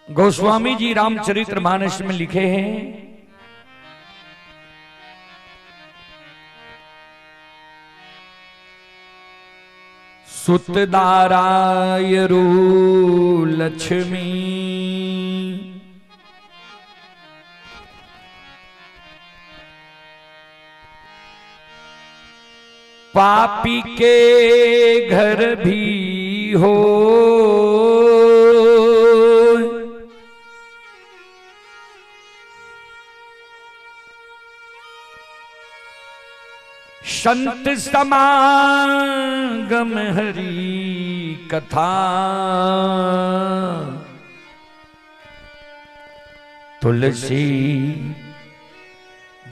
गोस्वामी जी रामचरित्र मानस में लिखे हैं, सुतदाराय रू लक्ष्मी, पापी के घर भी हो, संत समागम हरि कथा, तुलसी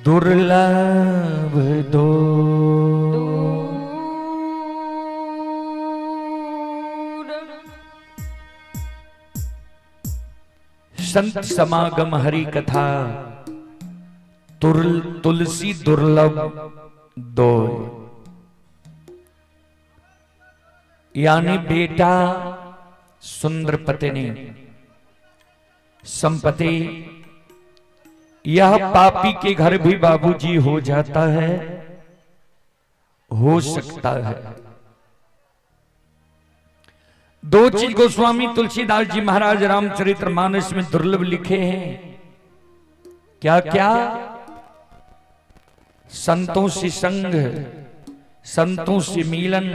दुर्लभ दो। संत समागम हरि कथा तुलसी दुर्लभ दो, यानी बेटा, सुंदर पत्नी, संपत्ति, यह पापी के घर भी बाबूजी हो जाता है, हो सकता है। दो चीज गोस्वामी तुलसीदास जी महाराज रामचरित्र मानस में दुर्लभ लिखे हैं। क्या क्या? संतों से संग, संतों से मिलन,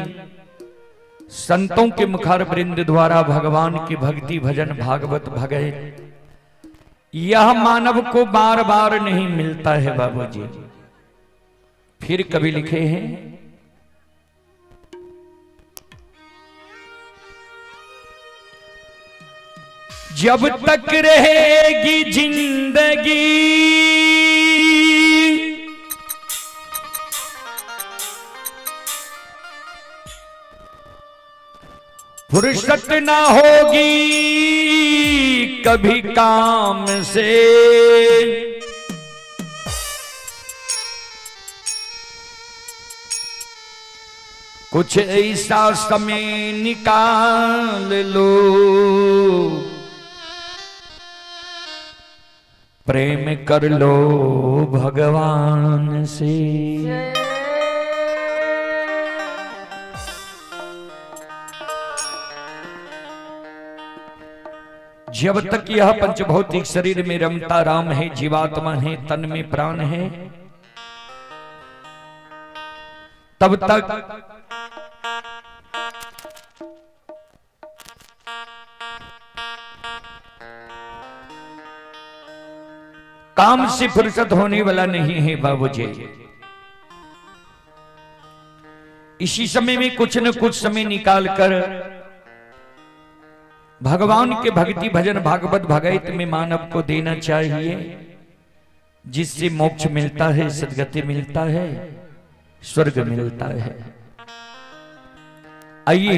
संतों के मुखारवृंद द्वारा भगवान की भक्ति भजन भागवत भगत, यह मानव को बार बार नहीं मिलता है बाबूजी। फिर कभी लिखे हैं, जब तक रहेगी जिंदगी, फुर्सत ना होगी कभी काम से, कुछ ऐसा समय निकाल लो, प्रेम कर लो भगवान से। जब तक यह पंचभौतिक शरीर में रमता राम है, जीवात्मा है, तन में प्राण है, तब तक काम से फुर्सत होने वाला नहीं है बाबूजी। इसी समय में कुछ न कुछ समय निकालकर भगवान के भक्ति भजन भागवत भगत में मानव को देना चाहिए, जिससे मोक्ष मिलता है, सद्गति मिलता है, स्वर्ग मिलता है। आइए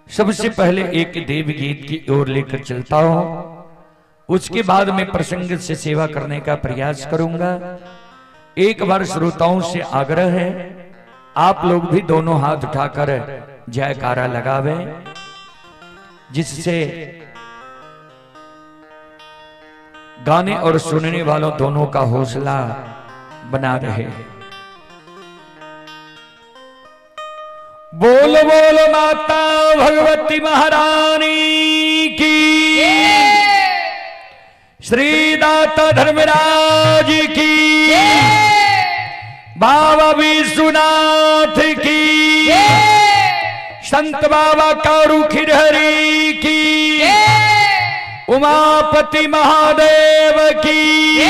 सबसे पहले एक देव गीत की ओर लेकर चलता हूं, उसके बाद मैं प्रसंग से सेवा करने का प्रयास करूंगा। एक बार श्रोताओं से आग्रह है, आप लोग भी दोनों हाथ उठाकर जयकारा लगावें, जिससे गाने और सुनने वालों दोनों का हौसला बना रहे। बोल बोल माता भगवती महारानी की, श्री दाता धर्मराज की, बाबा विश्वनाथ की, संत बाबा कारू खिरहरी की, उमापति महादेव की,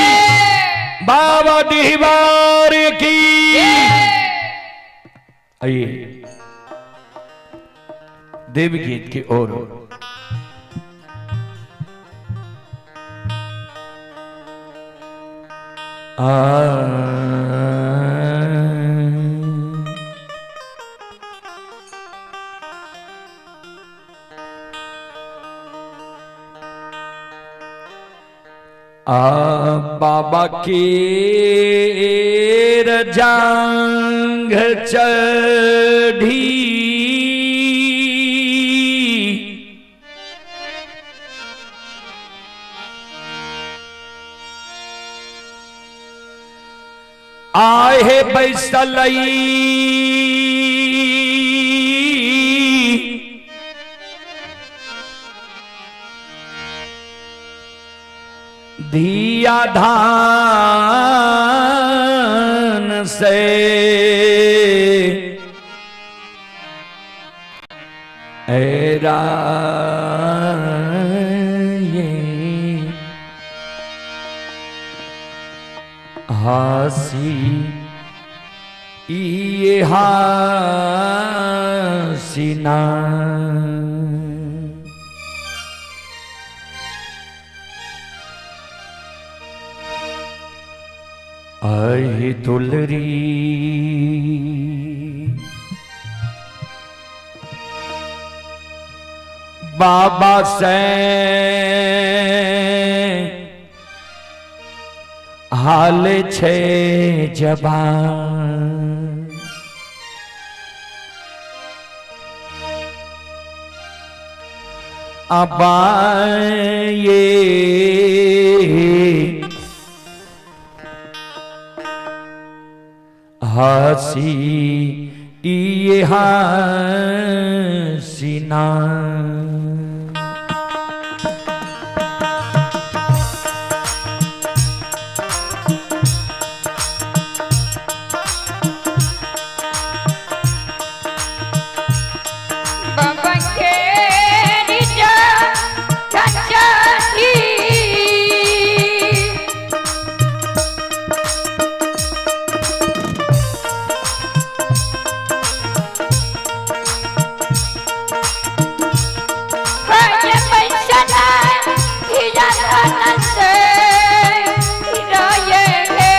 बाबा डिहबार की। आइए देव गीत की ओर। आ बाबा के रजांग चढ़ी, आहे बैसलई धिया धान से ऐरा ये हासी ये हासीना। आही दुलरी बाबा से हाल छे जबान अबा ये हसी ये हसीना। बाबा के निजा कचाही हाय पैसना हिया धन से राये हे।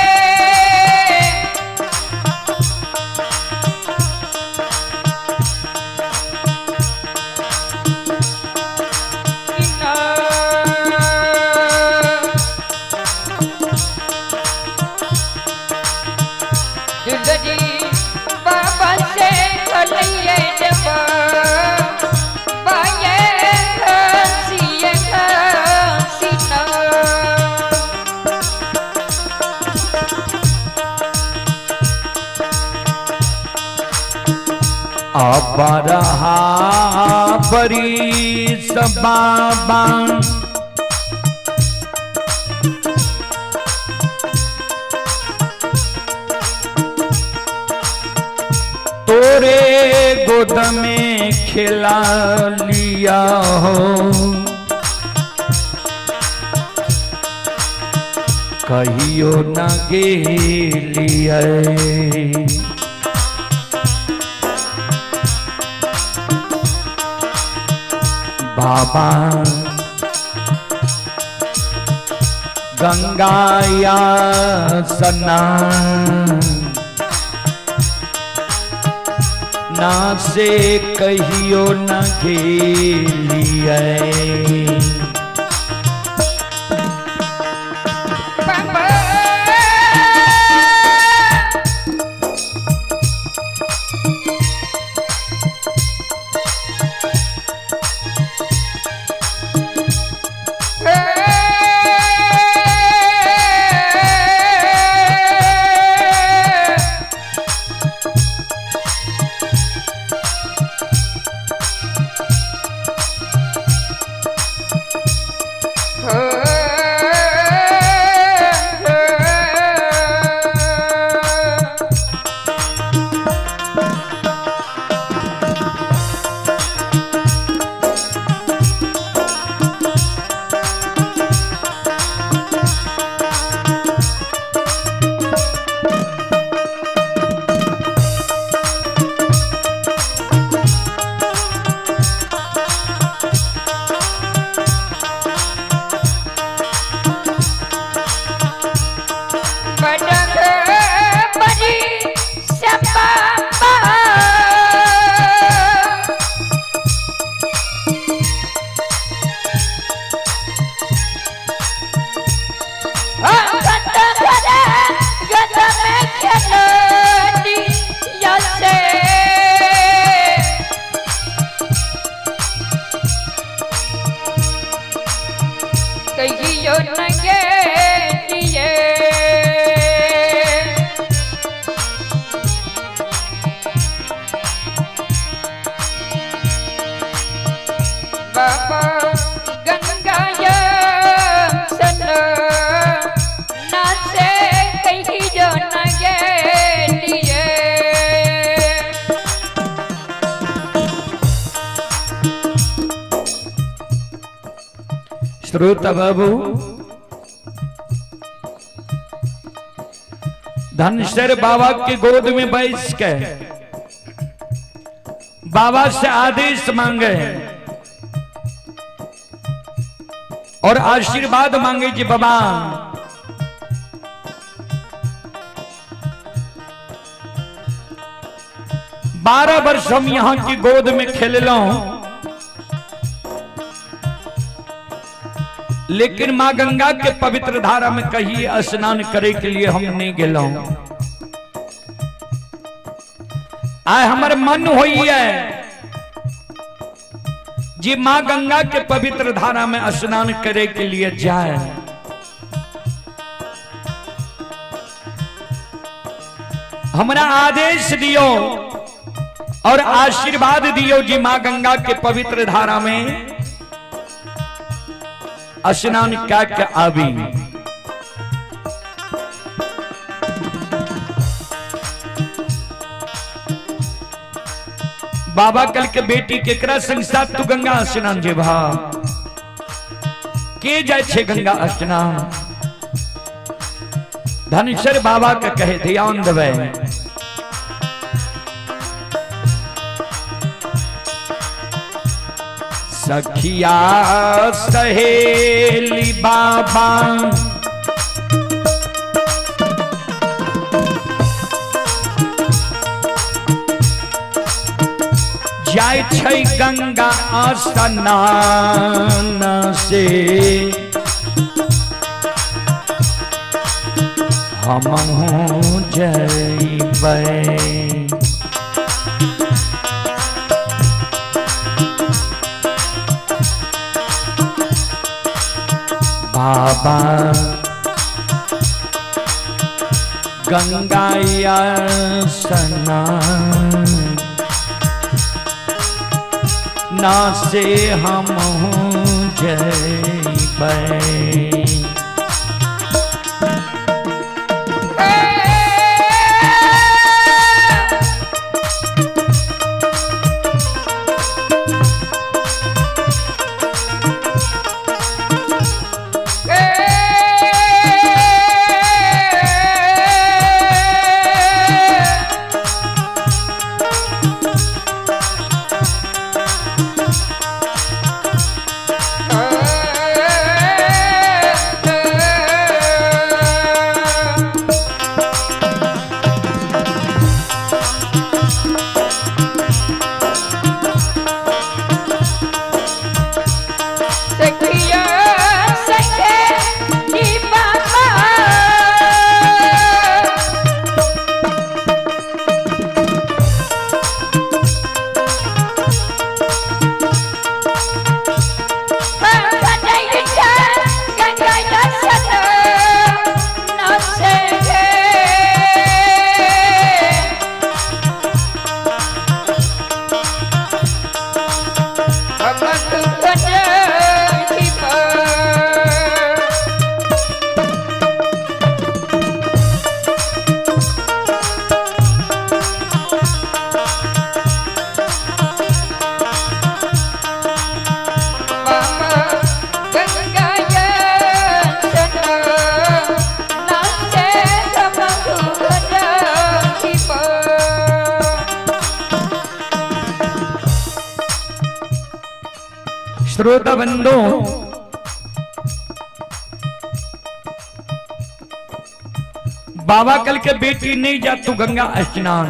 दुलरी बाबा से कलिए जब बाये हसीए हसीना। अबरहा बरी बाबा तोरे गोद में खिला लिया हो कहियो न गेलिए। बाबा गंगाया सना ना से कहियो न गेलिए। बाबा कहियो न गेलिए। बाबा गंगा सन नाचे कहियो न गेलिए। श्रोता बाबू, धनसर बाबा के गोद में बैठ के बाबा से आदेश मांगे और आशीर्वाद मांगे जी बाबा 12 वर्ष हम यहां की गोद में खेललो, लेकिन मां गंगा के पवित्र धारा में कहीं स्नान करे के लिए हम नहीं गेलो। आय हमर मन होई है जी मां गंगा के पवित्र धारा में स्नान करे के लिए जाए। हमरा आदेश दियो और आशीर्वाद दियो जी मां गंगा के पवित्र धारा में स्नान क्या के आबी। बाबा कल के बेटी केकरा संग साथ तू गंगा स्नान जेबा? के जाय छे गंगा स्नान? धनसर बाबा के कहे ध्यान देवे। सखिया सहेली बाबा जाय छै गंगा स्नान से, हमहूँ जइबै। बाबा गंगा स्नान ना से हम जइबै। सखिया सखे जी बाबा श्रोता बंधु, बाबा कल के बेटी नहीं जा तू गंगा स्नान।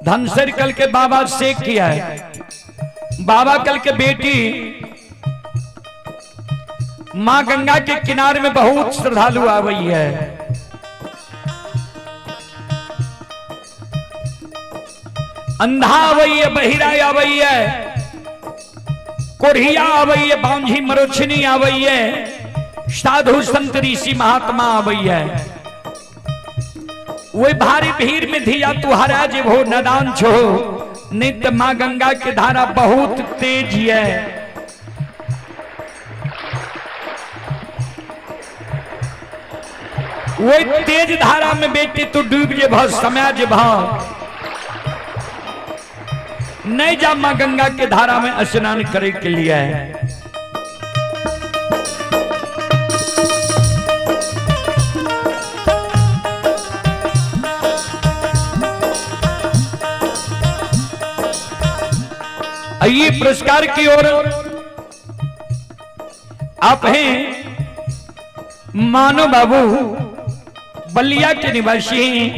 धनसर कल के बाबा से किया है। बाबा कल के बेटी मां गंगा के किनारे में बहुत श्रद्धालु आवई है। अंधा आवई है, बहिरा आवई है, कोढ़िया आवई है, बांझी मरोछनी आवई है, साधु संत ऋषि महात्मा आवई है। वे भारी भीड़ में धिया तू हरा जेबो नदान छो, नित्य मां गंगा के धारा बहुत तेज है। वही तेज धारा में बेटी तू डूब जेबह, समय जेबह। नहीं जा मां गंगा के धारा में स्नान करे के लिए। आइए पुरस्कार की ओर आप हैं मानो बाबू, बलिया के निवासी हैं।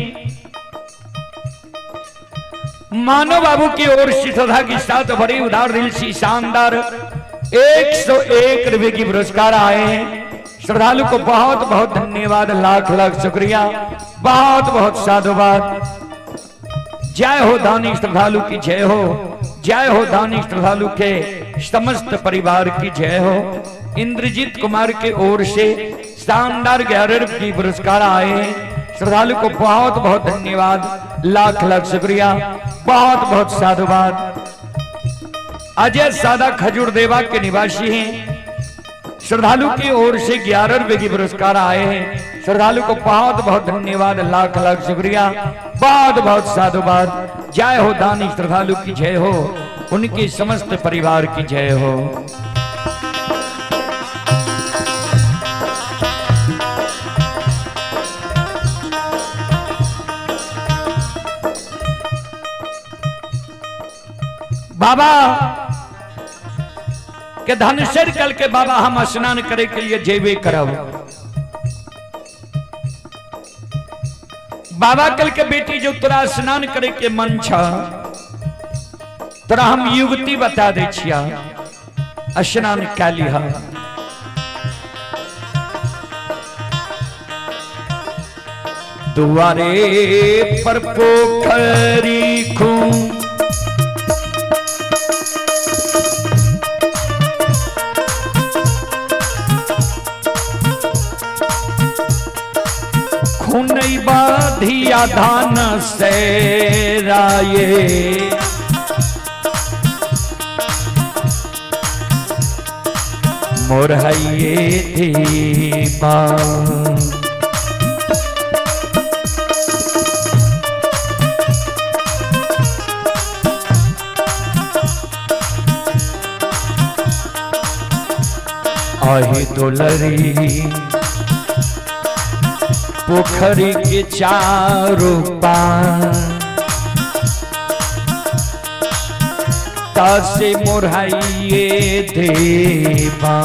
मानो बाबू की ओर से श्रद्धा के साथ बड़ी उदार दिल से शानदार 101 रुपए की पुरस्कार आए हैं। श्रद्धालु को बहुत बहुत धन्यवाद, लाख लाख शुक्रिया, बहुत बहुत साधुवाद। जय हो दानी श्रद्धालु की जय हो, जय हो दानी श्रद्धालु के समस्त परिवार की जय हो। इंद्रजीत कुमार के ओर से शानदार 11 रुपए की पुरस्कार आए हैं। श्रद्धालु को बहुत बहुत धन्यवाद, लाख लाख शुक्रिया, बहुत बहुत साधुवाद। अजय सादा खजूर देवा के निवासी हैं। श्रद्धालु की ओर से 11 रुपए की पुरस्कार आए हैं। श्रद्धालु को बहुत बहुत धन्यवाद, लाख लाख शुक्रिया, बहुत बहुत साधुवाद। जय हो दानी श्रद्धालु की जय हो, उनके समस्त परिवार की जय हो। बाबा के धनसर कल के बाबा हम स्नान करे के लिए जेबे करब। बाबा कल के बेटी जो तोरा स्नान करे के मन छ, तोरा हम युवती बता दे छिया, स्नान काली ह। दुआरे पर पोखरी खूं खूनई बाधिया धान से राये, मोरहइये दीपा। आही दुलरी पोखरी के चारों पार, तासे मोरहइये देवा।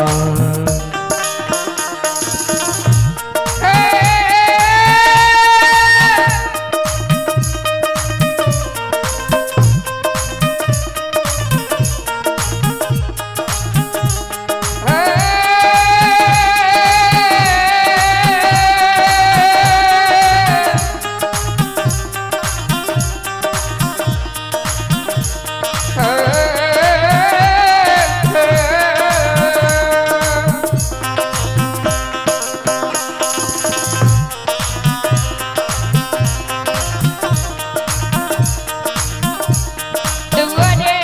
दुआरे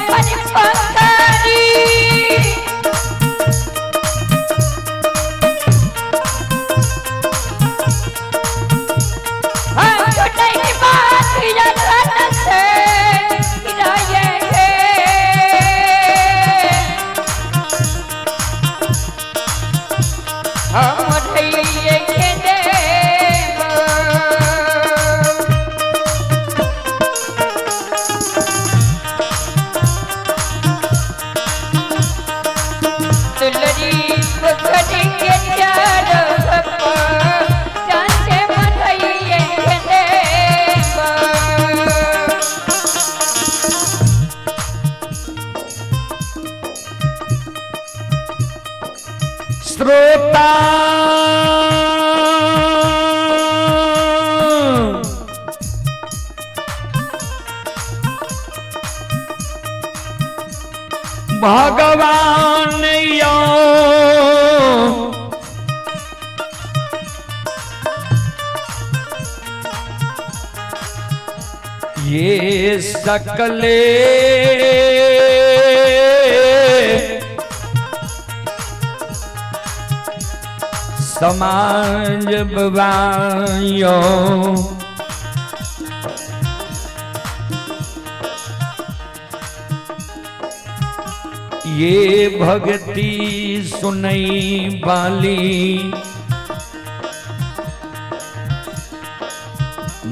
पर पोखरी हाँ छोटे बात यतन से गिराए हम धैये के देव। दुलरी पोखरी के चारों चांद मधइये के देव। श्रोता भगवान यो ये सकले समाज बबायो। ये भक्ति सुनई वाली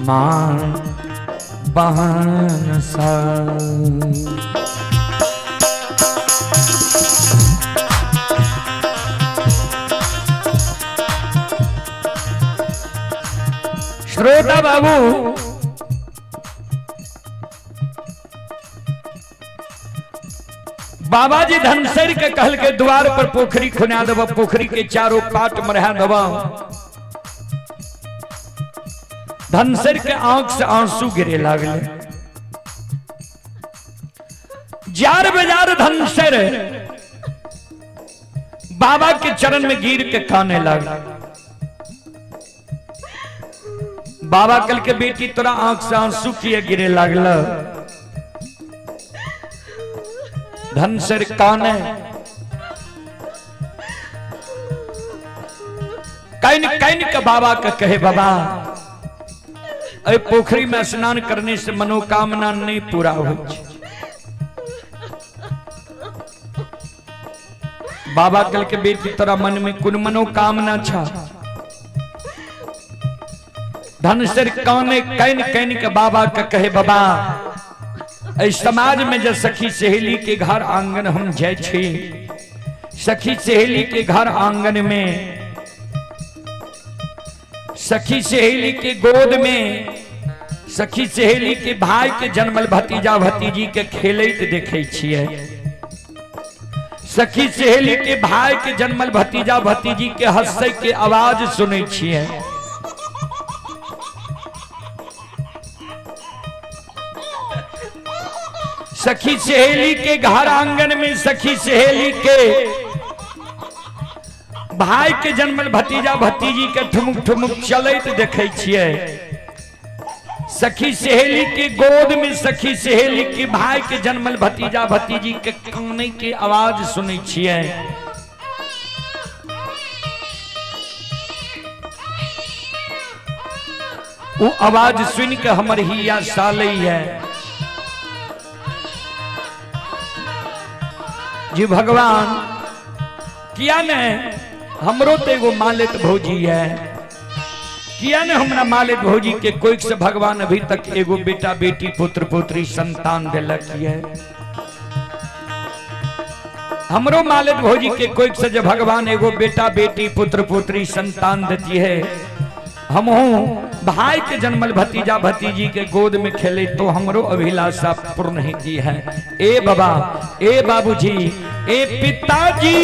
मां बहन सा। श्रोता बाबू, बाबा जी धनसर के कहल के द्वार पर पोखरी खुना देब, पोखरी के चारों पाट मरहा देब। धनसर के आंख से आंसू गिरे लागले। जार बाजार धनसर बाबा के चरण में गिर के काने लागल। बाबा कल के बेटी तोरा आंख से आंसू किए गिरे लागल? धनसर काने can can के बाबा के कहे, बाबा अरे पोखरी में स्नान करने से मनोकामना नहीं पूरा हो। बाबा कल के बेटी तोरा मन में कुन मनोकामना छा? धनसर काने can can के बाबा के कहे, बाबा एहि समाज में जे सखी सहेली के घर आंगन हम जाय छी, सखी सहेली के घर आंगन में, सखी सहेली के गोद में, सखी सहेली के भाई के जन्मल भतीजा भतीजी के खेलैत देखै छियै, सखी सहेली के भाई के जन्मल भतीजा भतीजी के हंसै के आवाज सुनै छियै, सखी सहेली के घर आंगन में सखी सहेली के भाई के जन्मल भतीजा भतीजी के ठुमुक ठुमुक चलैत देखै छियै, सखी सहेली के गोद में सखी सहेली के भाई के जन्मल भतीजा भतीजी के कानै के आवाज सुनै छियै। वो आवाज सुन के हमर हिया सालै है जी भगवान, किया ने हमरो तो एगो मालिक भौजी है, किया ने हमरा मालिक भौजी के कोई से भगवान अभी तक एगो बेटा बेटी पुत्र पुत्री संतान दिलक है। हमरो मालिक भौजी के कोई से जब भगवान एगो बेटा बेटी पुत्र पुत्री संतान देती है, हम भाई के जन्मल भतीजा भतीजी के गोद में खेले तो हमरो अभिलाषा पूर्ण होती है। ए बाबा, ए बाबूजी, ए पिताजी,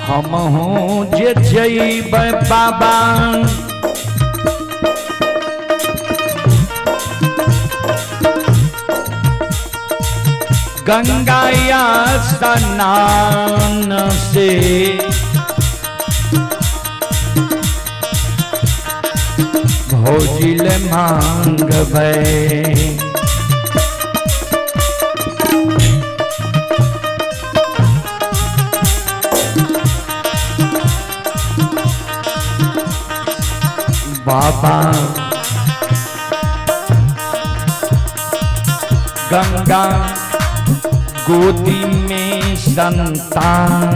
हम हूँ जे जइबै बाबा गंगा स्नान से भौजिल मांगबै। बाबा गंगा गोदी में संतान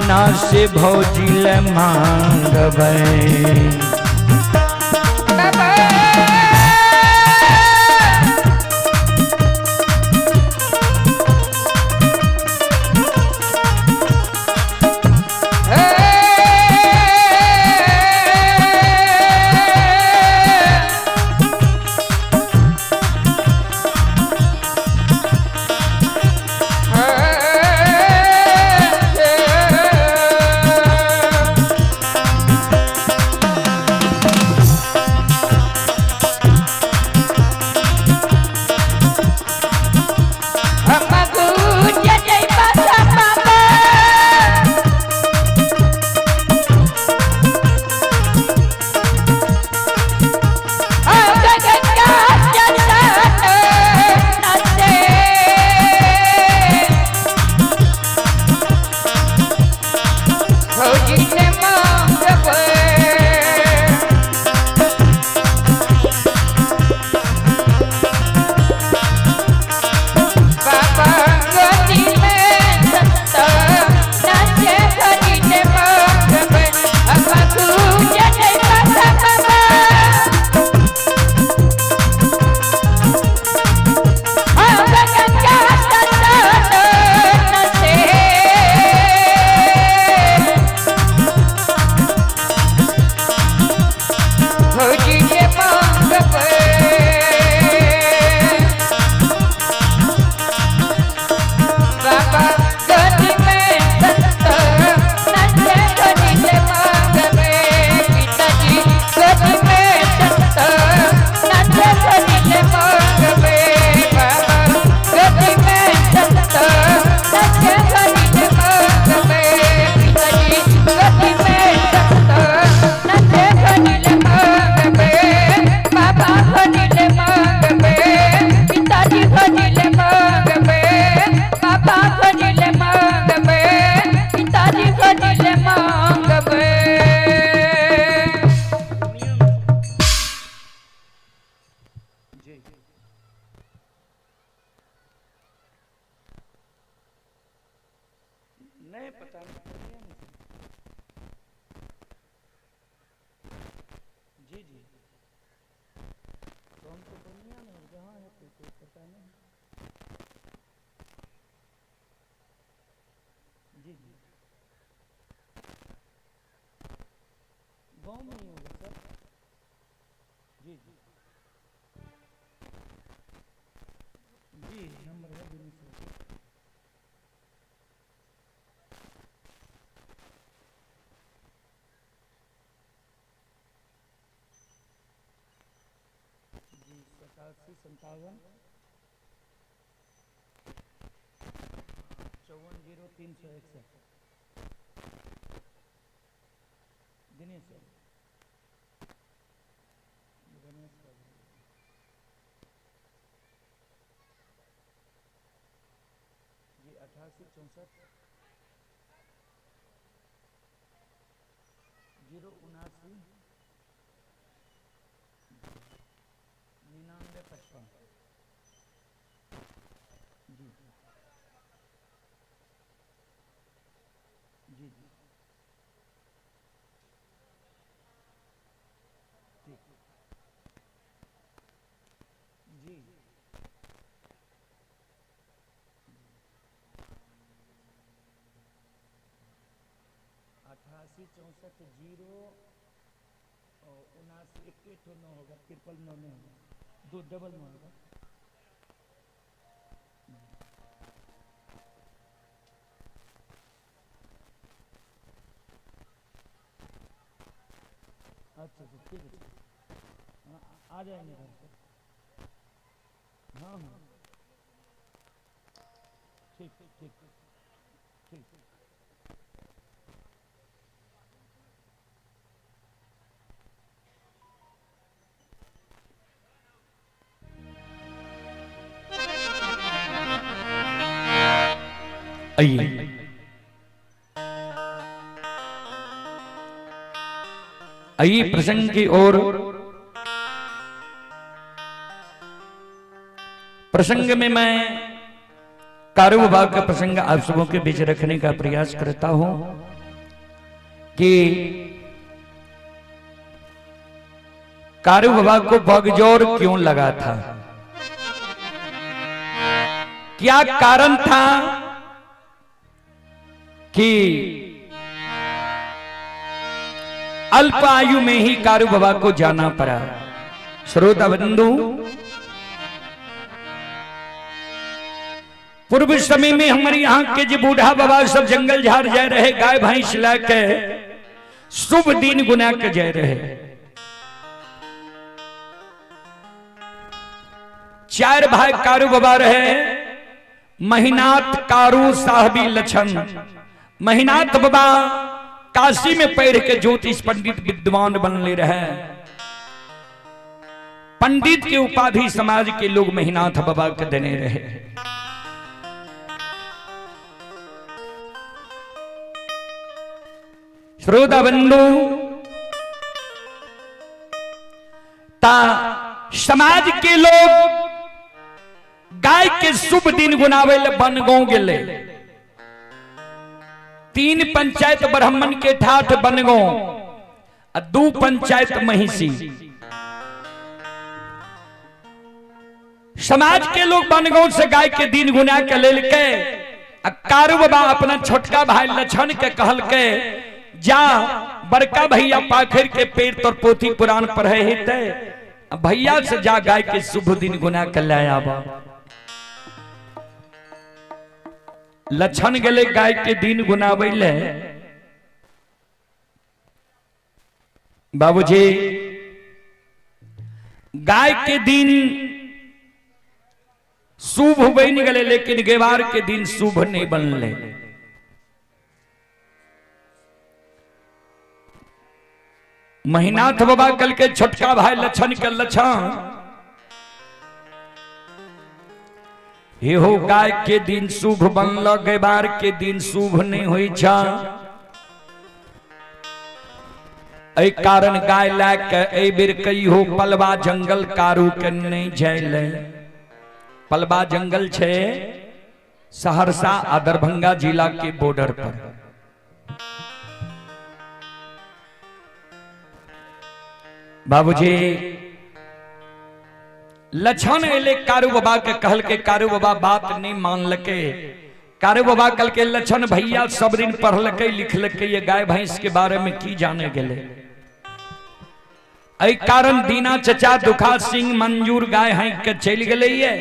ना से भौजिल मांगबै। नहीं पता जी जी तो हम तो दुनिया में जहाँ है तो कोई पता नहीं। जी जी गाँव में ही होगा सर। जी जी जी नंबर है दिनेश। जी 87 57 54 0 361 दिनेश सर रमेश बाबू। जी 88 64 0 79 99 55। जी जी जी ठीक जी 88 64 0 और 79 1 9 होगा, 999 नहीं होगा, 2 99 होगा। अच्छा अच्छा ठीक है, आ जाएंगे घर से। हाँ हाँ, ठीक ठीक ठीक। आइए आइए प्रसंग की ओर। प्रसंग में मैं कारू बाबा का प्रसंग आप सबों के बीच रखने का प्रयास करता हूं कि कारू बाबा को बगजोर क्यों लगा था, क्या कारण था कि अल्प आयु में ही कारू बाबा को जाना पड़ा। श्रोता बंधु, पूर्व समय में हमारे यहां के जो बूढ़ा बाबा सब जंगल झाड़ जा रहे, गाय भैंस ला के शुभ दिन गुना के जा रहे। चार भाई कारू बाबा रहे, महिनाथ, कारू, साहबी, लक्षण। महिनाथ बाबा काशी में पढ़ के ज्योतिष पंडित विद्वान बनले रहे। पंडित के उपाधि समाज के लोग महिनाथ बाबा के देने रहे। श्रोता बंधु, ता समाज के लोग गाय के शुभ दिन गुनावे ले बनगांव गेले। 3 पंचायत ब्राह्मण के ठाठ बनगांव आ 2 पंचायत महिषी। समाज के लोग बनगांव से गाय के दिन गुना के लेलके आ कारू बाबा अपना छोटका भाई लक्षण के कहलके, जा बड़का भैया पाखर के पेड़ तर पोथी पुराण पढ़े हेते, भैया से जा गाय के शुभ दिन गुना के ले आबा। लक्षण गेले गाय के दिन गुनाबै ले। बाबूजी गाय के दिन शुभ बन गए, लेकिन गेवार के दिन शुभ नहीं बनले। महिनाथ बाबा कल के छोटका भाई लक्षण के लक्षण, हे हो गाय के दिन शुभ बनल, गेवार के दिन शुभ नहीं होई छा। एहि कारण गाय लए के एहि बेर कहियो पलवा जंगल कारू के नहीं जाइले। पलवा जंगल छे सहरसा आ दरभंगा जिला के बॉर्डर पर। बाबूजी लक्षण एले कारू बाबा के कहल के, कारू बाबा बात नहीं मानलके। कारू बाबा कल के लक्षण भैया सब दिन पढ़लके लिखलके, ये गाय भैंस के बारे में की जाने गेले। एहि कारण दीना चचा दुखा सिंह मंजूर गाय हाँक के चलि गेलै ये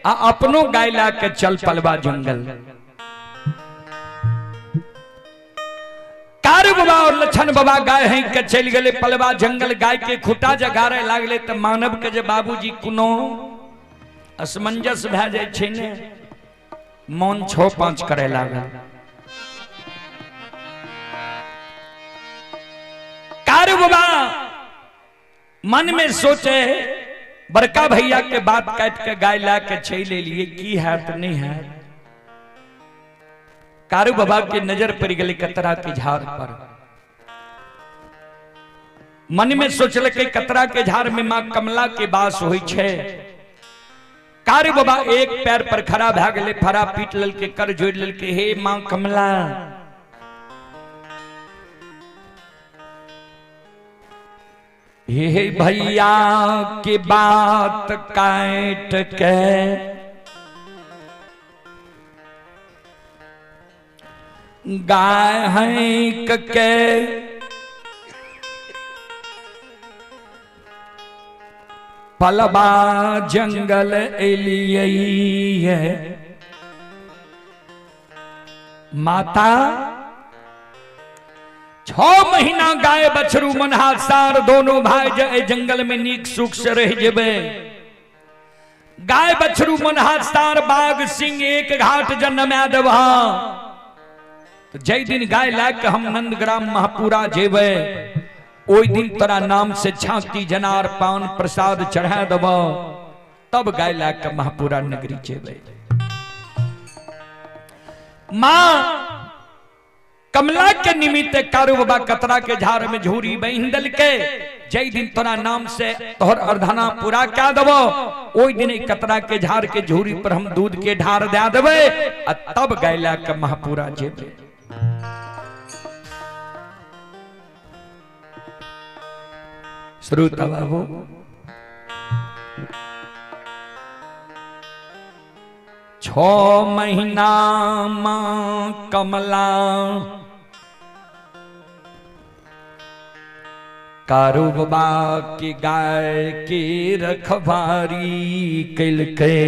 आ अपनो गाय ला के चल पलवा जंगल। कारू बाबा और लक्षण बाबा गाय हाँक के चलि गेलै पलवा जंगल। गाय के खुटा जगारे लागले त मानव के जे बाबूजी कोनो असमंजस भए जाइ छै ने, मन 6-5 करे लागल। कारू बाबा मन में सोचे बड़का भैया के बात काट के गाय ला के चलि एलियै, की हैत नहीं हैत। कारू बाबा के नजर पड़ गेलै कतरा के झाड़ पर। मन में सोचलकै कतरा के झाड़ में मां कमला के वास होइ छै। कारू बाबा एक पैर पर खड़ा भए गेलै, फड़ा पीट लेलकै, कर जोड़ि लेलकै, हे मां कमला, हे भैया के बात काट के गाय हैंक के पलवा जंगल एलियै है। माता 6 महीना गाय बछरू मनहा सार दोनों भाई जे जंगल में नीक सुख से रह जेबे। गाय बछरू मनहा सार बाघ सिंह एक घाट जन्मा देबह। तो जै दिन गाय लए के हम नंदग्राम महापुरा जेबै ओहि दिन तोरा नाम से झांकी जनार पान प्रसाद चढ़ा देब, तब गाय लए के महापुरा नगरी जेबै। माँ कमला के निमित्त कारू बाबा कतरा के झाड़ में झूरी बहिन दलके, जै दिन तोरा नाम से तोहर अर्धना पूरा क्या देबो ओहि दिन कतरा के झाड़ के झूरी पर हम दूध के ढार दे देबै आ तब गैला के महापुरा जेबै। श्रोता बाबू, 6 महीना माँ कमला कारू बाबा की गाय की रखवारी कैलकै।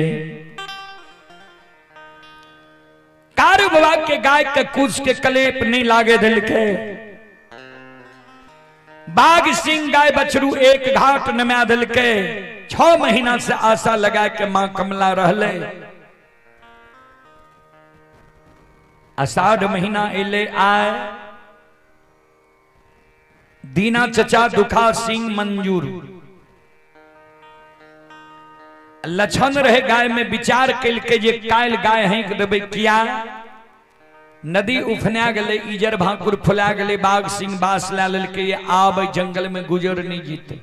कारू बाबा के गाय के कुछ के कलेप नहीं लागे दिलकै। बाघ सिंह गाय बछरू एक घाट नमा दिलकै। 6 महीना से आशा लगा के मां कमला रहले। आषाढ़ महीना एले आए, दीना चचा दुखा सिंह मंजूर लक्षण रहे गाय में विचार कैलकै जे काल्हि गाय हैंक देबै, किया नदी उफना गेलै, इजर भाकुर फुला गेलै, बाघ सिंह बास ला लेलकै, आब जंगल में गुजर नहीं जीते।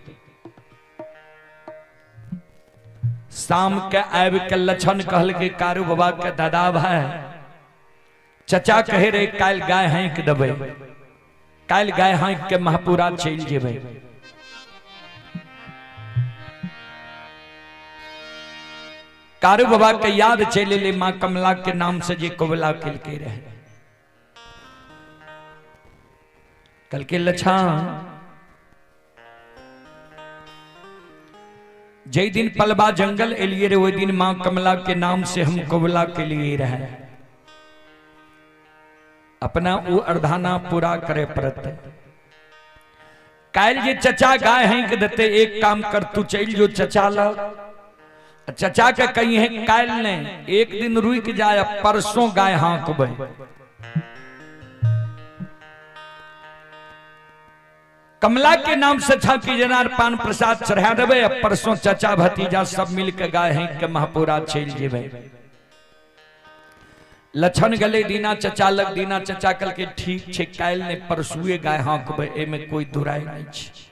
शाम के आबि के लक्षण कहलकै कारू बाबा के दादा भाई चचा कहे रहे काल्हि गाय हैंक देबै, काल्हि गाय हैंक के महापुरा चलि जेबै। कारू बाबा के याद चलि एलै माँ कमला के नाम से जे कबुला केलकै रहे। कहलकै लछान जै दिन पलवा जंगल एलिए रे ओहि दिन माँ कमला के नाम से हम कबुला के लिए रहे, अपना वो अर्धाना पूरा करे पड़ते। काल्हि जे चचा गाय हैंक देते एक काम कर तू चलि जो चचा लग, चचा के कही है काल्हि नहीं एक दिन रुक जाए परसों गाय हाँकबै। कमला के नाम से छाकी जनार पान प्रसाद चढ़ा देबै, परसों चचा भतीजा सब मिल के गाय हैंक के महापुरा चलि जेबै। लक्षण गले दीना चचा लग, दीना चचा कहलकै ठीक छै काल्हि नहि परसुए गाय हाँकबै, एहिमे कोई दुराइ नहि छै।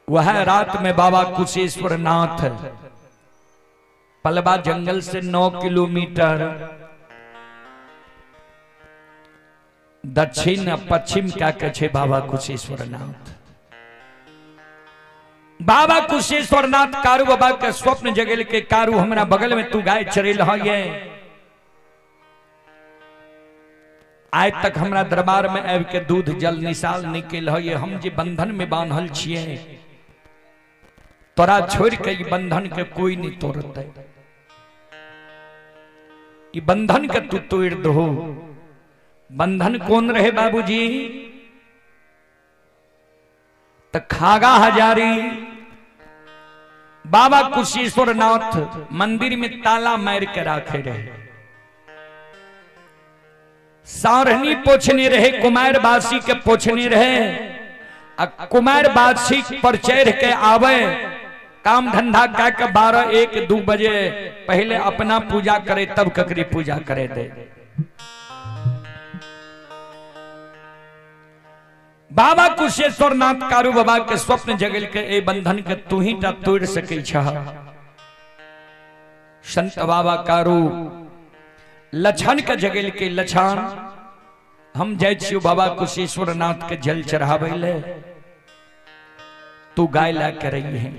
वह रात में बाबा कुशेश्वर नाथ पलवा जंगल से 9 किलोमीटर दक्षिण पश्चिम क्या कहे बाबा कुशेश्वर नाथ। बाबा कुशेश्वर नाथ कारू बाबा के स्वप्न जगेल के कारू हमरा बगल में तू गाय चरेल है, आज तक हमरा दरबार में आबि के दूध जल निशाल निकल है, हम जे बंधन में बान्हल छियै तोरा छोड़ के ई बंधन के कोई नहीं तोड़तै, ई बंधन के तू तोड़ दहो। बंधन कौन रहे बाबूजी? त खागा हजारी बाबा कुशेश्वर नाथ मंदिर में ताला मार के राखे रहे, सारहनी पोछने रहे, कुमार बासी के पोछने रहे, आ कुमार बासी पर चढ़ के आवे काम धंधा का के 12 1 2 बजे पहले अपना पूजा करे तब ककरी पूजा करे दे। बाबा कुशेश्वर नाथ कारू बाबा के स्वप्न जगल के ए बंधन के तू ही टा तोड़ सकै छह। संत बाबा कारू लछन के जगल के लछन हम जाइ छियो बाबा कुशेश्वर नाथ के जल चढ़ाबै ले, तू गाय ला के रही है।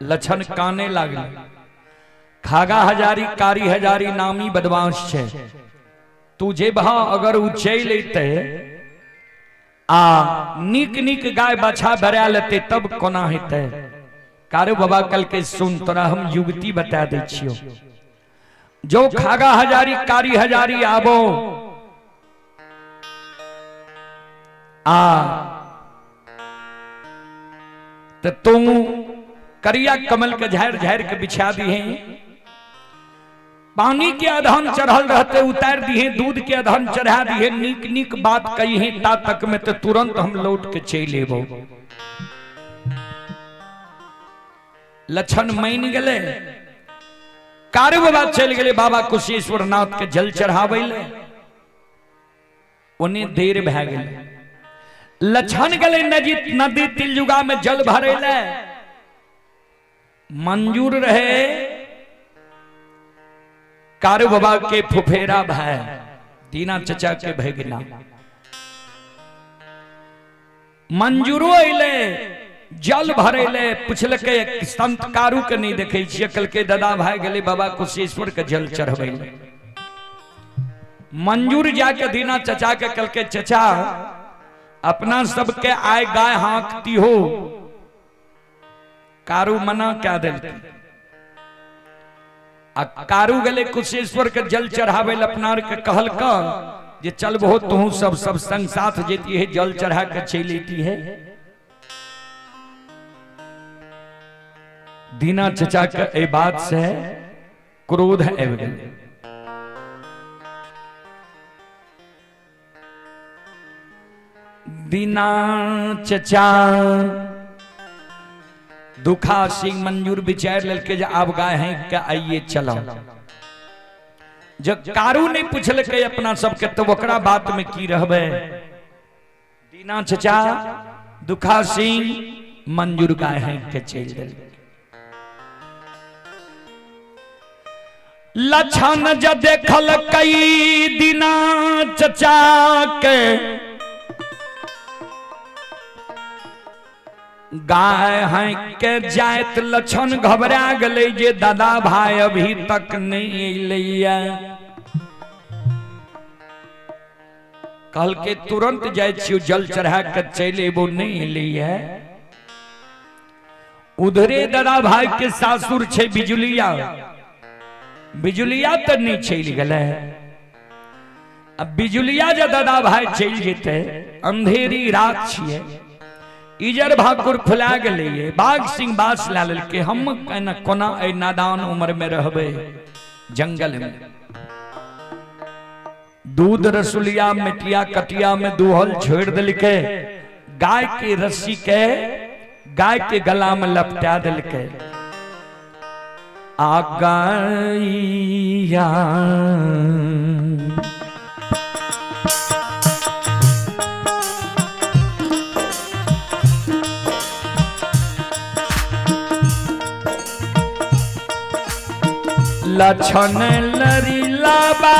लछन काने लागल, खागा हजारी कारी हजारी नामी बदमाश छे, तू जे भा अगर उ चलि अयतै आ नीक नीक गाय बाछा भरा लेतै तब कोना हेतै। कारू बाबा कल के सुन तोरा हम युवती बता दै छियो, जो खागा हजारी कारी हजारी आबो आ तो तू करिया कमल के झाड़ झाड़ के बिछा दिहे, पानी के अधन चढ़ल रहते उतार दिहे, दूध के अधन चढ़ा दिहे, नीक नीक बात कही है, ता तक में तो तुरंत हम लौट के चल एबो। लक्षण मान गए, कारू बाबा चल गए बाबा कुशेश्वर नाथ के जल चढ़ावे ले, उन्हें देर भै गए। लक्षण गए नदी नदी तिलजुगा में जल भरे ले, मंजूर रहे कारू बाबा के फुफेरा भाई दीना चचा के भगिना। मंजूरो अले जल भरेले, पुछलकै संत कारू के नहीं देखे छियै, कहलकै दादा भाई गेलै बाबा कुशेश्वर के जल चढ़बै ले। मंजूर जाके दीना चचा के कहलकै चचा अपना सबके आय गाय हाँकती हो, कारू मना क्या देलकै। आ कारू गेलै कुशेश्वर के जल चढ़ावे ले, अपना के कहलक जे चल बहुत तू सब सब संग साथ जेती है, जल चढ़ा के चल लेती है। दीना चचा के ए बात से क्रोध आबि गेलै। दीना चचा दुखा सिंह मंजूर विचार लेलकै जे आब गाय है के आइए चलो। जब कारू नहीं पुछलकै अपना सबके तो ओकरा बात में की रहबै। दीना चचा दुखा सिंह मंजूर गाय है के चल देलकै। लक्षण जब देखल कई दीना चचा के गाय है के जायत, लक्षण घबरा गए जे दादा भाई अभी तक नहीं अयलैया। कहलकै तुरंत जाय छियौ जल चढ़ा के चलि एबो, नहीं अयलैया। उधरे दादा भाई के सासुर छै बिजुलिया, बिजुलिया तऽ नहीं चलि गेलै। अब बिजुलिया जे दादा भाई चलि जेतै, अंधेरी रात छियै, इजर भाकुर फुला गेलै, बाघ सिंह बास ला लेलकै, हम केना कोना एहि नादान उम्र में रहबै जंगल में। दूध रसुलिया मिटिया कटिया में दूहल छोड़ देलकै, गाय के रस्सी के गाय के गला में लपटा देलकै। आ गाइया लक्षण लरी लाबा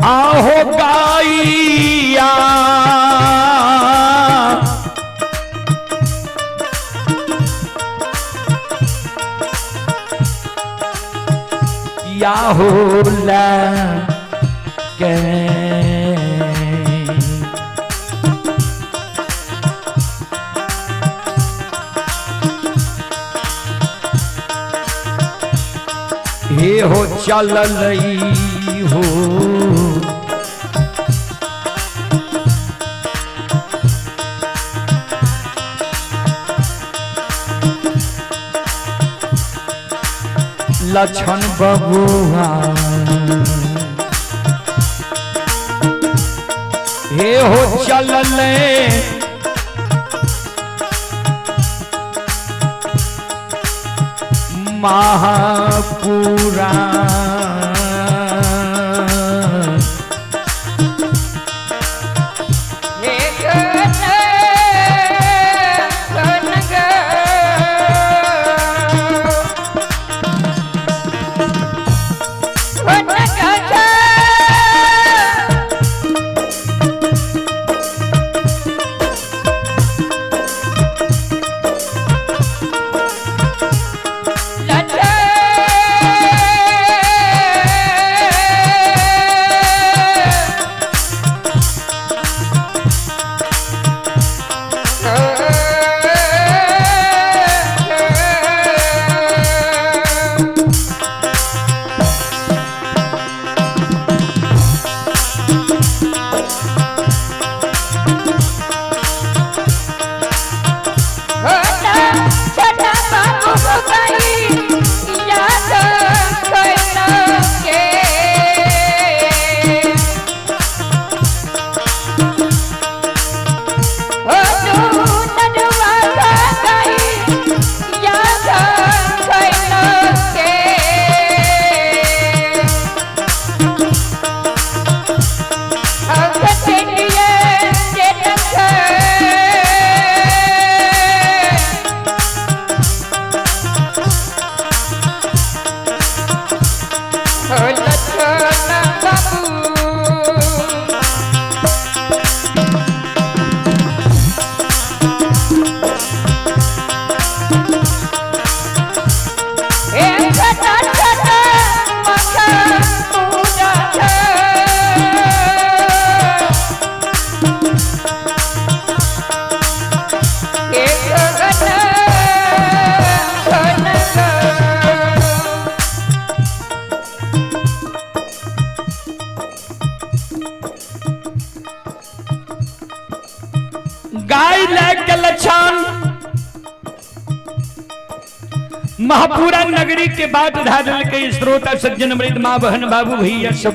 आहो गाइया या होला के हे हो चल हो लक्षण बबुआ हे हो चल महापुरा लट महापुरा नगरी के बाट धारल के श्रोता सज्जन मृद माँ बहन बाबू भैया सब।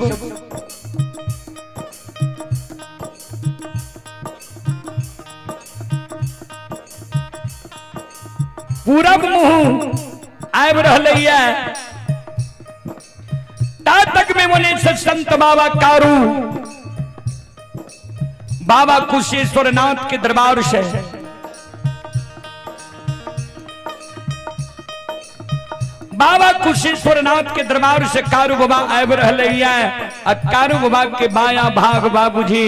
पूरब मुंह आबि रहलैया, ता तक में बोले संत बाबा कारू बाबा कुशेश्वर नाथ के दरबार से बाबा कुशेश्वर नाथ के दरबार से कारू बाबा आबि रहलैया। आ कारू बाबा के बाया भाग बाबूजी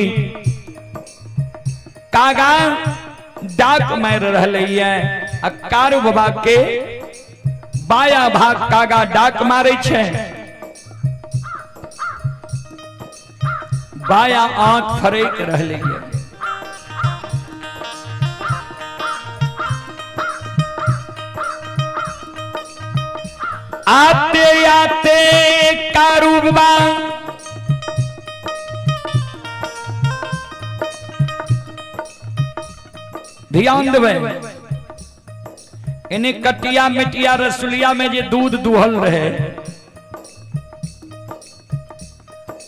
कागा डाक मार रहलैया। आ कारू बाबा के बाया भाग कागा डाक मारे छै, बाया आंख फरेक रहलैया। आते आते कारू बाबा ध्यान देबै, इन्हें कटिया मिटिया रसुलिया में जे दूध दुहल रहे,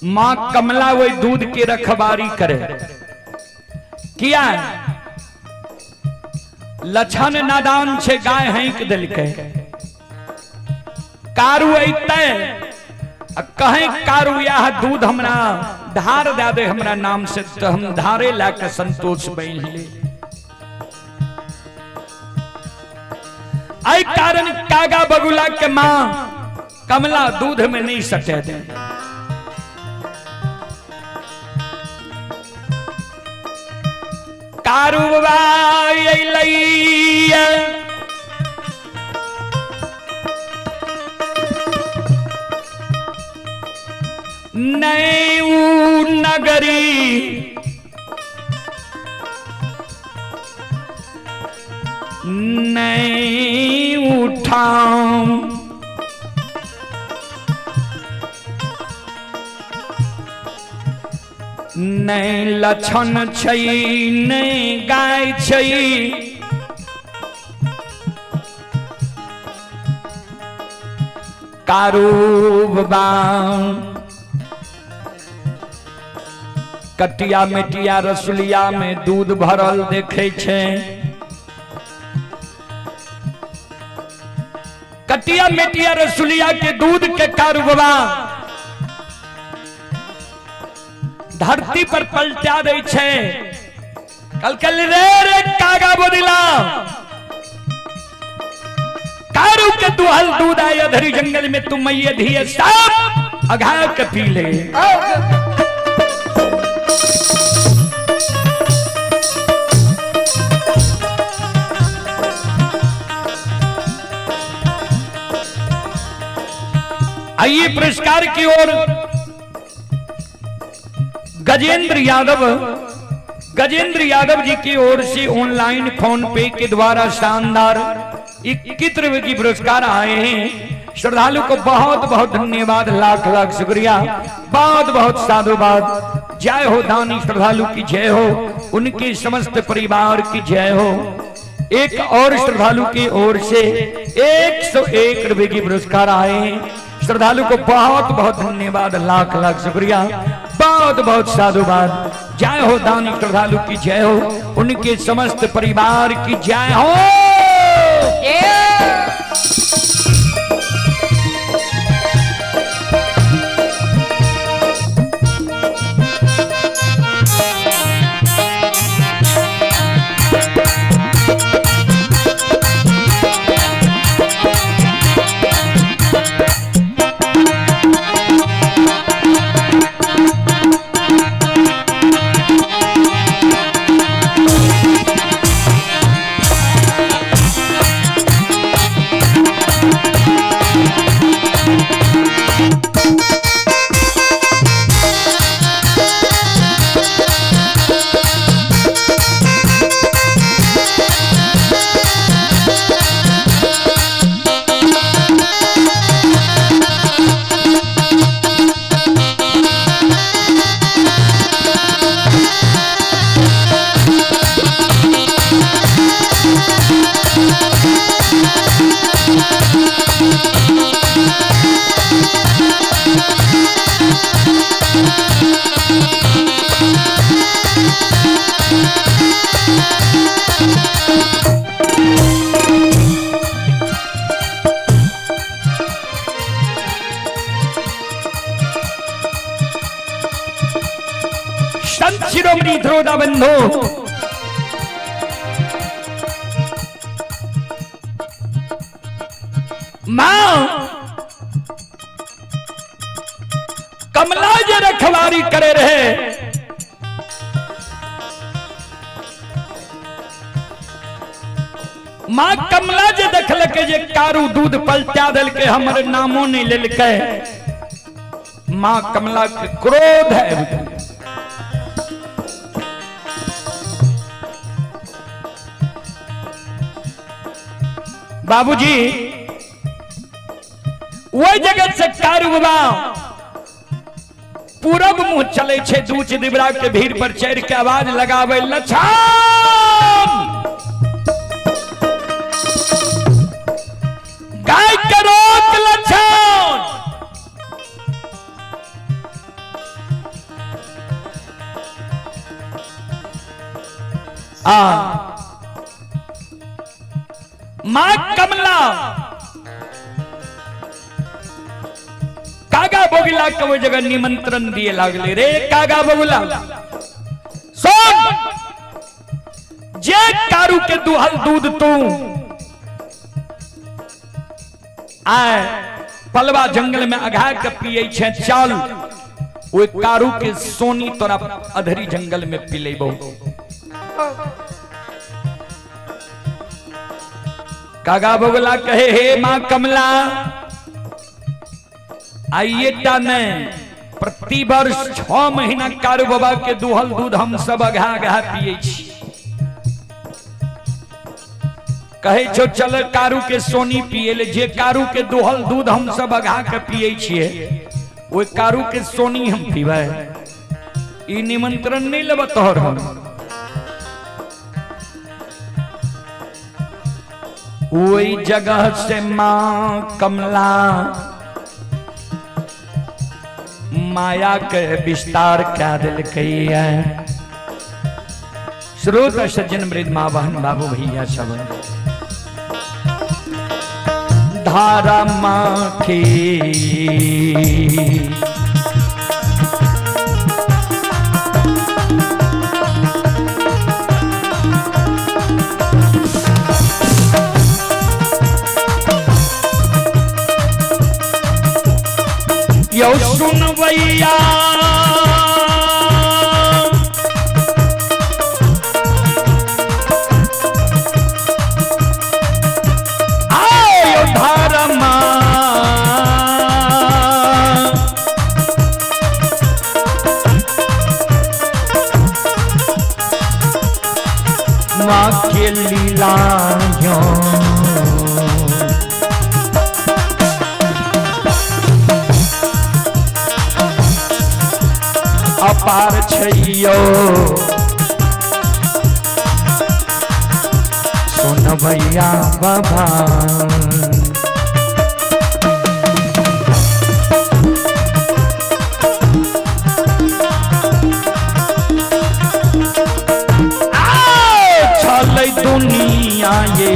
मां कमला वही दूध के रखबारी करे। किया लछन नादान छे गाय हैंक दिलकै। कारू अइतै आ कहें कारू यह दूध हमरा धार दे दे हमरा नाम से, तो हम धारे ला के संतोष बन ले। आई कारण कागा बगुला के मां कमला दूध में नहीं सटे दे। कारू बाबा अइलैया, नई नगरी नहीं उठाऊं, नहीं लक्षण छै नहीं गाय छै, कारू बाबा कटिया मिटिया रसुलिया में दूध भरल देखे छै। कटिया मिटिया रसुलिया के दूध के कारू बाबा धरती पर पलटा दै छै। कल कल रे रे कागा बदिला कारू के दुहल दूध आया धरी जंगल में तुम मैया धिये सब अघा के पी ले। आइए पुरस्कार की ओर गजेंद्र यादव, गजेंद्र यादव जी की ओर से ऑनलाइन फोन पे के द्वारा शानदार 21 रुपए की पुरस्कार आए हैं। श्रद्धालु को बहुत बहुत धन्यवाद, लाख लाख शुक्रिया, बहुत बहुत साधुवाद। जय हो दानी श्रद्धालु की जय हो, उनके समस्त परिवार की जय हो। एक और श्रद्धालु की ओर से 101 रुपए की पुरस्कार आए हैं। श्रद्धालु को बहुत बहुत धन्यवाद, लाख लाख शुक्रिया, बहुत बहुत साधुवाद। जय हो दानी श्रद्धालु की जय हो, उनके समस्त परिवार की जय हो। बंधु। मां कमला जे रखवारी करे रहे, मां कमला जे देखलकै जे कारू दूध पलटा देलकै, हमर नामो नहीं लेलकै, मां कमला के क्रोध आबि गेलै। बाबूजी वही जगह से कारू बाबा पूरब मुंह चले छे, दूच दिबरा के भीड़ पर चढ़ के आवाज लगावे, लछाम गाय के रोक लछाम। आ मां कमला कागा बगुला के वो जगह निमंत्रण दिए लागले, रे कागा बगुला सुन, जे कारू के दुहल दूध तू आए पलवा जंगल में अघा के पिए छे, चल ओइ कारू के सोनी तोरा अधरी जंगल में पिलेबो। कागा बगुला कहे, हे मां कमला, आइए टा नहीं प्रति वर्ष 6 महीना कारू बाबा के दुहल दूध हम सब अघा अघा पिए छी। कहे छो चल कारू के सोनी पिए ले, जे कारू के दुहल दूध हम सब अघा के पिए छिए ओइ कारू के सोनी हम पीबै, ई निमंत्रण नहीं लेब तोहर हम। वही जगह से मां कमला माया के विस्तार क्या दिलकै है। श्रोत सज्जन वृद्ध माँ बहन बाबू भैया सब, धारा माँ की यो सुनवैया आयो धर्मा माँ के लीला यो अपार छैयो, सुनबैया बाबा। छलै दुनिया ये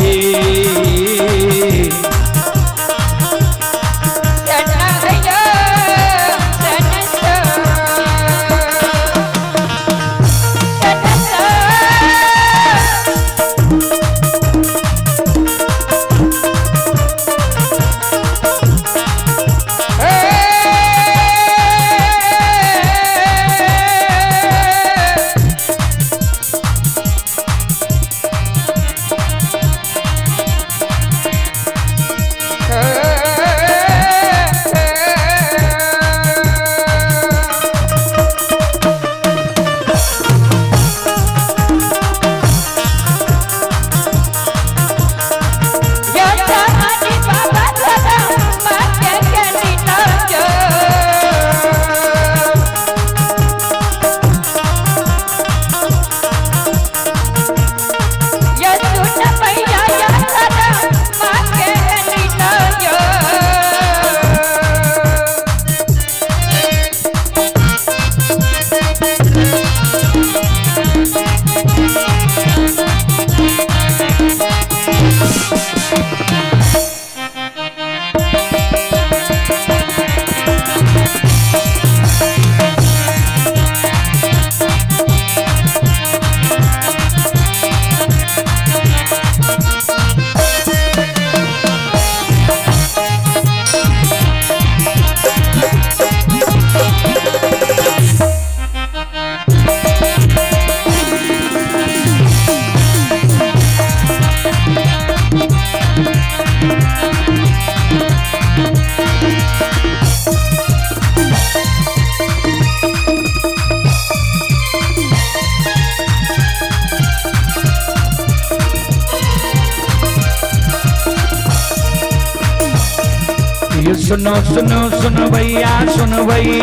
आइए सुनो सुनो सुनो भैया सुनो भई।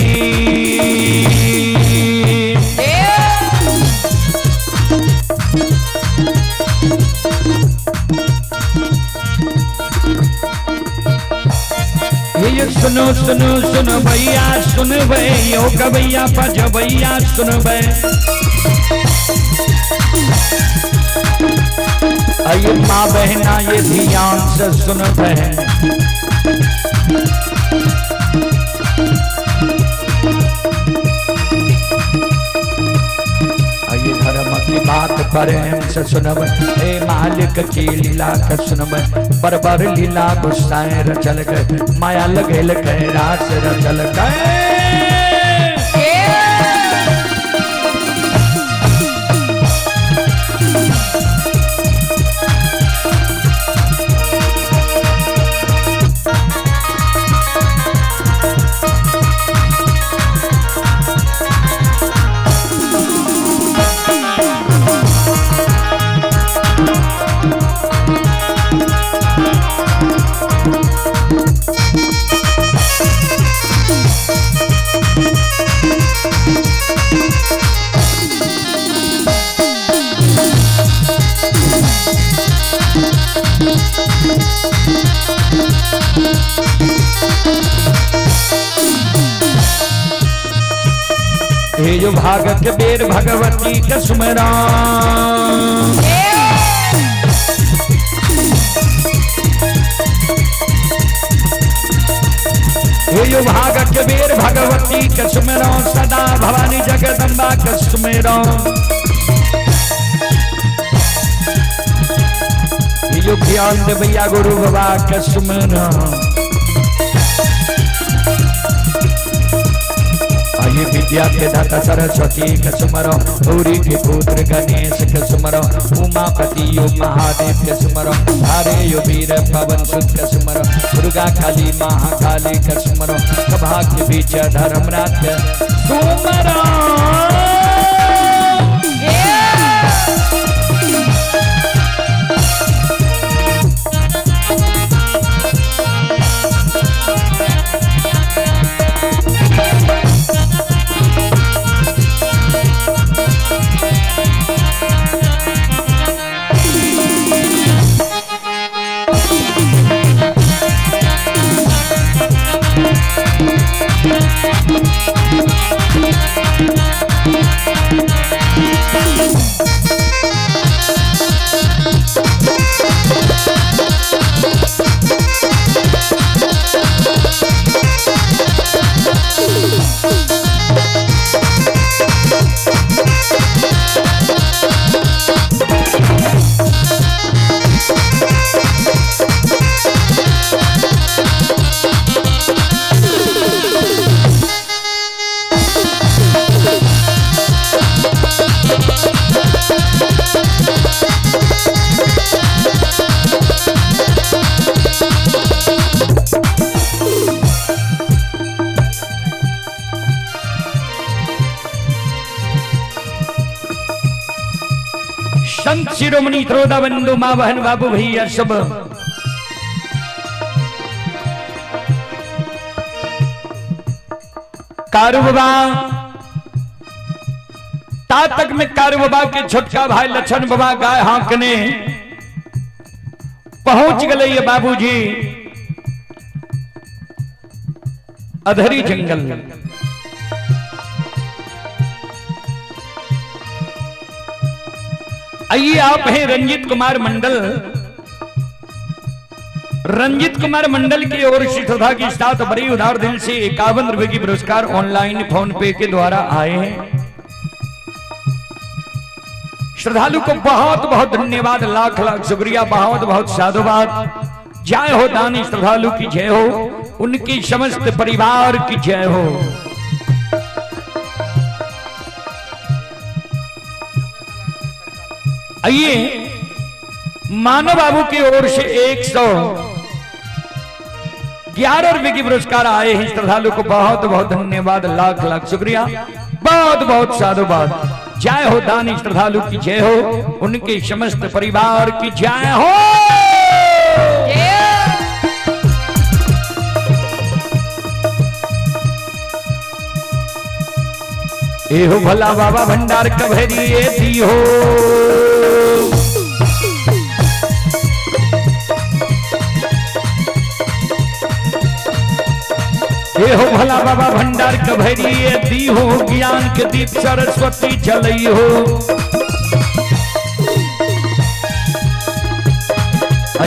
ये सुनो सुनो सुनो भैया सुन भई, ओ कबैया पज भैया सुन भई। आइए माँ बहना ये ध्यान से सुन बहन। आइए धर्म की बात प्रेम से सुनब, हे मालिक की लीला का सुनब। बरबर लीला गुस्साए रचल गए, माया लगेल कैलाश रचल गए। हे जो भाग के बेर भगवती के सुमरा, हे जो भाग के बेर भगवती के सुमरा, सदा भवानी जगदम्बा के सुमरा। हे जो ज्ञान देवैया गुरु बाबा के सुमरा। ये विद्या के दाता सरस्वती के सुमरो, गौरी के पुत्र गणेश के सुमरो, उमापति यो महादेव के सुमरो, हरे यो वीर पवन सुत के सुमरो, दुर्गा काली महाकाली के सुमरो, सभा के बीच धर्मराज के सुमरो। संत शिरोमणि त्रोदा बंधु माँ बहन बाबू भैया सब कारू बाबा तातक में कारू बाबा के छोटका भाई लक्षण बाबा गाय हाँकने पहुंच गए ये बाबूजी अधरी जंगल। आइए आप हैं रंजीत कुमार मंडल। रंजीत कुमार मंडल की ओर से श्रद्धा के साथ बड़ी उदार दिल से 51 रुपए की पुरस्कार ऑनलाइन फोन पे के द्वारा आए हैं। श्रद्धालु को बहुत बहुत धन्यवाद, लाख लाख शुक्रिया, बहुत बहुत साधुवाद। जय हो दानी श्रद्धालु की जय हो, उनकी समस्त परिवार की जय हो। आइए मानव बाबू की ओर से 111 रुपए की पुरस्कार आए हैं। श्रद्धालु को बहुत बहुत धन्यवाद, लाख लाख शुक्रिया, बहुत बहुत साधुवाद। जय हो दानी श्रद्धालु की जय हो, उनके समस्त परिवार की जय हो। एहो भोला बाबा भंडार कभरिए दी हो। एहो भोला बाबा भंडार कभरिए दी हो, ज्ञान के दीप सरस्वती जलई हो।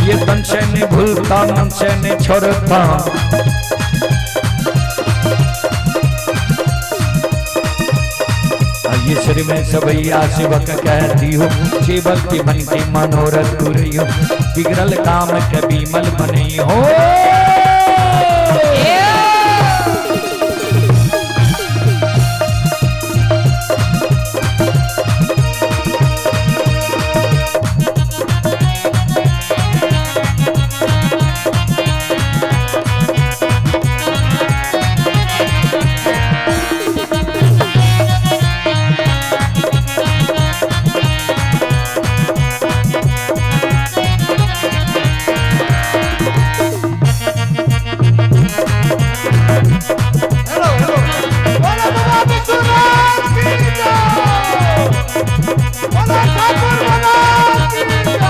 ये तन से नहीं भूलता मन से नहीं छोड़ता, ये सिर में सबैया सेवक कहती हो, सेवक के मन के मनोरथ पूरी हो, बिगड़ल काम के बीमल बनी हो। बोलो बाबा विश्वनाथ की जय। बोलो ठाकुर भगवान की जय।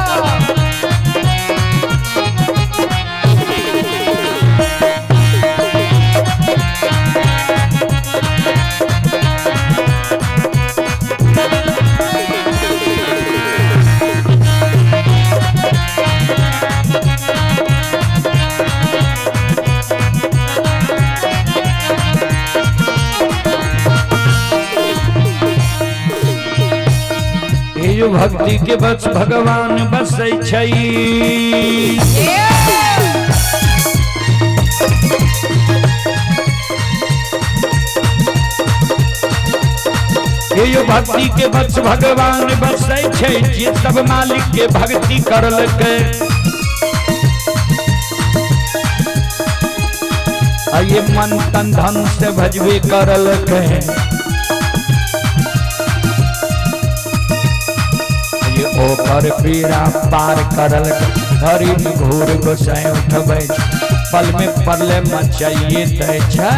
ये जो भक्ति के बस भगवान बसै छै, ये जो भक्ति के बस भगवान बसै छै, जे सब मालिक के भक्ति करलकै। आ ये मन तन धन से भजबे करलकै। ये ओकर पीड़ा पार करलकै, हरि घूर गोसाई उठबै छै, पल में परले मचाइए दै छै।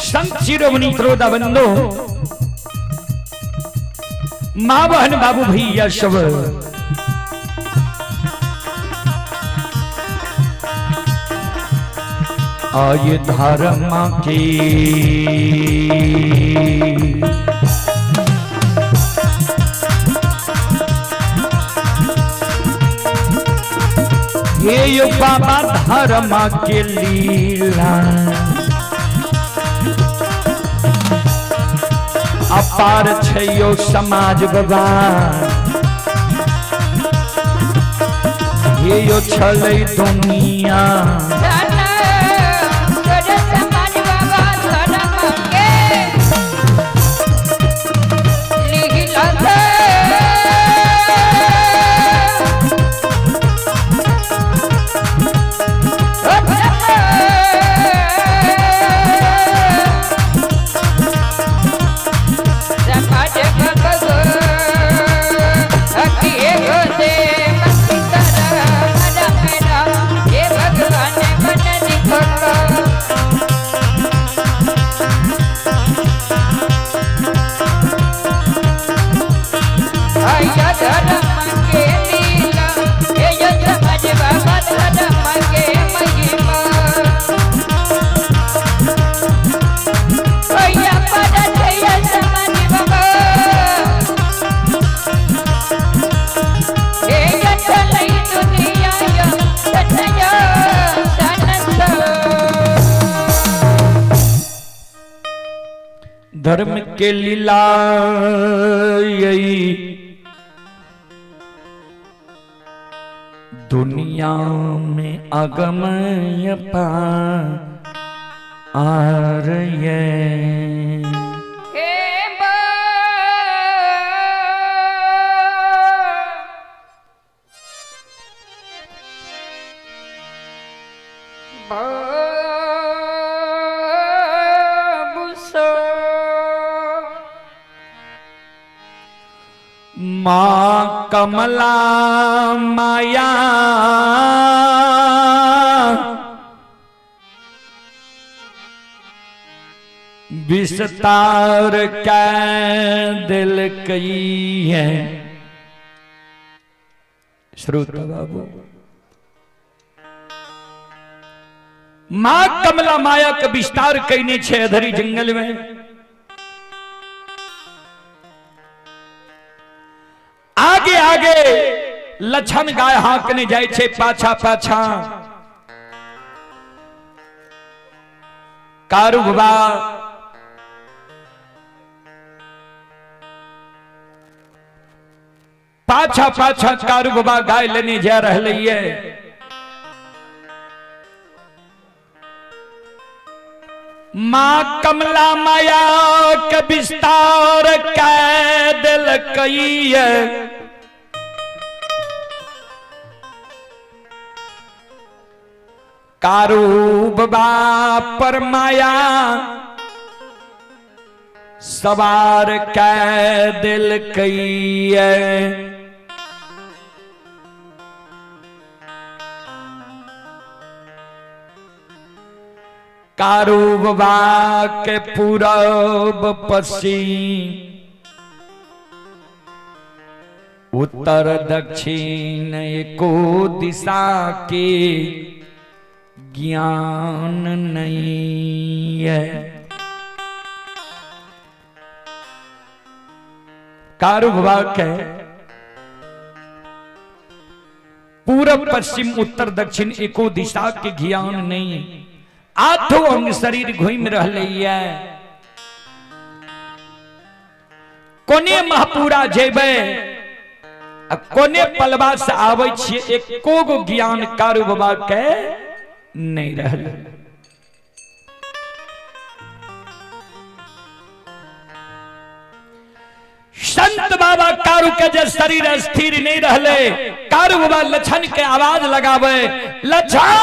संत शिरोमणि त्रोदा बंदो, माँ बहन बाबू भैया सब, आये धर्म की ये यो बाबा धर्म के लीला अपार छै यो समाज बाबा, ये यो छलै दुनिया। भगवान। धर्म के लीला यही दुनिया में अगमय पार ये। हे बाबू माँ कमला माया विस्तार कै दिल कई है। श्रोता बाबू, माँ कमला माया के विस्तार कईने छे अधरी जंगल में। आगे आगे लछन गाय हाँकने जाय छे, पाछा पाछा कारू बाबा पाछा पाछा कारू बाबा गाय लेने जा रहे ये। माँ कमला माया के विस्तार कै दिल कई है। कारू बाबा पर माया सवार कै दिल कई है। कारू बाबा के पूरब पश्चिम उत्तर दक्षिण एको दिशा के ज्ञान नहीं है। कारू बाबा के पूरब पश्चिम उत्तर दक्षिण एको दिशा के ज्ञान नहीं, आठों अंग शरीर घूम रहे है। कोने महपूरा जेबे आ कोने पलवा से आबै छियै, एको गो ज्ञान कारू बाबा के नहीं रहल। संत बाबा कारू के जे शरीर स्थिर नहीं रहले, कारू बाबा लछन के आवाज लगावे, लछन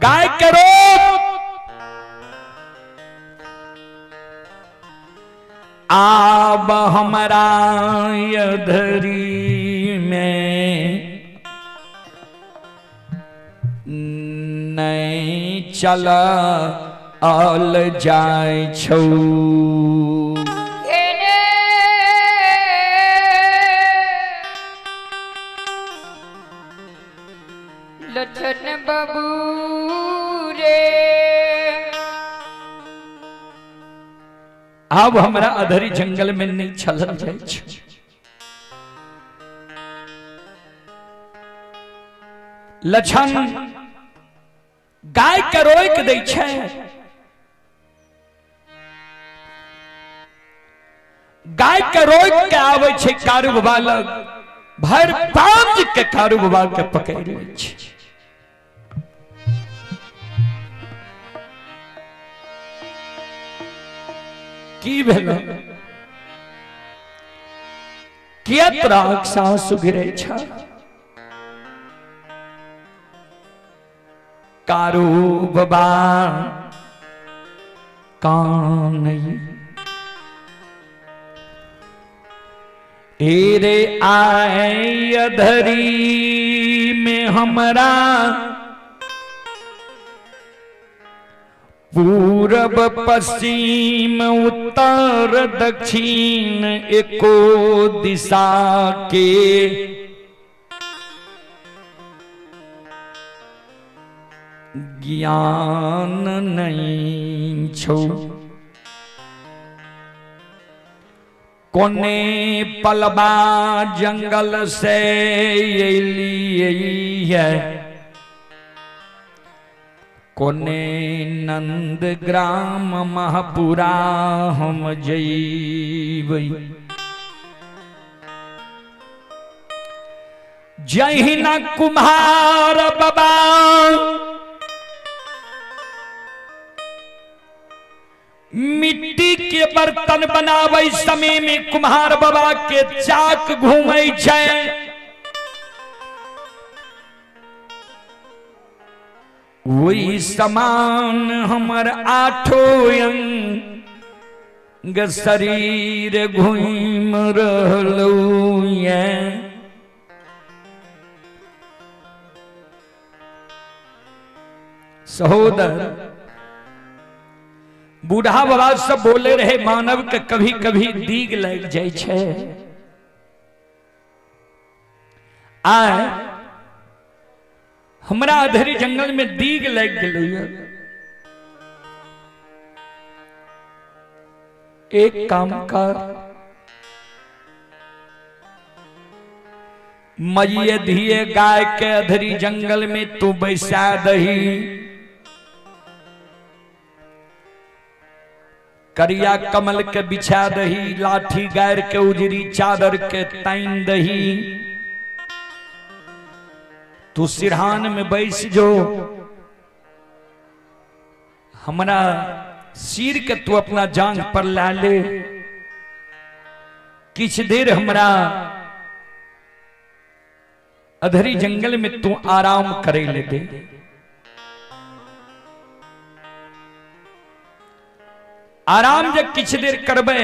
गाय के रोक, आब हमरा अधरी में नहीं चल आल जाय छौ। लछन बाबू रे, आब हमरा अधरी जंगल में नहीं चलल जाय छौ। लछन गाय के रोक दै छै, गाय के रोक के आबै छै कारू बाबा लग, भरि पांज के कारू बाबा के पकड़ि लै छै। की भेल? किया तोरा सासु गिरे छ? कारू बाबा कान रे आए अधरी में हमरा पूरब पश्चिम उत्तर दक्षिण एको दिशा के ज्ञान नहीं छो। कोने पलबा जंगल से एलिए है, कोने नंद ग्राम महपुरा हम जइबै। जहिना कुम्हार बाबा मिट्टी के बर्तन बनावे समय में कुम्हार बाबा के चाक घूमै छै, वही समान हमर आठो अंग शरीर घूम रहलौ ये। सहोदर बूढ़ा बाबा सब बोले रहे मानव के कभी कभी दीग लग जाय छै। आय हमरा अधरी जंगल में दीग लग गेलै। एक काम कर, मैये धिये गाय के अधरी जंगल में तू बैसा दही, करिया कमल के बिछा दही, लाठी गायर के उजरी चादर के ताइन दही, तू सिरहान में बैस जो, हमरा सिर के तू अपना जांग पर ला ले, किछ देर हमरा अधरी जंगल में तू आराम करे ले दे। आराम जब किछ देर करबे,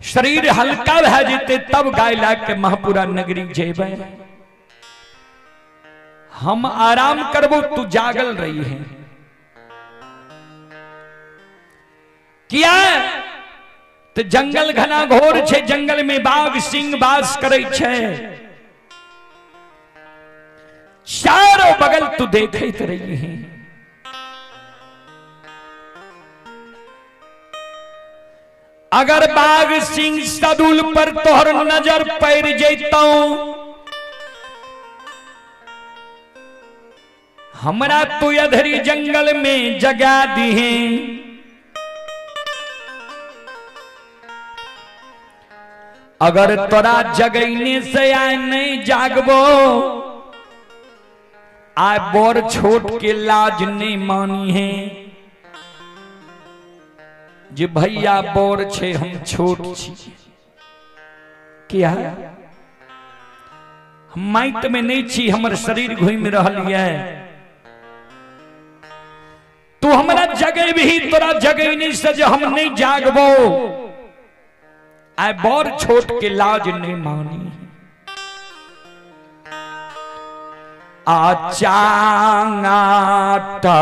शरीर हल्का भए जेते, तब गाय ला के महपुरा नगरी जेबे। हम आराम करबो तू जागल रही है। किया तो जंगल घना घोर छे, जंगल में बाघ सिंह बास करे छे, चारों बगल तू देखत रही है। अगर बाघ सिंह सदुल पर तोहर नजर पड़ जैतौ, हमरा तू अधरी जंगल में जगा दिहे। अगर तोरा जगैने से आय नहीं जागबो, आय बोर छोट के लाज नहीं मानी है जे भैया बोर छे हम छोट छी। किया हम माइत में नहीं छी, हमर शरीर घूम रहल ये, तू हमरा जगह भी तोरा जगह नहीं से जे हम नहीं जागबो, आय बोर छोट के लाज नहीं मानी। आचांगाटा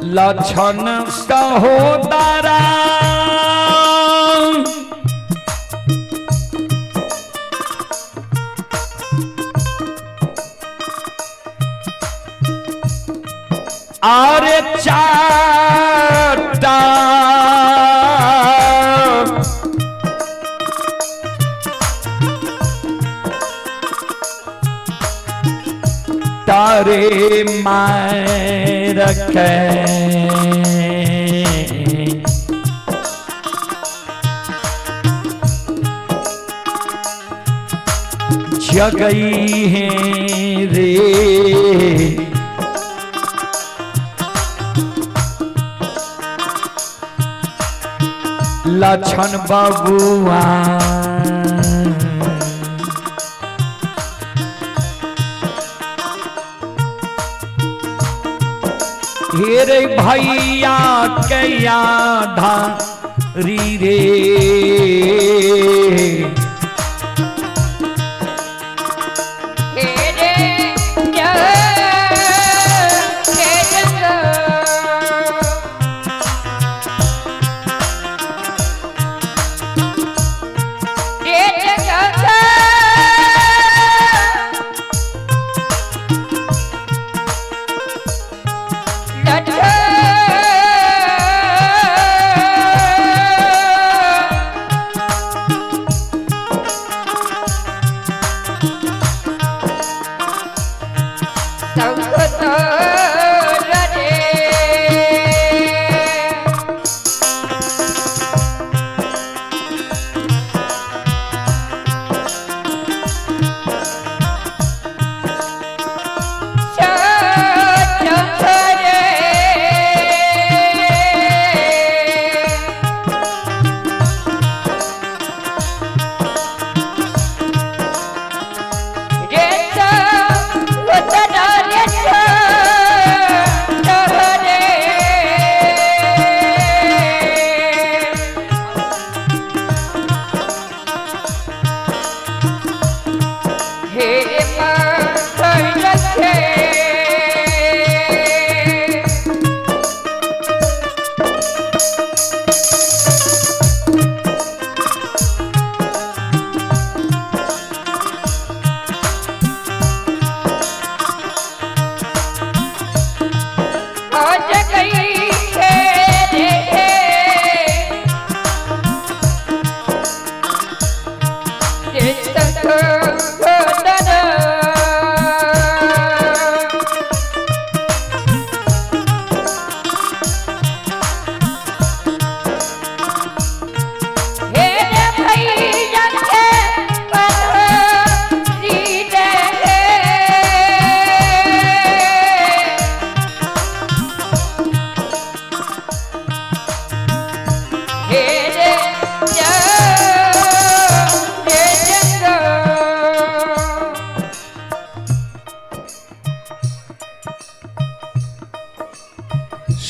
लक्षण सहोदरा आरे चाटा तारे मार के जगई है रे। लक्षण बबुआ हे रे भैया कैया धारी रे, हे रे जग के जग रे जग।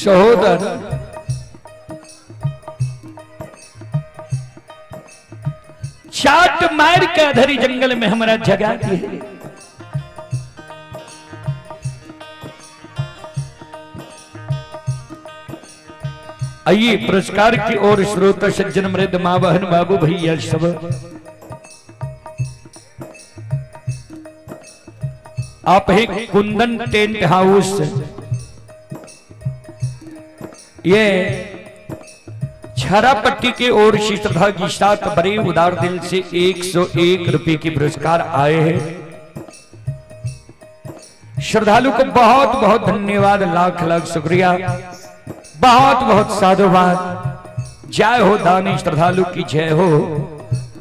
सहोदर चाट मार के अधरी जंगल में हमारा जगा दिए। आइए पुरस्कार की ओर श्रोता सज्जन मृद माँ बहन बाबू भैया सब। आप है कुंदन टेंट हाउस, ये छारापट्टी के ओर से श्रद्धा की साथ बड़े उदार दिल से 101 रुपए के पुरस्कार आए हैं। श्रद्धालु को बहुत बहुत धन्यवाद, लाख लाख शुक्रिया, बहुत बहुत साधुवाद। जय हो दानी श्रद्धालु की जय हो,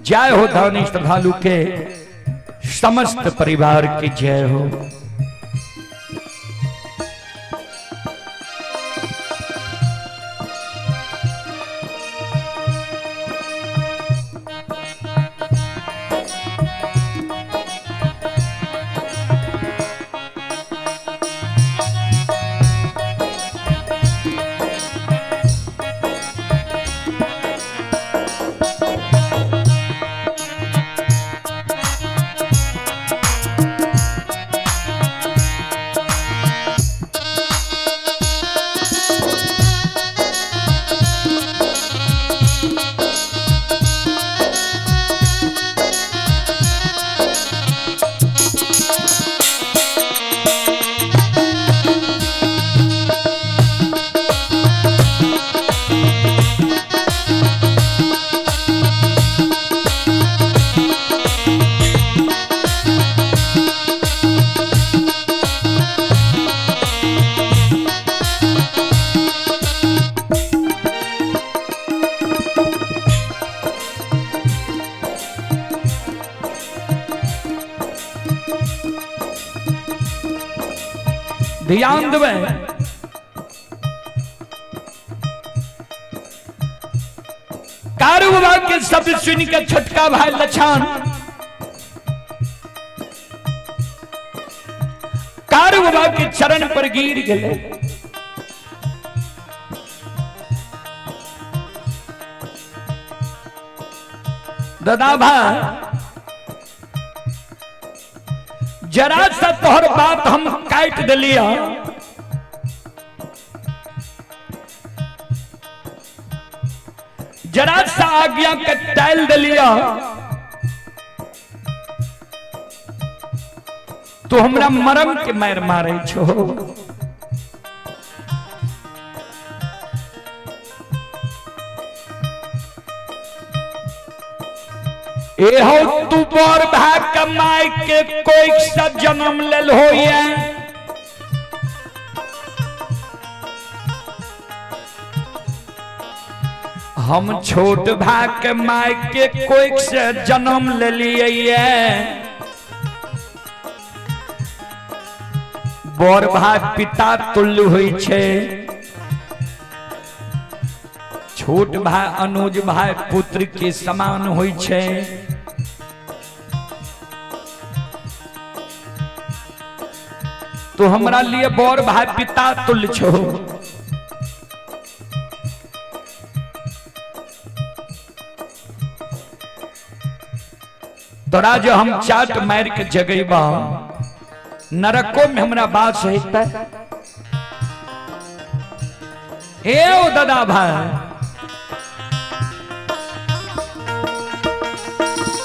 जय हो दानी श्रद्धालु के समस्त परिवार की जय हो। ध्यान देवे, कारू बाबा के शब्द सुन के छोटका भाई लछान कारू बाबा के चरण पर गिर गए। दादा भाई जरा सा तोहर बात हम काट दिलिया, जरा सा आज्ञा के टाल दिलिया, तो हमरा मरम के मार मारे छो। ए हो तू बर भाग कमाई के कोई सा जन्म लेल होइए, हम छोट भाग के माय के कोई से जन्म ले लिए। बर भाग पिता तुल्य होइ छे, छोट भाई अनुज भाई पुत्र के समान होइ छे। तो हमरा लिए बर भाई पिता तुल्य छो। तोरा जो हम चाट मार के जगेबा नरको में हमरा बात हेतै। हे ओ दादा भाई,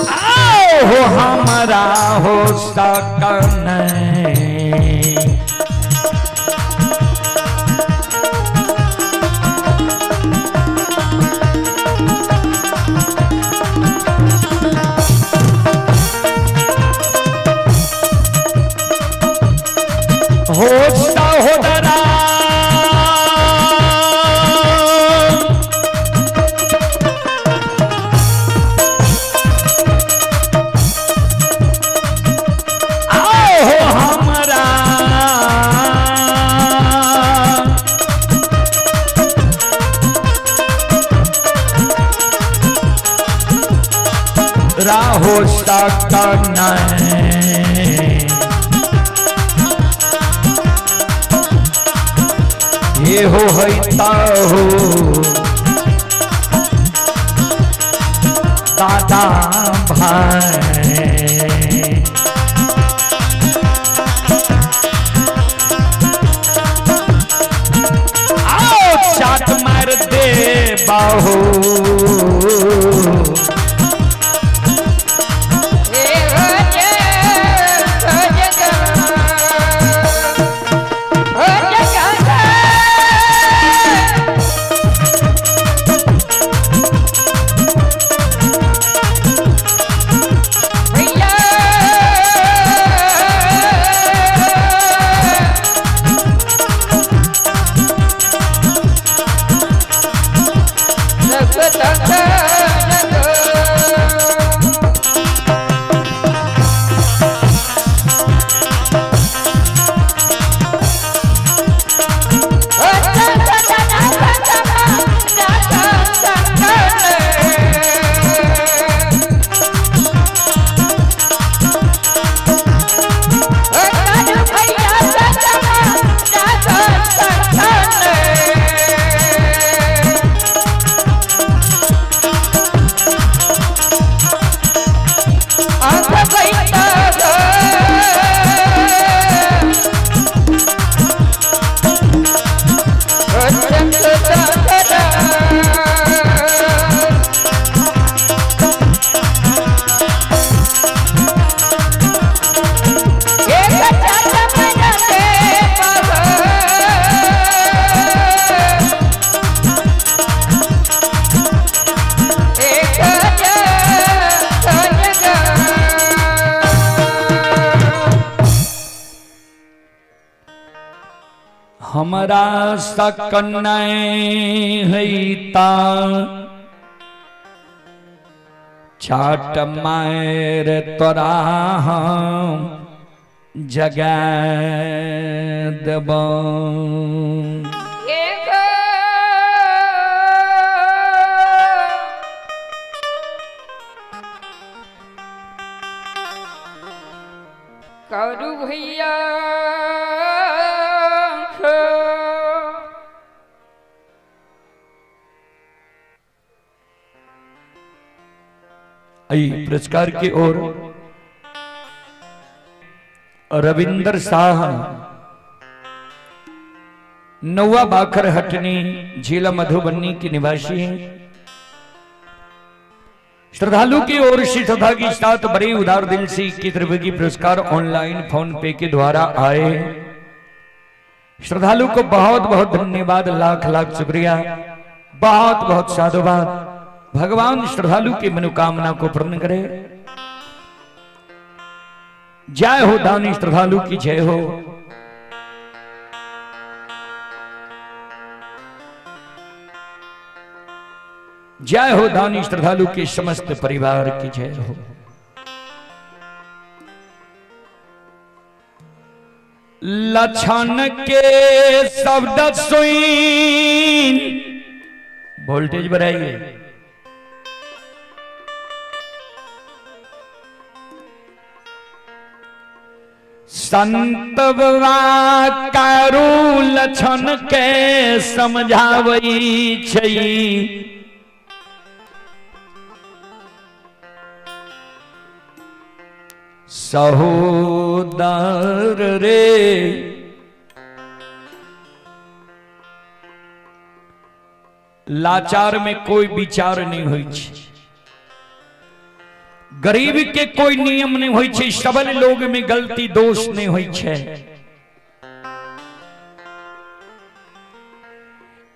आओ हो हमरा हो सकन हो सहोदरा, आओ हो हमरा राहो सकन। एहो हैता हो दादा भाई। आओ चाट मार दे बाहू। हमरा सकन हैता चाट मार तोरा हम जगा देब। करू भैया पुरस्कार की ओर रविंदर शाह, नौवा बाखर हटनी, जिला मधुबनी के निवासी हैं। श्रद्धालु की ओर से श्रद्धा के साथ बड़े उदार दिल से 21 रुपए की पुरस्कार ऑनलाइन फोन पे के द्वारा आए। श्रद्धालु को बहुत बहुत धन्यवाद, लाख लाख शुक्रिया, बहुत बहुत साधुवाद। भगवान श्रद्धालु की मनोकामना को पूर्ण करे। जय हो दानी श्रद्धालु की जय हो। जय हो दानी श्रद्धालु के समस्त परिवार की जय हो। लक्षण के शब्द सुन वोल्टेज बढ़ाइए। संत करू लक्षण के समझावई छै, सहोदर रे लाचार में कोई विचार नहीं होई छै, गरीब के कोई नियम नहीं होई छै, सबल लोग में गलती दोष नहीं होई छै।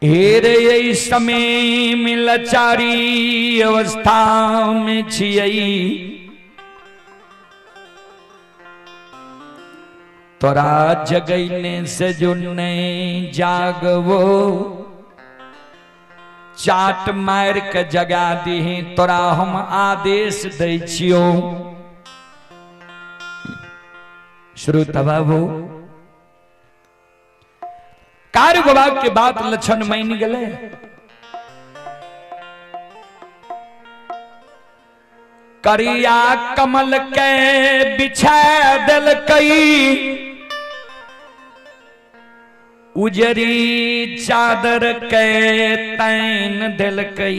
हे रे ये समय में लाचारी अवस्था में छियई, तोरा जगैने से जो नहीं जागवो, चाट मार के जगा दीही, तोरा हम आदेश दै छियो। श्रोता बाबू कार्य बाबा के बात लक्षण मान गए। करिया कमल के बिछा दिलकई, उजरी चादर के तैन देलकै,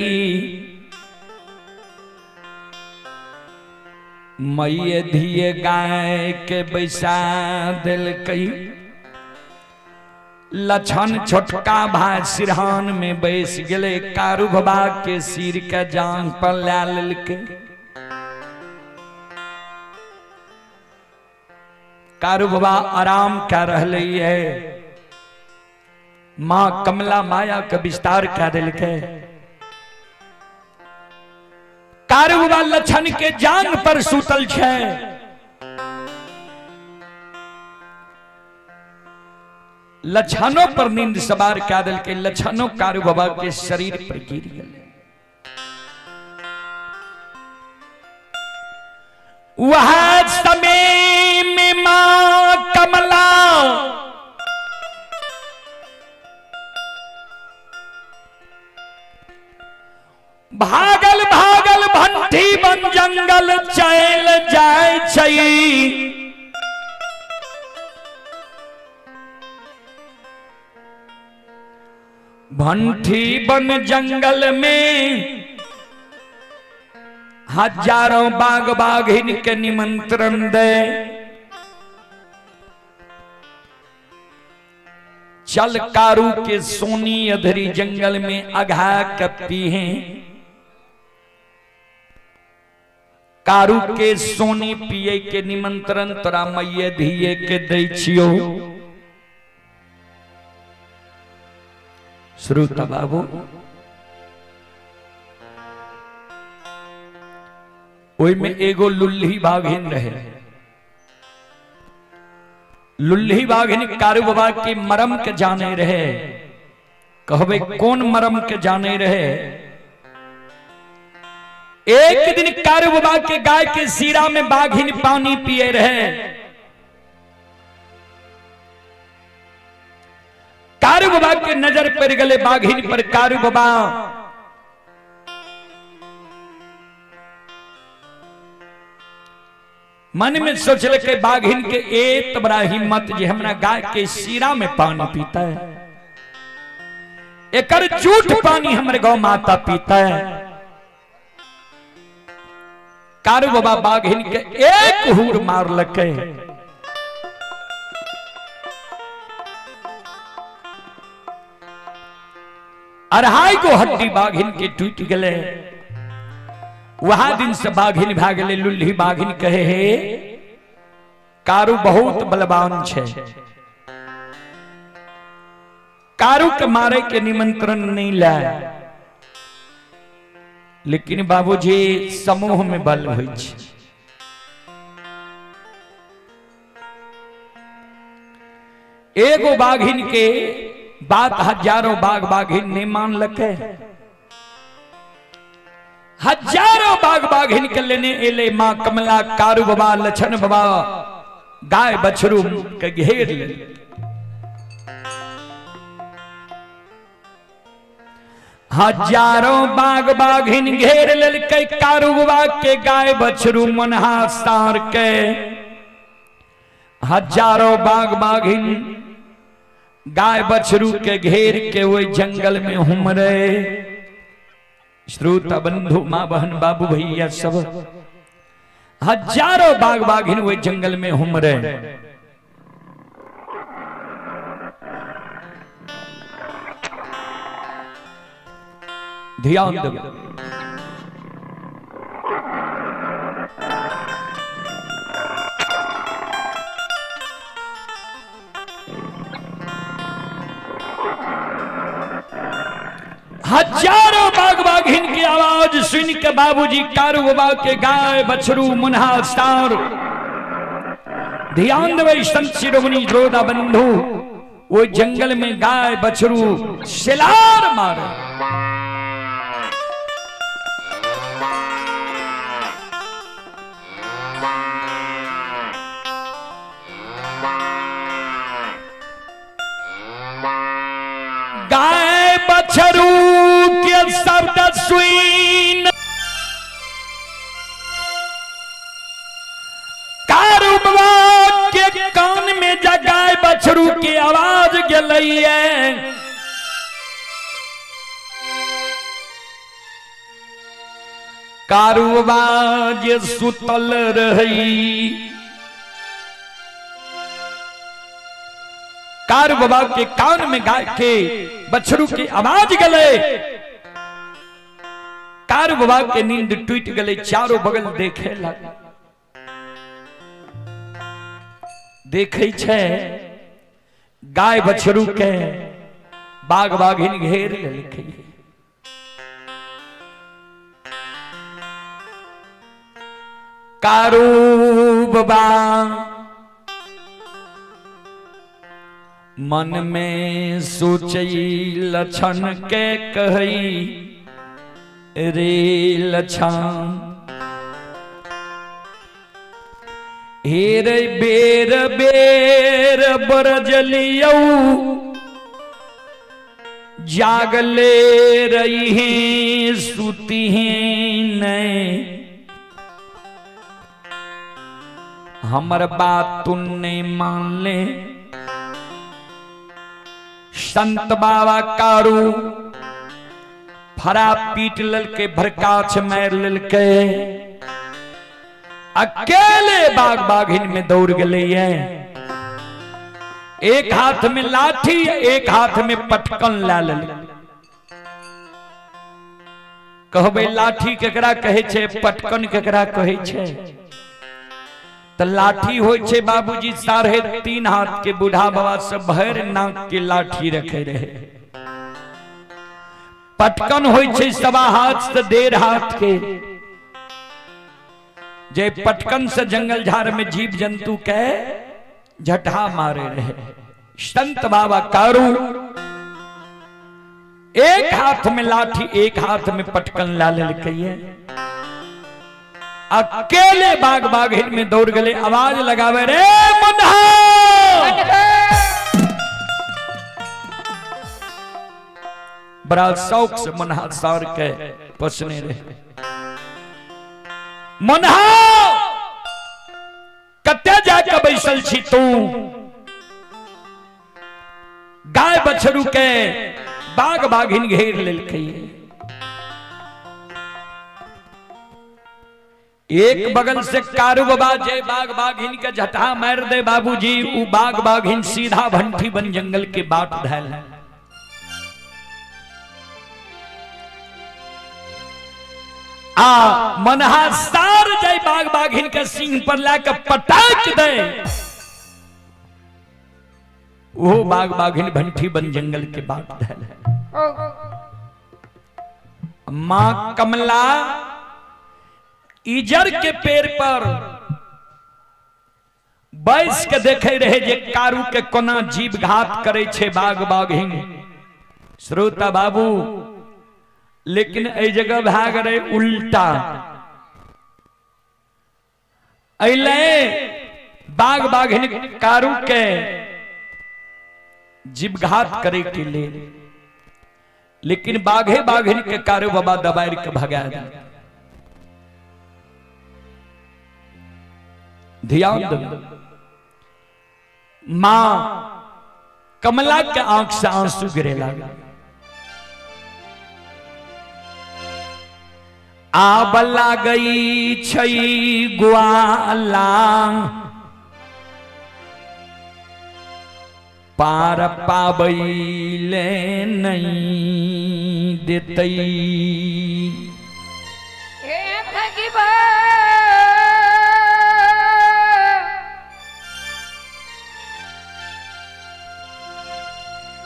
मैये धिये गाय के बैसा देलकै। लछन छोटका भाई सिरहान में बैस गेलै, कारू बाबा के सिर के जांग पर ला लेलकै। कारू बाबा आराम कर रहले है, मां कमला माया के विस्तार कर देलकै। कारू बाबा लछन के जांग पर सुतल छै। लछनों पर नींद सवार कए देलकै, लछनों कारू बाबा के शरीर पर गिर गेलै। वह समय में मां कमला भागल भागल भंठी बन जंगल चल जाय छै। भंठी बन जंगल में हजारों बाघ बाघिन के निमंत्रण दे, चल कारू के सोनी अधरी जंगल में अघा कपी हैं। कारू के सोनी पिए के निमंत्रण तोरा मैये धिये के दै छियो। श्रोता बाबू, ओहि में एगो लुल्ही बाघिन रहे। लुल्ही बाघिन कारू बाबा के मरम के जाने रहे। कहबे कौन मरम के जाने रहे? एक दिन कारू बाबा के गाय के सीरा में बाघिन पानी पिए रहे। कारू बाबा के नजर पड़ गले बाघिन पर। कारू बाबा मन में सोचलकै बाघिन के एत बड़ा हिम्मत जे हमरा गाय के सीरा में पानी पीता है, एकर झूठ पानी हमर गौ माता पीता है। कारू बाबा बाघिन के एक हूर मारलकै। अढ़ाई गो हड्डी बाघिन के टूट गए। वहां दिन से बाघिन भागले। लुल्ही बाघिन कहे हे कारू बहुत बलवान छे, कारू के मारे के निमंत्रण नहीं लाए। लेकिन बाबूजी समूह में बल होइ छै। एगो बाघिन के बात हजारों बाघ बाघिन नहीं मानलकै। हजारों बाघ बाघिन के लेने एले मां कमला कारू बाबा लछन बाबा गाय बछरू के घेर ले। हजारों बाघ बाघिन घेर लेलकै कारू बाबा के गाय बछरू मनहा सार के। हजारों बाघ बाघिन गाय बछरू के घेर के वही जंगल में हुमरे। श्रोता बंधु माँ बहन बाबू भैया सब हजारों बाघ बाघिन वही जंगल में हुमरे। ध्यान दो, हजारों बाघ बाघिन की आवाज सुन के बाबूजी कारू बाबा के गाय बछरू मुन्हा सार। ध्यान देवे संत शिरोमणि जोधा बंधु, वो जंगल में गाय बछरू सिलार मारे। गाय बछरू के शब्द सुन कारू बाबा के कान में जगाए बछरू के आवाज गेल। दैये। कारूबा जे सुतल रही, कारू बाबा के कान में गाय के बछरू की आवाज गले, कारू बाबा के नींद टूट गले, चारों बगल देखे लगा, देखे छे गाय बछरू के बाघ बाघिन घेर लेलकै। कारू बाबा मन में सोचई लक्षण के कहई रे लक्षण, हे रे बेर बेर बरजलियौ जागले रही सुती नहीं, हमर बात तुम नहीं मान ले। संत बाबा कारू फरा पीट ललके, भरकाछ मार ललके, अकेले बाघ बाघिन में दौड़ गए। एक हाथ में लाठी, एक हाथ में पटकन ला ललके। कहबे लाठी केकरा कहै छे, पटकन केकरा कहै छे? त लाठी होय छे बाबूजी 3.5 हाथ के, बूढ़ा बाबा सब भर नाक के लाठी रखे रहे। पटकन होय छे 1.25 हाथ से 1.5 हाथ के, जे पटकन से जंगल झाड़ में जीव जंतु के झटहा मारे रहे। संत बाबा कारू एक हाथ में लाठी, एक हाथ में पटकन ला लेलकै, अकेले बाघ बाघिन में दौड़ गए, आवाज लगावे रे मुन्हा। बड़ा शौक से मुन्हा सार के पसने रहे। मुन्हा कत्ते जाके बैसल छी तू? गाय बछरू के बाघ बाघिन घेर लेलकै। एक बगल से कारू बाबा जे बाघ बाघिन के झटहा मार दे बाबूजी, उ बाघ बाघिन सीधा भंठी बन जंगल के बाट धैल। आ मनहा सार जाय बाघ बाघिन के सिंह पर लाके पटाक दे, वो बाघ बाघिन भंठी बन जंगल के बाट धैल। मां कमला इजर के पेड़ पर बैस के देखे रहे जे कारू के कोना जीव घात करे छे बाघ बाघिन। श्रोता बाबू, लेकिन ए जगह भाग रहे उल्टा, अइले बाघ बाघिन कारू के जीव घात करे के लिए, लेकिन बाघे बाघिन के कारू बाबा दबार के भगा दे। ध्यान दो, मां कमला के आंख से आंसू गिरे लगा। आबला गई छई ग्वाला पार पाबैले नहीं देतई। हे भगवान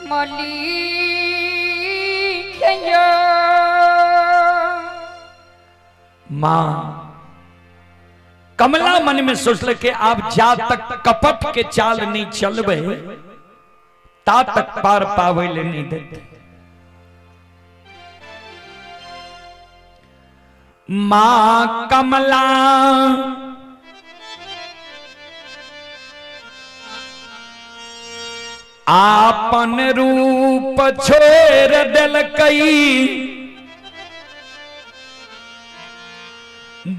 मलिक मां कमला मन में सोचल के आप जा तक कपट के चाल नहीं चलबे ता तक पार पावे ले नहीं देते। मां कमला आपन रूप छोड़ दिलकई,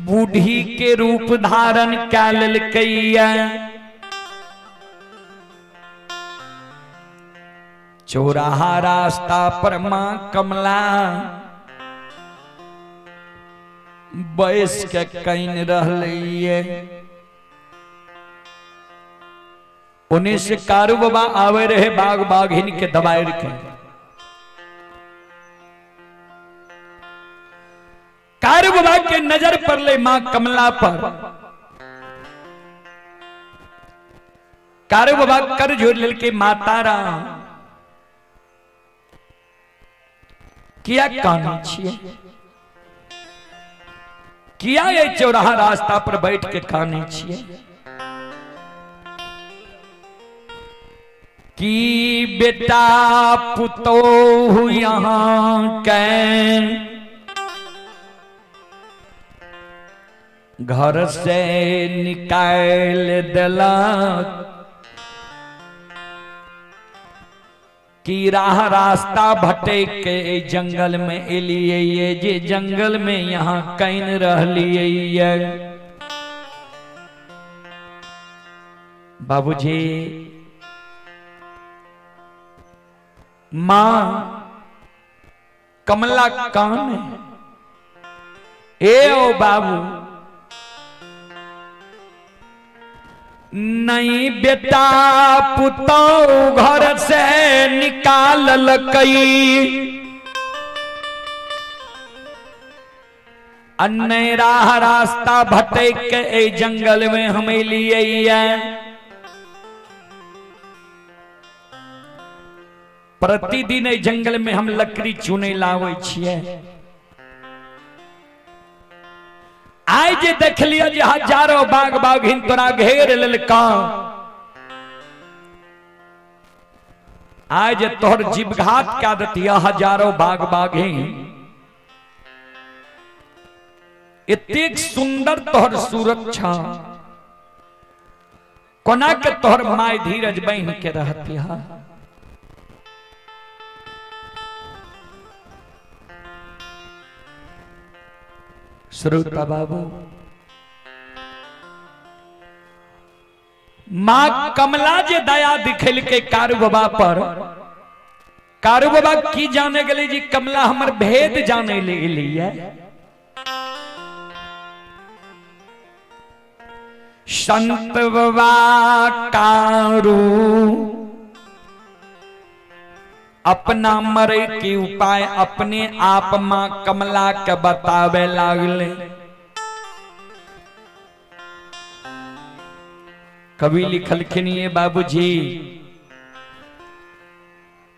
बूढ़ी के रूप धारण कै लेलकई। चौराहा रास्ता पर माँ कमला बैस के can रहलिए। उन्हें से कारू बाबा आवे रहे बाघ बाघिन के दबाए रखे। कारू बाबा के नजर पर ले मां कमला पर। कारू बाबा कर जोड़ ललके माता राम किया कान छिए, किया ये चौराहा रास्ता पर बैठ के काने छिए कि बेटा पुतोहु यहाँ के घर से निकाल देलक कि राह रास्ता भटक के जंगल में एलिए ये जे जंगल में यहाँ can रहलिए ये। बाबूजी माँ कमला कौन है? ए ओ बाबू नहीं बेटा पुतौ घर से निकाल लकई अन्य राह रास्ता भटक के ए जंगल में हम लिए। प्रतिदिन ए जंगल में हम लकड़ी चुने लावे छिए। आइ जे देख लिया जे हजारों बाघ बाघिन तोरा घेर लेलका, आइ जे तोहर जीवघात के आदत यह हजारों बाघ बाघिन, एतेक सुंदर तोहर सुरक्षा कोना के तोहर my धीरज बहन के रहती है। श्रोता बाबू मां कमला जे दया दिखेल के कारू बाबा पर, कारू बाबा की जाने गले जी कमला हमर भेद जाने ले लिए। संत बाबा कारू अपना मरे के उपाय अपने आप मां कमला के बतावे लागले। कवि लिखलखिन ये बाबूजी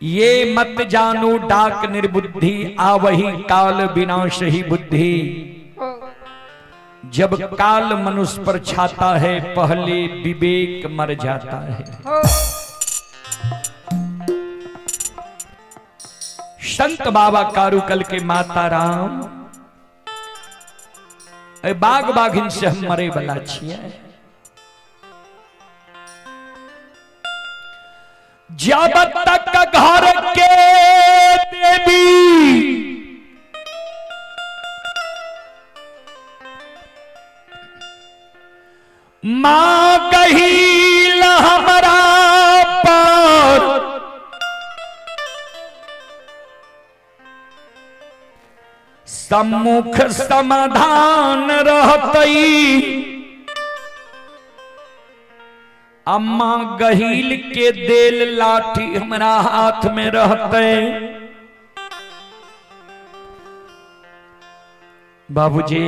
ये मत जानो डाक निर्बुद्धि आवही काल विनाश ही बुद्धि। जब काल मनुष्य पर छाता है पहले विवेक मर जाता है। संत बाबा कारूकल के माता राम ए बाघ बाघिन से हम मरे वाला छिए। जब तक घर के देवी मां गहील हमरा पर सम्मुख समाधान रहतई, अम्मा गहील के देल लाठी हमरा हाथ में रहते। बाबूजी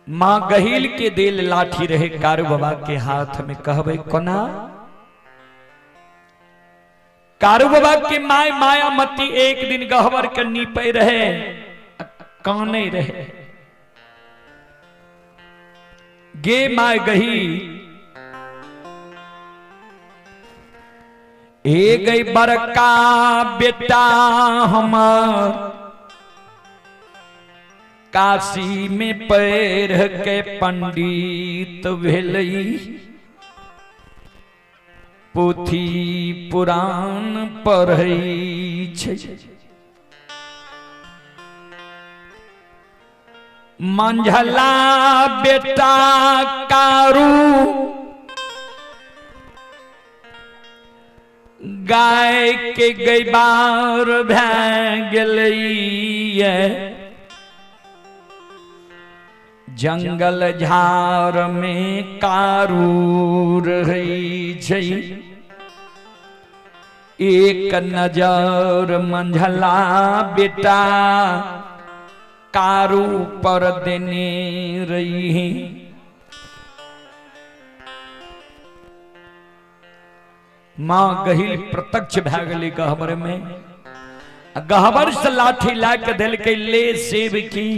मां गहील के देल लाठी रहे कारू बाबा के हाथ में। कहबे कोना कारू बाबा के my Mayamati एक दिन गहवर के नीपे रहे काने रहे गे my गही ए गई बड़का बेटा हमार काशी में पैर के पंडित भेलई, पोथी पुराण पढ़ै छै, मंझला बेटा कारू गाय के गैबार भए गेलैये, जंगल झाड़ में कारू रहै छै, एक नजर मंझला बेटा कारू पर देने रही। माँ गहिल प्रत्यक्ष भए गेलै गहबर में, गहबर से लाठी ला के देलकै, ले सेब की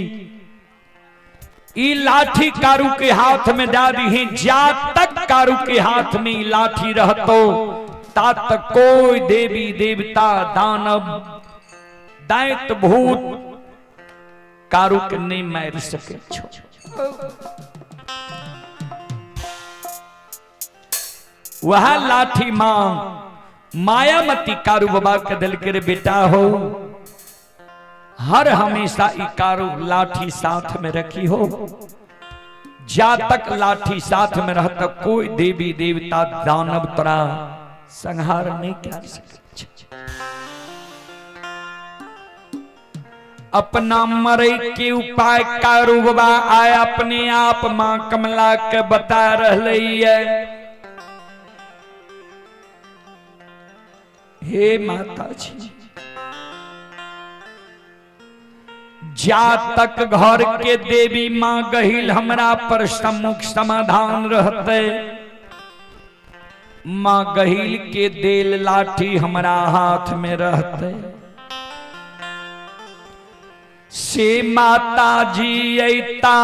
ई लाठी कारू के हाथ में दे दीही, जा तक कारू के हाथ में ई लाठी रहतो ता तक कोई देवी देवता दानव दैत्य भूत कारू के नहीं मार सके छो। वह लाठी मां मायामती कारू बाबा के दिल के रे बेटा हो, हर हमेशा ई कारू लाठी साथ में रखी हो, जा तक लाठी साथ में रहता कोई देवी देवता दानव तोरा संहार नहीं कर सके। अपना मरे के उपाय कारू बाबा आय अपने आप मां कमला के बता रहे है। हे माता जी, जा तक घर के देवी मां गहिल हमरा पर सम्मुख समाधान रहते, मां गहिल के देल लाठी हमरा हाथ में रहते, से माता जी ऐता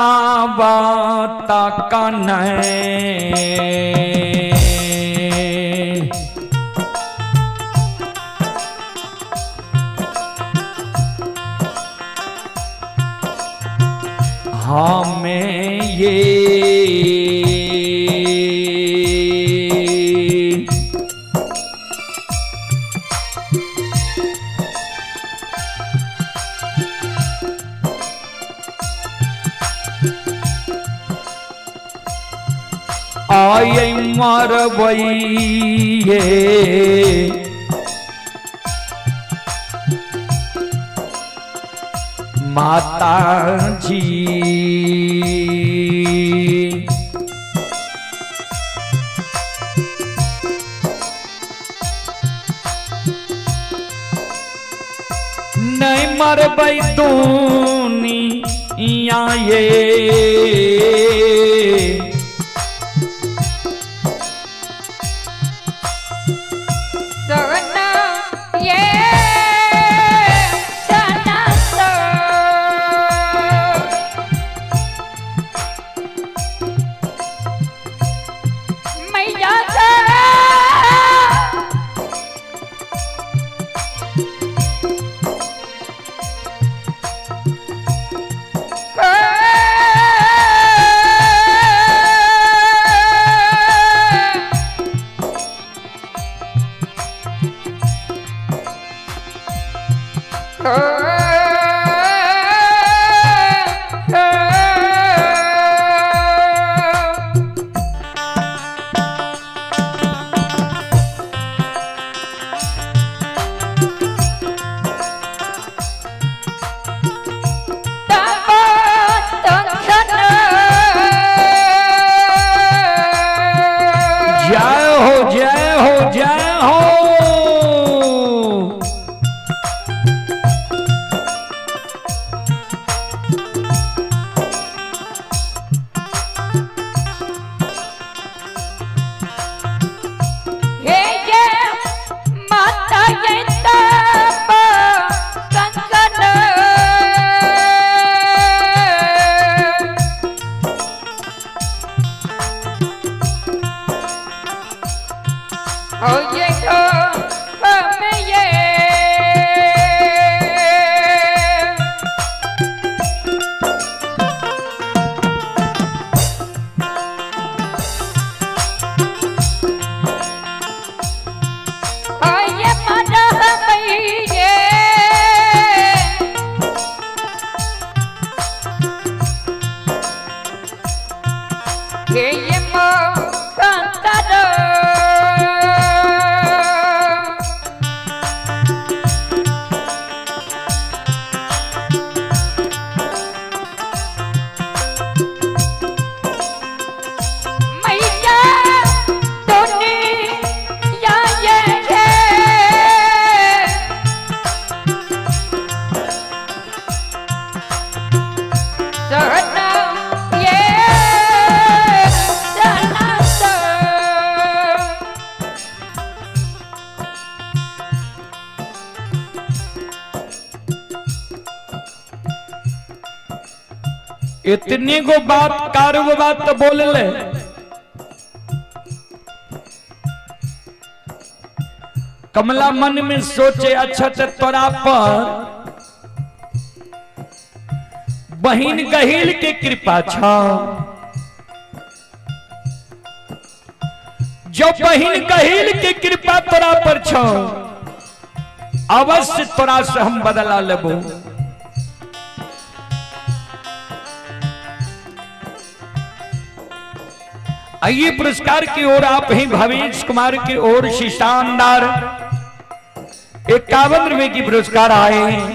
बाता कन्हे हमें ये आय मरबइये माता जी। नहीं मरबै दुनिया ये सना ये सना सो मैया सा जय हो जय हो जय हो। हे ये माता ये तप कंकन ओ ये तो हम ये आये मरबइये हे ये मो कंतर। इतनी गो बात कारू बात तो बोल ले। कमला मन में सोचे अच्छा तो तोरा पर बहिन गहील के कृपा छ, जो बहिन गहील के कृपा तोरा पर छ अवश्य तोरा से हम बदला लेबो। आइए पुरस्कार की ओर आप ही भवेश कुमार की ओर से शानदार 51 रुपए की पुरस्कार आए हैं।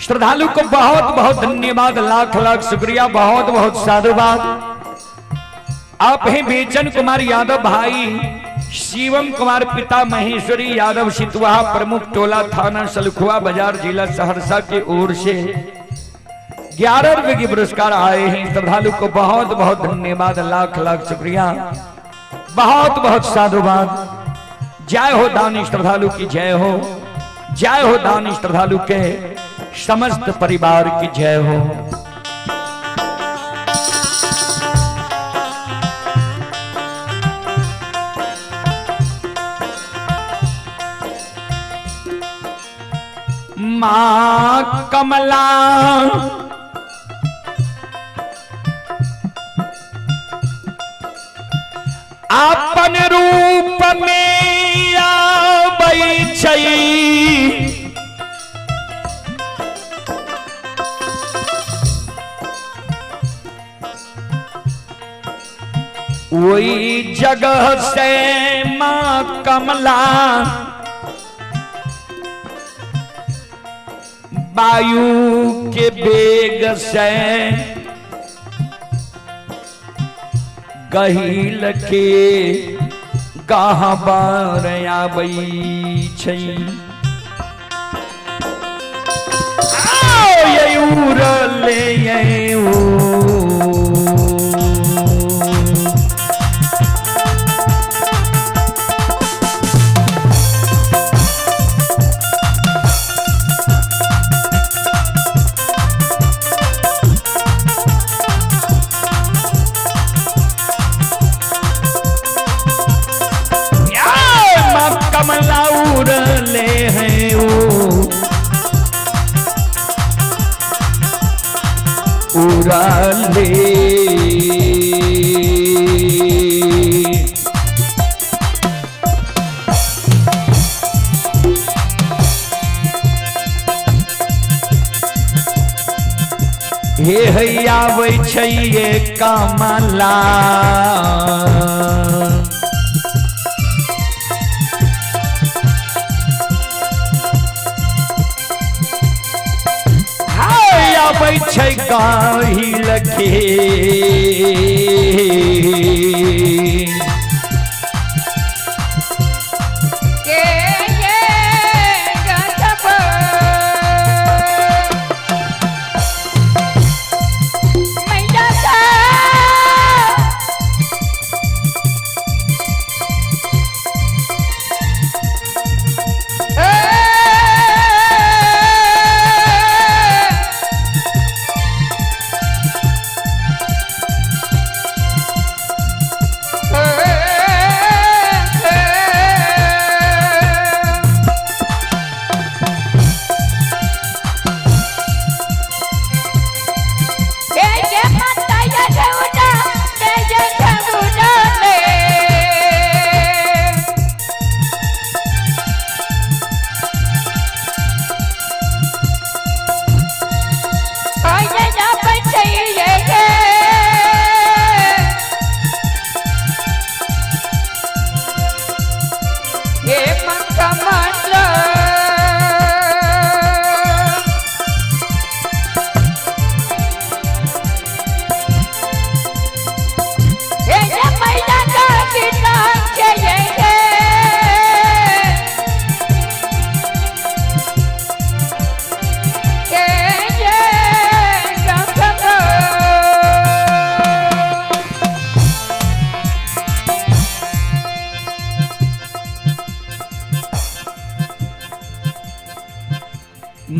श्रद्धालु को बहुत बहुत धन्यवाद, लाख लाख शुक्रिया, बहुत बहुत साधुवाद। आप हैं बेचन कुमार यादव भाई, शिवम कुमार पिता महेश्वरी यादव सितुआ प्रमुख टोला थाना सलखुआ बाजार जिला सहरसा की ओर से 11 रुपए के पुरस्कार आए हैं। श्रद्धालु को बहुत बहुत धन्यवाद, लाख लाख शुक्रिया, बहुत बहुत साधुवाद। जय हो दानी श्रद्धालु की जय हो, जय हो दानी श्रद्धालु के समस्त परिवार की जय हो। मां कमला अपन रूप में आबै छै, वही जगह से मां कमला वायु के बेग से गहील के गहबर आबै छै। उड़ले कमला उड़ले हैं वो उड़ले। हे हैया आबै छै ये कमला आबै छै गहिल के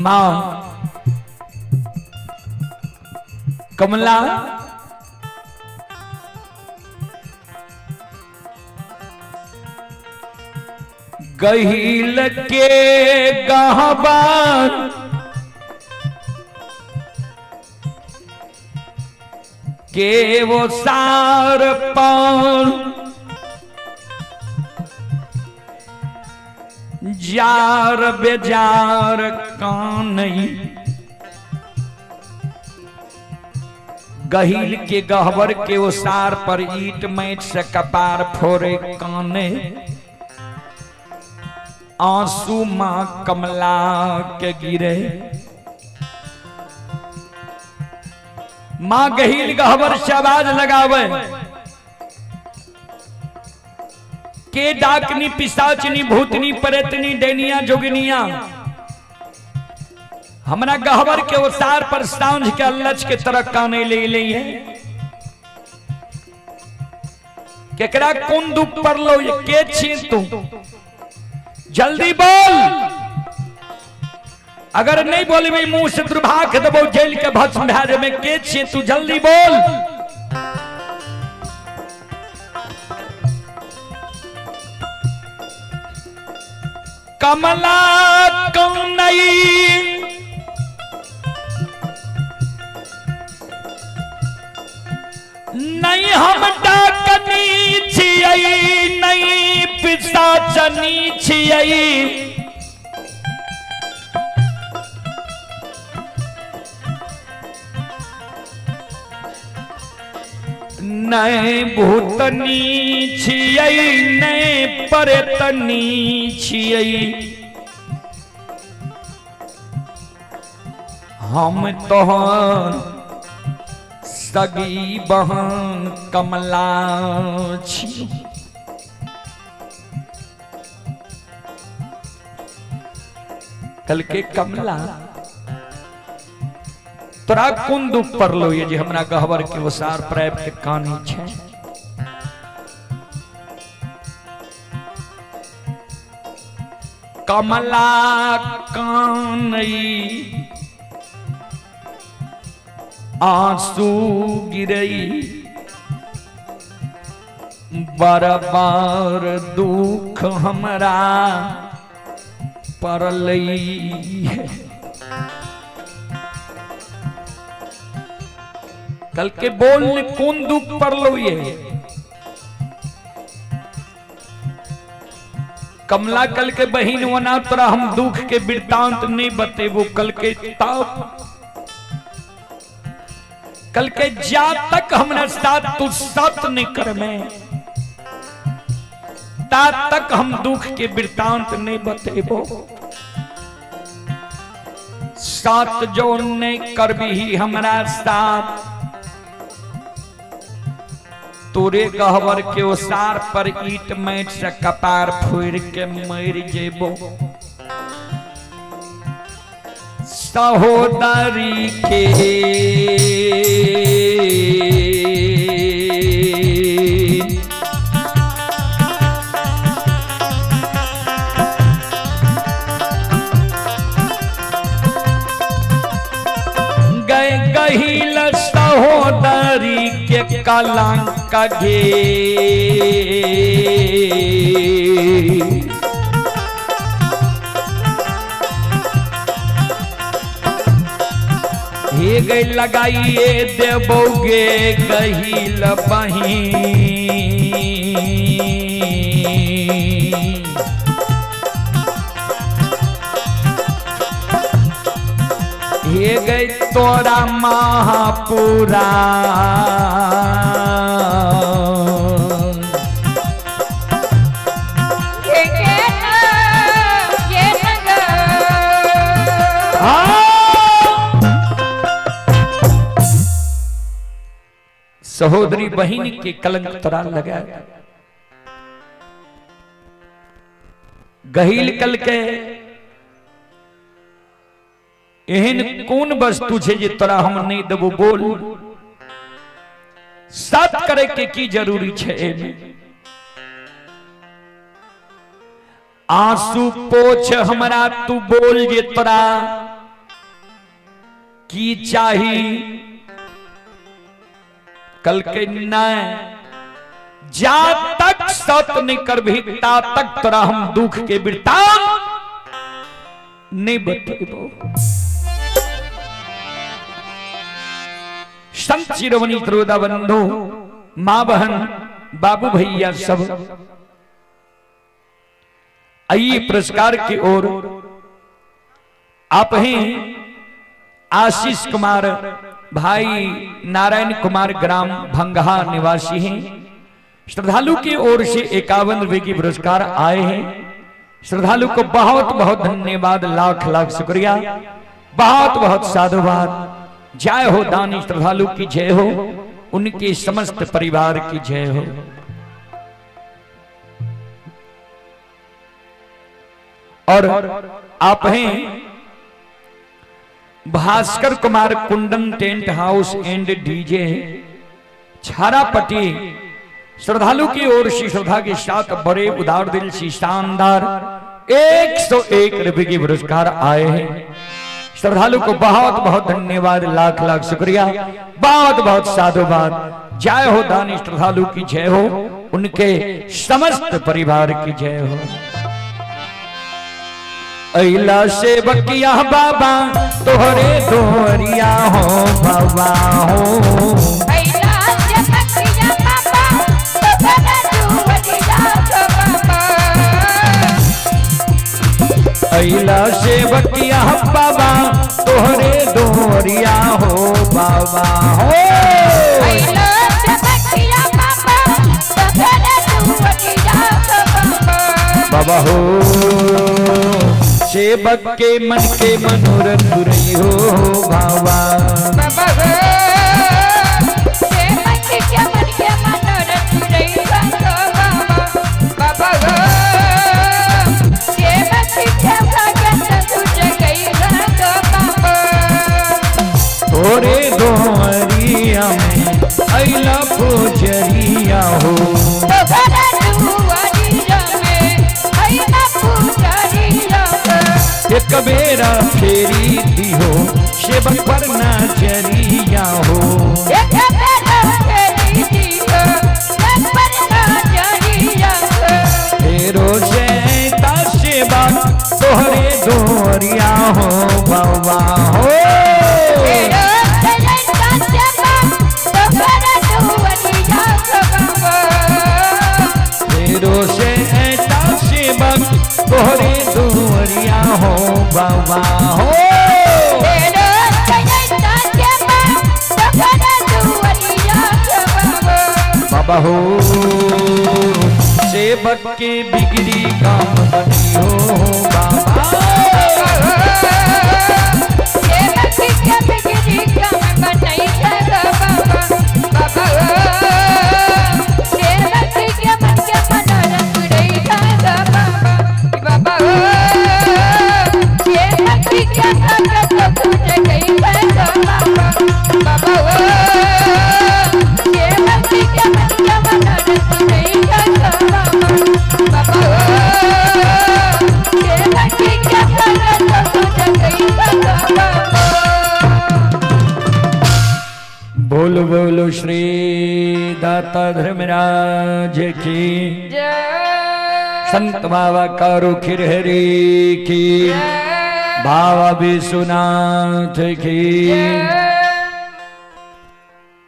मां कमला गहील के गहबर के वो सार पर जार बेजार कानई। गहील के गहबर के ओसार पर ईट मैट से कपार फोड़े काने। आंसू मां कमला के गिरे। मां गहील गहबर से आवाज लगावे के डाकनी पिशाचनी भूतनी प्रेतनी डैनिया जोगिनिया हमरा गहबर के ओसार पर सांझ के अल्लच के तरह काने ले ले है। केकरा कोन दुख पड़लो ये के छी तू, जल्दी बोल। अगर नहीं बोलबे मुंह से दुर्भाग्य देबो जेल के भस्म भए जेबे। के छी तू, जल्दी बोल। कमला कौनई नहीं हम डाकनी छियै, नहीं पिशाचनी छियै। नहीं भूतनी छियै, नहीं प्रेतनी छियै। हम तोहर सगी बहन कमला छी। कल के कमला तोरा कोन दुख पड़लो ये जे हमरा गहबर के ओसार प्राइप के कानी छै। कमला कानई आंसू गिरई बरबार दुख हमरा पड़लई है। कल के बोल ने कोन दुख पड़लो ये। कमला कल के बहिन वना तोरा हम दुख के वृत्तांत नहीं बतेबो। कल के तब कल के जा तक हमरा साथ तू सत नहीं करमे ता तक हम दुख के वृत्तांत नहीं बतेबो। सात जो नहीं करबी हमरा साथ तोरे गहबर के ओसार पर ईट मैट से कपार फोड़ के मर जेबो। सहोदरी के गए गहील सहोदरी के कलंक गे। हे गई लगाइए देबोगे गहील बहिन। हे गई तोरा महापुरा सहोदरी बहिन के कलंक तोरा लगा। गहील कल के एहन कोन वस्तु छे जे तोरा हम नहीं देबो बोल। सात करे के की जरूरी छे एमे। आंसू पोछ हमरा तू बोल जे तोरा की चाही। कल के नहीं, जा तक सत नहीं करभी ता तक तोरा हम दुख के वृत्तांत नहीं बतेबो। संत शिरोमणि त्रोदा बंधु, माँ बहन, बाबू भैया सब आइए पुरस्कार की ओर। आप हैं आशीष कुमार भाई नारायण कुमार, ग्राम भंगहा निवासी हैं। श्रद्धालु की ओर से 51 रुपए की पुरस्कार आए हैं। श्रद्धालु को बहुत बहुत धन्यवाद, लाख लाख शुक्रिया, बहुत बहुत साधुवाद। जय हो दानी श्रद्धालु की जय हो, उनके समस्त परिवार की जय हो। और आप हैं Bhaskar Kumar Kundan tent house and DJ Chharapatti, श्रद्धालु की ओर से श्रद्धा के साथ बड़े उदार दिल से शानदार 101 रुपए के पुरस्कार आए हैं। श्रद्धालु को बहुत बहुत धन्यवाद, लाख लाख शुक्रिया, बहुत बहुत साधुवाद। जय हो दानी श्रद्धालु की जय हो, उनके समस्त परिवार की जय हो। अला से बकिया बाबा तोहरे दोरिया हो बाबा हो। अइला से बकिया बाबा तोहरे दुआरिया हो बाबा। अला से बकिया बाबा तोहरे दोरिया हो बाबा हो। अइला से बकिया बाबा तोहरे दुआरिया हो बाबा। बाबा हो सेवक के मन के मनोरथ पुरई हो बाबा। बाबा हो सेवक के मन के मनोरथ पुरई हो बाबा। बाबा हो सेवक के भगत तुझ गई हो बाबा। तोरे दोरिया में अइला पुजरिया हो। तोहरा दुआरिया में अइला पुजरिया हो। एक बेरा फेरी दिहो सेवक पर नजरिया हो। एक बेरा फेरी दिहो सेवक पर नजरिया हो। फेरो से सेवक तोहरे दोरिया हो बाबा हो। फेरो से सेवक तोहरे दुआरिया हो बाबा। फेरो से सेवक तोहरे दोरिया हो बाबा हो। फेरो से सेवक तोहरे दुआरिया हो बाबा। बाबा हो सेवक के बिगड़ी काम बनी हो बाबा। सेवक के बिगड़ी काम बनई है बाबा। बाबा सेवक के मन के मनोरथ पुरई है बाबा। बाबा सेवक के भगत तुझ गई है बाबा। बाबा सेवक के मन के मनोरथ पुरई है बाबा। बाबा सेवक के भगत तुझ गई है बाबा। बोलो बोलो श्री दाता धर्मराज की जय। संत बाबा कारो खिरहरी की, बाबा विश्वनाथ की।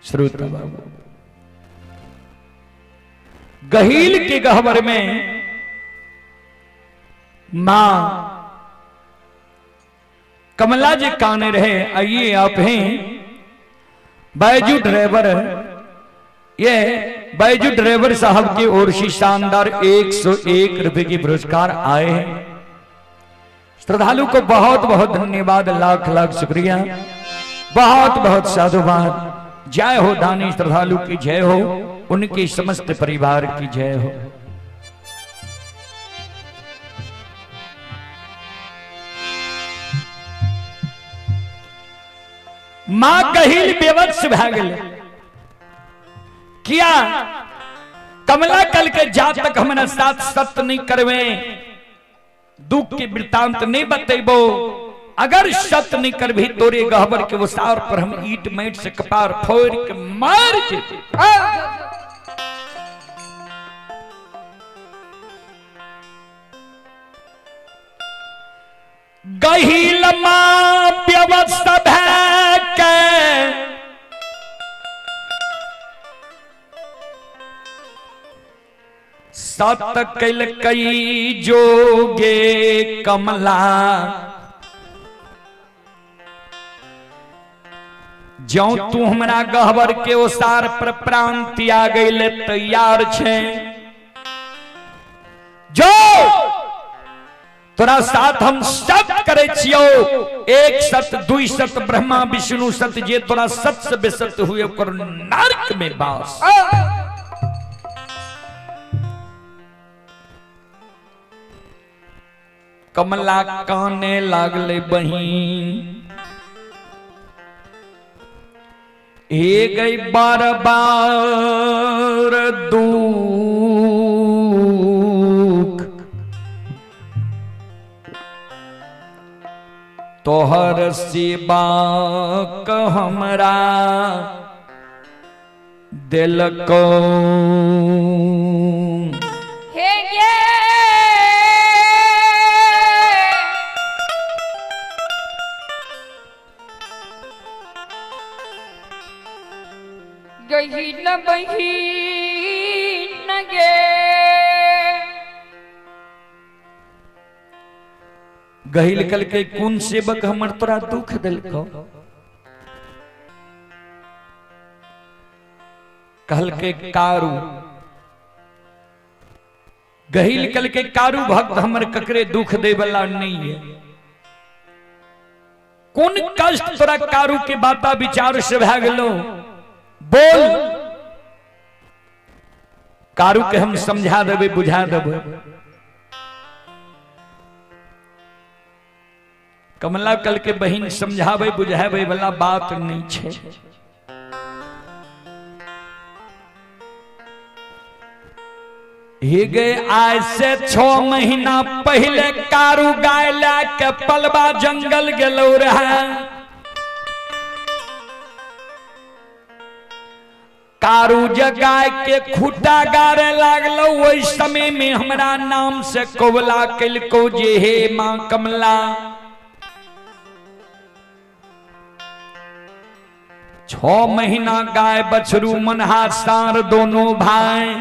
श्रोता बाबा गहील के गहवर में मां कमला जी काने रहे। आइए आप हैं बैजू ड्राइवर, ये बैजू ड्राइवर साहब की ओर से शानदार 101 रुपए के पुरस्कार आए हैं। श्रद्धालु को बहुत बहुत धन्यवाद, लाख लाख शुक्रिया, बहुत बहुत साधुवाद। जय हो दानी श्रद्धालु की जय हो, उनके समस्त परिवार की जय हो। मां कहिल बेवत्स भै गेलै किया कमला कल के जा तक हमरा साथ सत्य नहीं करवे, दुख के वृत्तांत नहीं बतेबो, अगर सत नहीं करभी तोरे गहबर के वसार पर हम ईट मैट से कपार फोड़ के मार जेबे। गहिल मां व्यवस्था के सत कैल कई जोगे कमला ज्यों तू हमरा गहबर के ओसार पर प्राण त्यागै ले तैयार छे, जो तोरा साथ हम सब करे छियो, एक सत दुई सत ब्रह्मा विष्णु सत, जे तोरा सत से बेसत हुए ओकर नरक में बास। कमला काने लागले बहिन, हे गई बार बार दुख तोहर सेवा हमरा दिलको। हे ये गही न बही न गे। गहिल कल के कोन सेवक हमर तोरा दुख दिलको? कहल के कारू। गहिल कल के कारू भक्त हमर ककरे दुख दे वाला नहीं है। कोन कष्ट तोरा कारू के बाता विचार से भए गेलो? बोल। कारू के हम समझा देबे बुझा देबे। कमला कल के बहिन समझावे बुझावे वाला बात नहीं छे। हे गए आज से 6 महीना पहले कारू गाय ला के पलवा जंगल गेलो रहे। कारू जे गाय के खूटा गारे लागलो ओहि समय में हमरा नाम से कबला कलको जे हे मां कमला। 6 महीना गाय बछरू मनहा सार दोनों भाई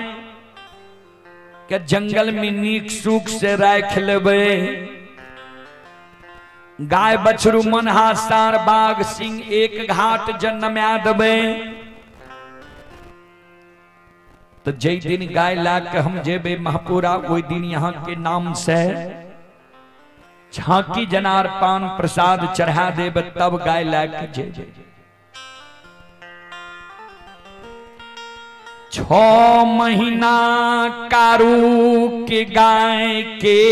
के जंगल में नीक सुख से राख लेबे। गाय बछरू मनहा सार बाघ सिंह एक घाट जन्मा देबे। तो जै दिन गाय ला के हम जेबे महापुरा ओहि दिन यहाँ के नाम से झांकी जनार पान प्रसाद चढ़ा देब तब गाय ला के जेबे। 6 महीना कारू के गाय के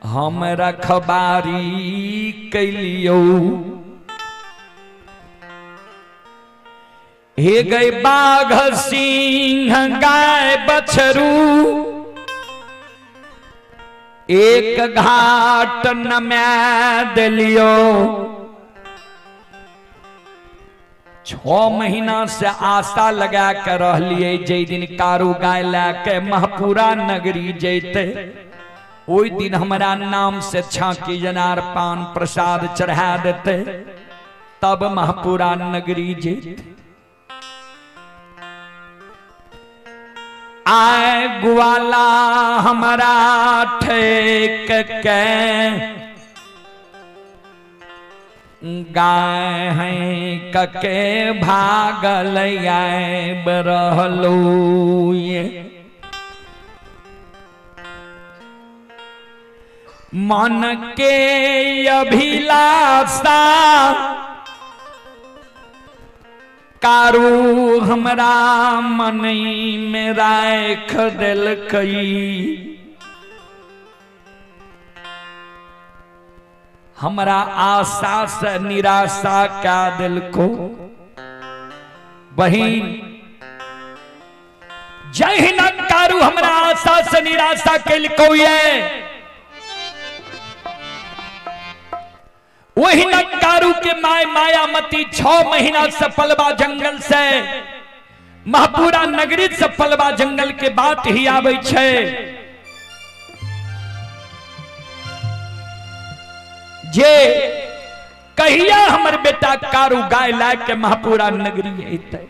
हम रखबारी कैलियो। हे गए बाघ सिंह गाय बछरू एक घाट नमा दिलियो। 6 महीना से आशा लगा के रहलिए जै दिन कारू गाय ला के महपुरा नगरी जैते ओहि दिन हमरा नाम से छाकी जनार पान प्रसाद चढ़ा देते तब महपुरा नगरी जैते। आए ग्वाला हमारा ठेक के गाय हैं कके भागल आए रहलो। मन के अभिलाषा कारू हमरा मन में राख दिलकई। हमरा आशा से निराशा का दिल को बहिन जहिना कारू हमरा आशा से निराशा कैलको ये ओहिना कारू के my Mayamati 6 महीना से पलवा जंगल से महपुरा नगरी से पलवा जंगल के बात ही आबै छै जे कहिया हमर बेटा कारू गाय लाय के महपुरा नगरी अयतै।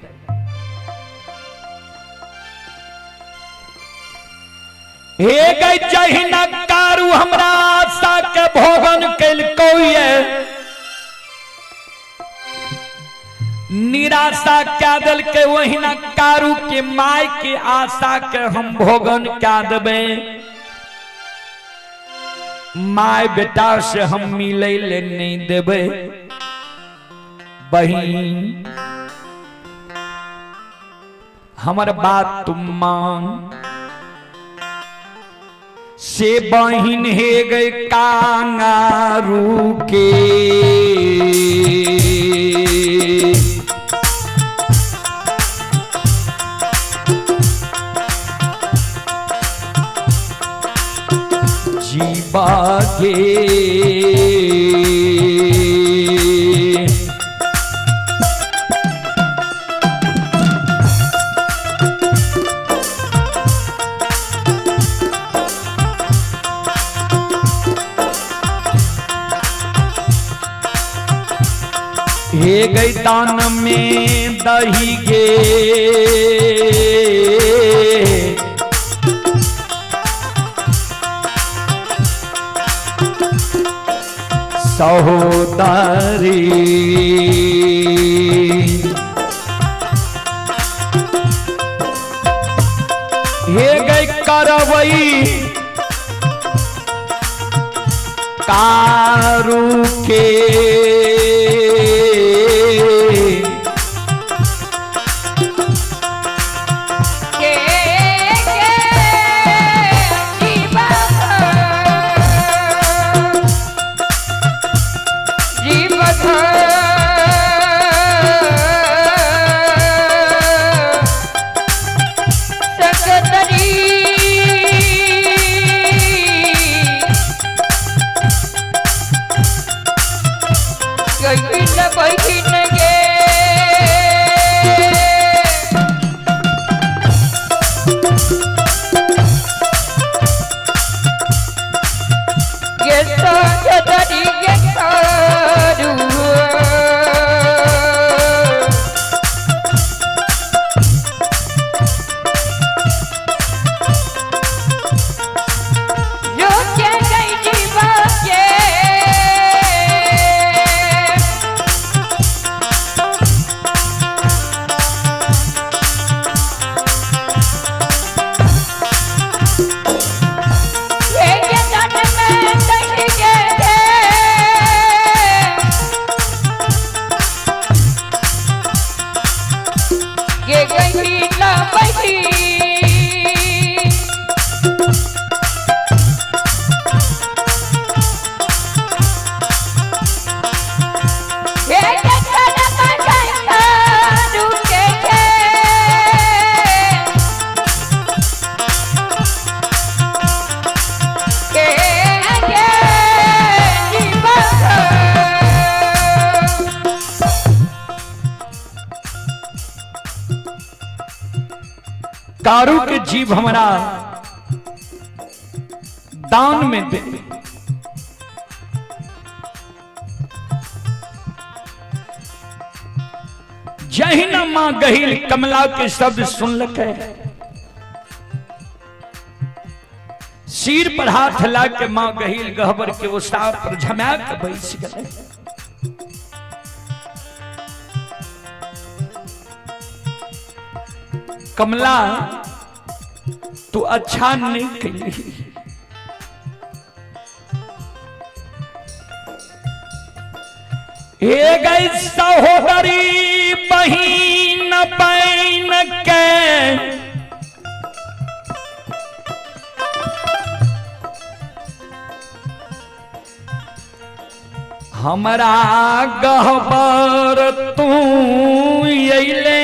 हे गई जहिना कारू हमरा आशा के भोगन केलकौ ये निराशा क्या देलकै ओहिना कारू के my के आशा के हम भोगन क्या देबै। My बेटा से हम मिलै ले नहीं देबै। बहिन हमर बात तुम मान से बहिन हे गए कांगारू के जीवा के हे गई दान में दही गे सहोदरी हे गई करवई कारू के के जीवा जीव सकतरी गईन बहिन गे गे सकतरी गे करू जो के गई जीवा के ये के तन में दही के ये गई ना बही ये के तन में गई रुके के के के जीवा कारू के जीव हमारा दान में दे। जहिना मां गहिल कमला के शब्द सुनलकै सिर पर हाथ ला के मां गहिल गहबर के ओसार पर झमा के बैस गए। कमला तू अच्छा नहीं कैली। हे गई सहोदरी बहिन बहन के हमरा गहबर तू अइले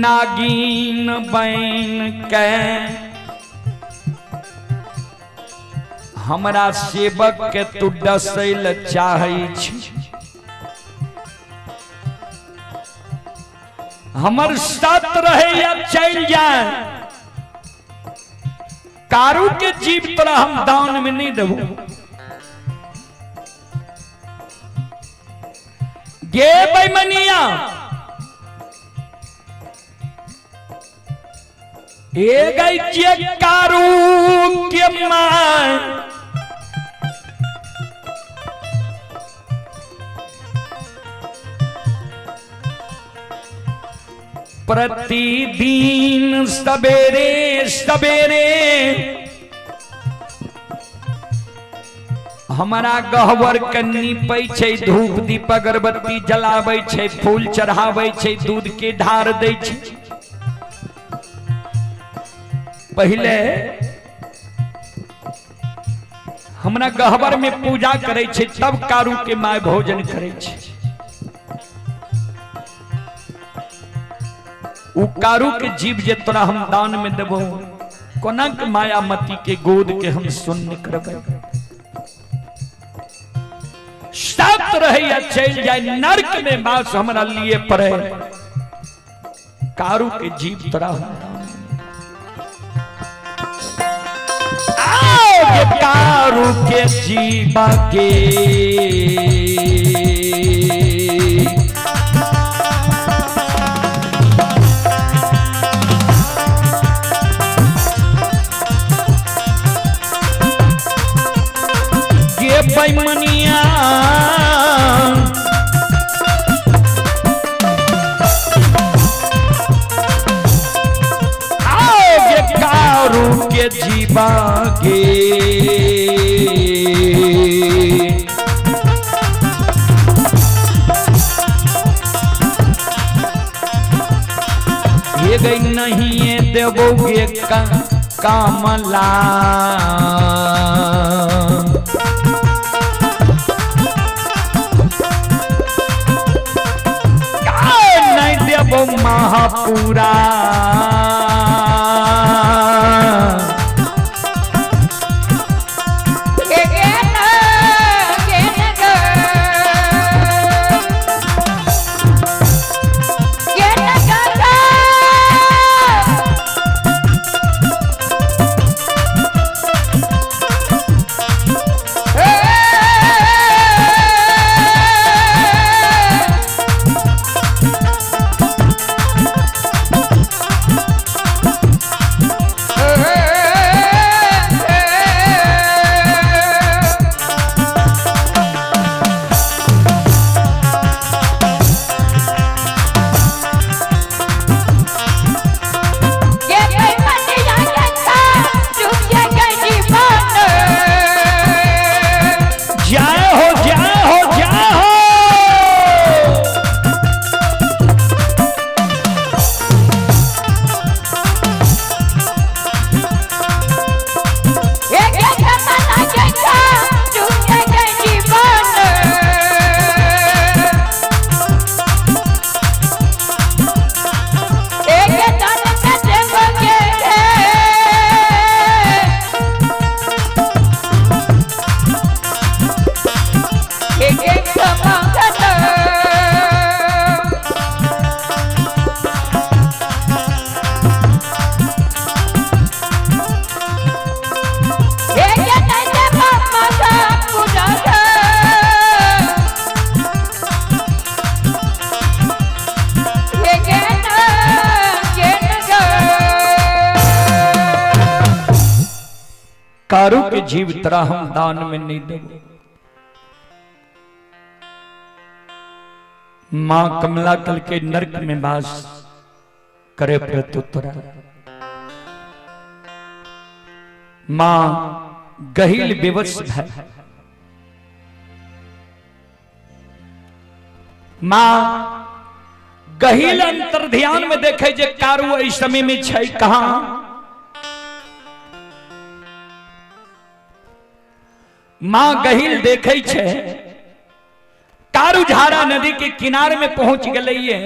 नागिन बन के हमरा सेवक के तू डसै ल चाहै छी। हमर साथ रहे या चल जाए, कारू के जीव तोरा हम दान में नहीं देबो। गे बैमनिया, ए गई जे कारू के माय, प्रतिदिन सवेरे सवेरे हमारा गहवर के नीपै छै, धूप दीप अगरबत्ती जलाबै छै, फूल चढ़ाबै छै, दूध के ढार दै छै। पहिले हमरा गहवर में पूजा करै छै, तब कारू के my भोजन करै छै। उ कारू के जीव जे तोरा हम दान में देबो, कोना के मायामती के गोद के हम शून्य करबै। सत रहे या चल जाए, नर्क में बास हमरा लिए पड़े, कारू के जीव तोरा हम दान में। आओ ये कारू के जीवा के ये बैमनिया, आओ ये कारू के जीवा के ये गई नहीं ये देवोगे का कामला। नहीं देवो महापुरा, जय हो जय हो जय हो। कारू के जीव तरा हम दान में नहीं देबो। मां कमला कल के नरक में वास करे प्रत्युत्तरा। मां गहिल विवश है। मां गहिल अंतर ध्यान में देखे जे कारू एहि समय में छै कहां। मां गहिल देखे छै कारू झाड़ा नदी के किनारे में पहुंच गई है।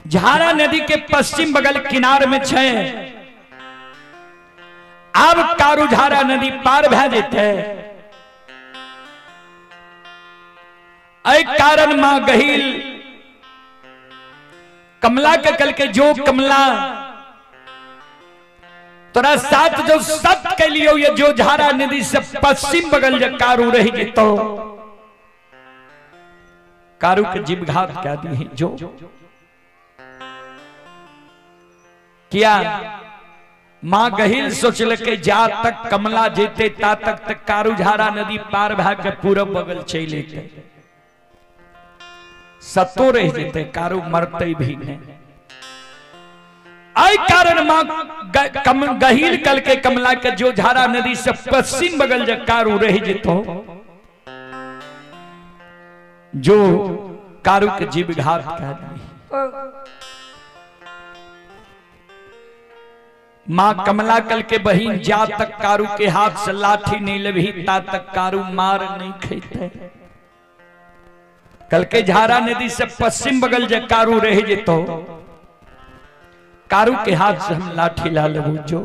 झारा नदी के पश्चिम बगल किनार में छै। आब कारू झारा नदी पार भए जेतै। एहि कारण मां गहील कमला के कल के जो कमला तोरा साथ जो सत के लियो ये जो झारा नदी से पश्चिम बगल जे कारू रही जेतो, कारू के जीवघात कह दी है। जो किया मां गहिल सोचलकै जा तक कमला जेते ता तक तक कारू झारा नदी पार भए के पूरब बगल चलि एतै, सतो रहि जेतै, कारू मरतै भी नहीं। एहि कारण मां गहिल कल के कमला के जो झारा नदी से पश्चिम बगल जे कारू रहि जेतो, जो कारू के जीवघात कह दी। मां कमला कल के बहिन जा तक कारू के हाथ से लाठी नहीं लेबही ता तक कारू मार नहीं खेते। कल के झारा नदी से पश्चिम बगल जे कारू रह जेतो, कारू के हाथ से हम लाठी ला लेबू। जो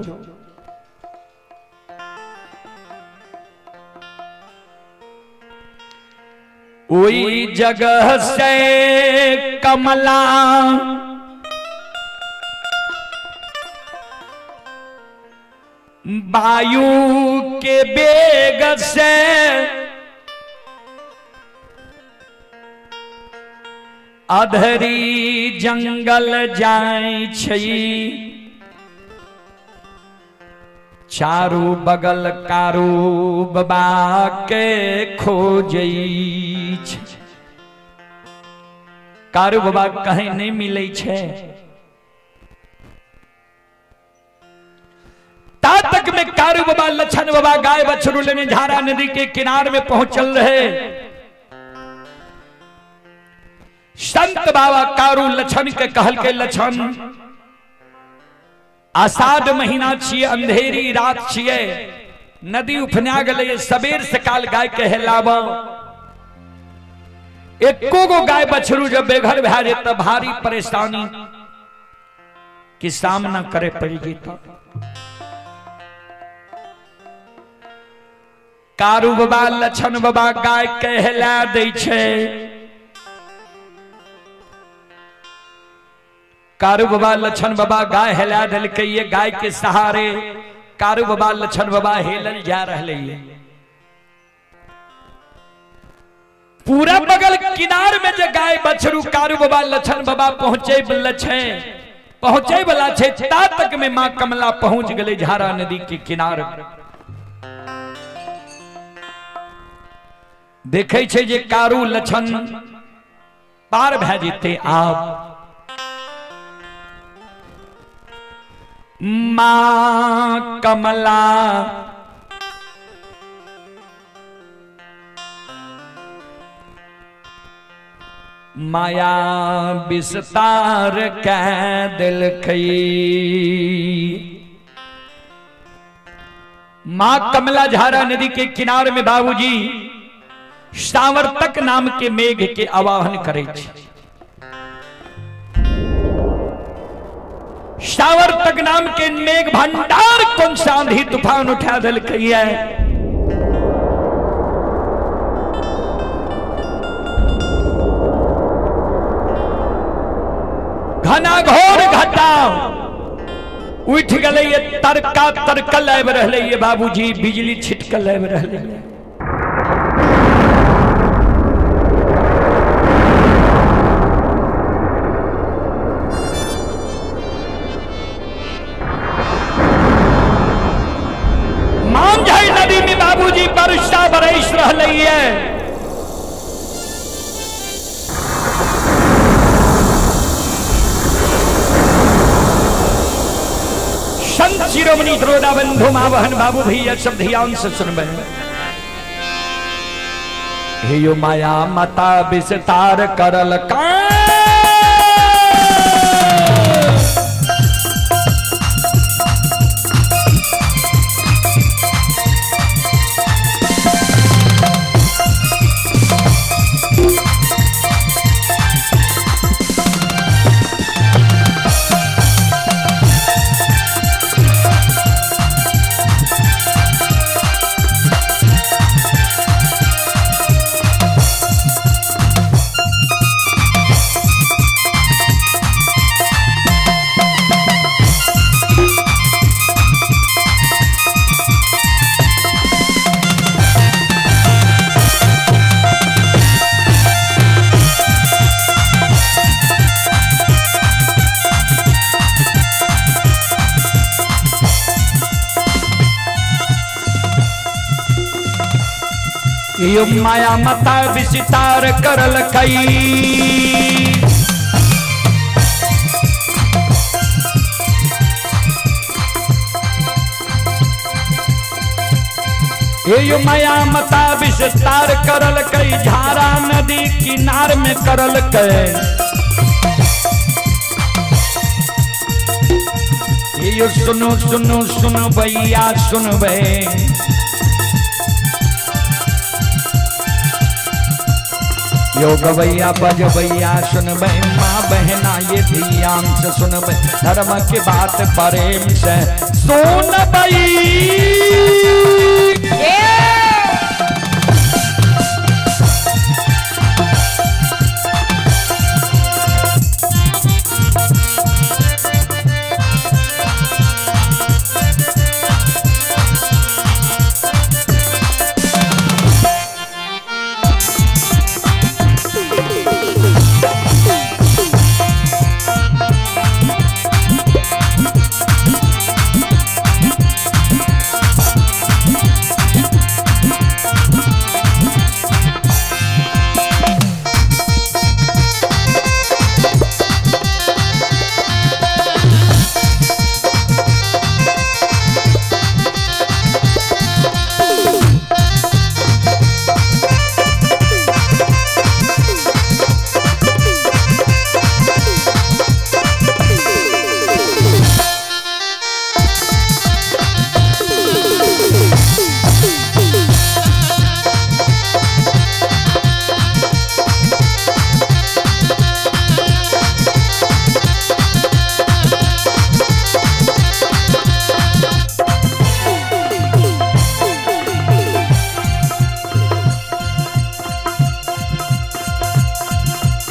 ओई जगह से कमला वायु के बेग से अधरी जंगल जाय छै, चारू बगल कारू बाबा के खोजै छै। कारू बाबा कहीं नहीं मिलै छै। ता तक में कारू बाबा लछन बाबा गाय बछरू लेने झारा नदी के किनार में पहुंचल रहे। संत बाबा कारू लछन के कहल के लछन, आषाढ़ महीना छिए, अंधेरी रात छिए, नदी उफना गेलै, सबेर सकाल गाय के हेलाब। एको गो गाय बछरू जब बेघर भए जेत त भारी परेशानी के सामना करे पड़ि जेत। कारू बाबा लछन बाबा गाय के हेला दै छै। कारू बाबा लछन बाबा गाय हेला देलकै, ये गाय के सहारे कारू बाबा लछन बाबा हेलल जा रहलै। पूरा बगल किनार में जे गाय बछरू कारू बाबा लछन बाबा पहुंचे वाला छै, पहुंचे वाला छै, ता तक में मां कमला पहुंच गेलै झारा नदी के किनार। देखै छै जे कारू लछन पार भए जेतै। आब मां कमला माया विस्तार कै देलकै। मां कमला झारा नदी के किनार में बाबूजी सावर्तक नाम के मेघ के आवाहन करै छै। सावर्तक नाम के मेघ भंडार कौन सा आंधी तूफान उठा देलकै है। घना घोर घटा उठ गए, ये तरका तरकल आबि रहलै ये बाबूजी, बिजली छिटकल आबि रहलै। मांझई नदी में बाबूजी वर्षा बरस रहलै है। संत शिरोमणि द्रोदा बंधु माँ बहन बाबू भैया सब ध्यान से सुनबे। हे यो माया माता विस्तार करल का यो माया मता विस्तार करल कई। यो माया मता विस्तार करल कई, झारा नदी किनार में करल कई। यो सुनो सुनो सुनो भैया सुन भे, यो गवैया बजबैया सुनबै, माँ बहना ये ध्यान से सुनबै, धर्म के बात प्रेम से सुनबै।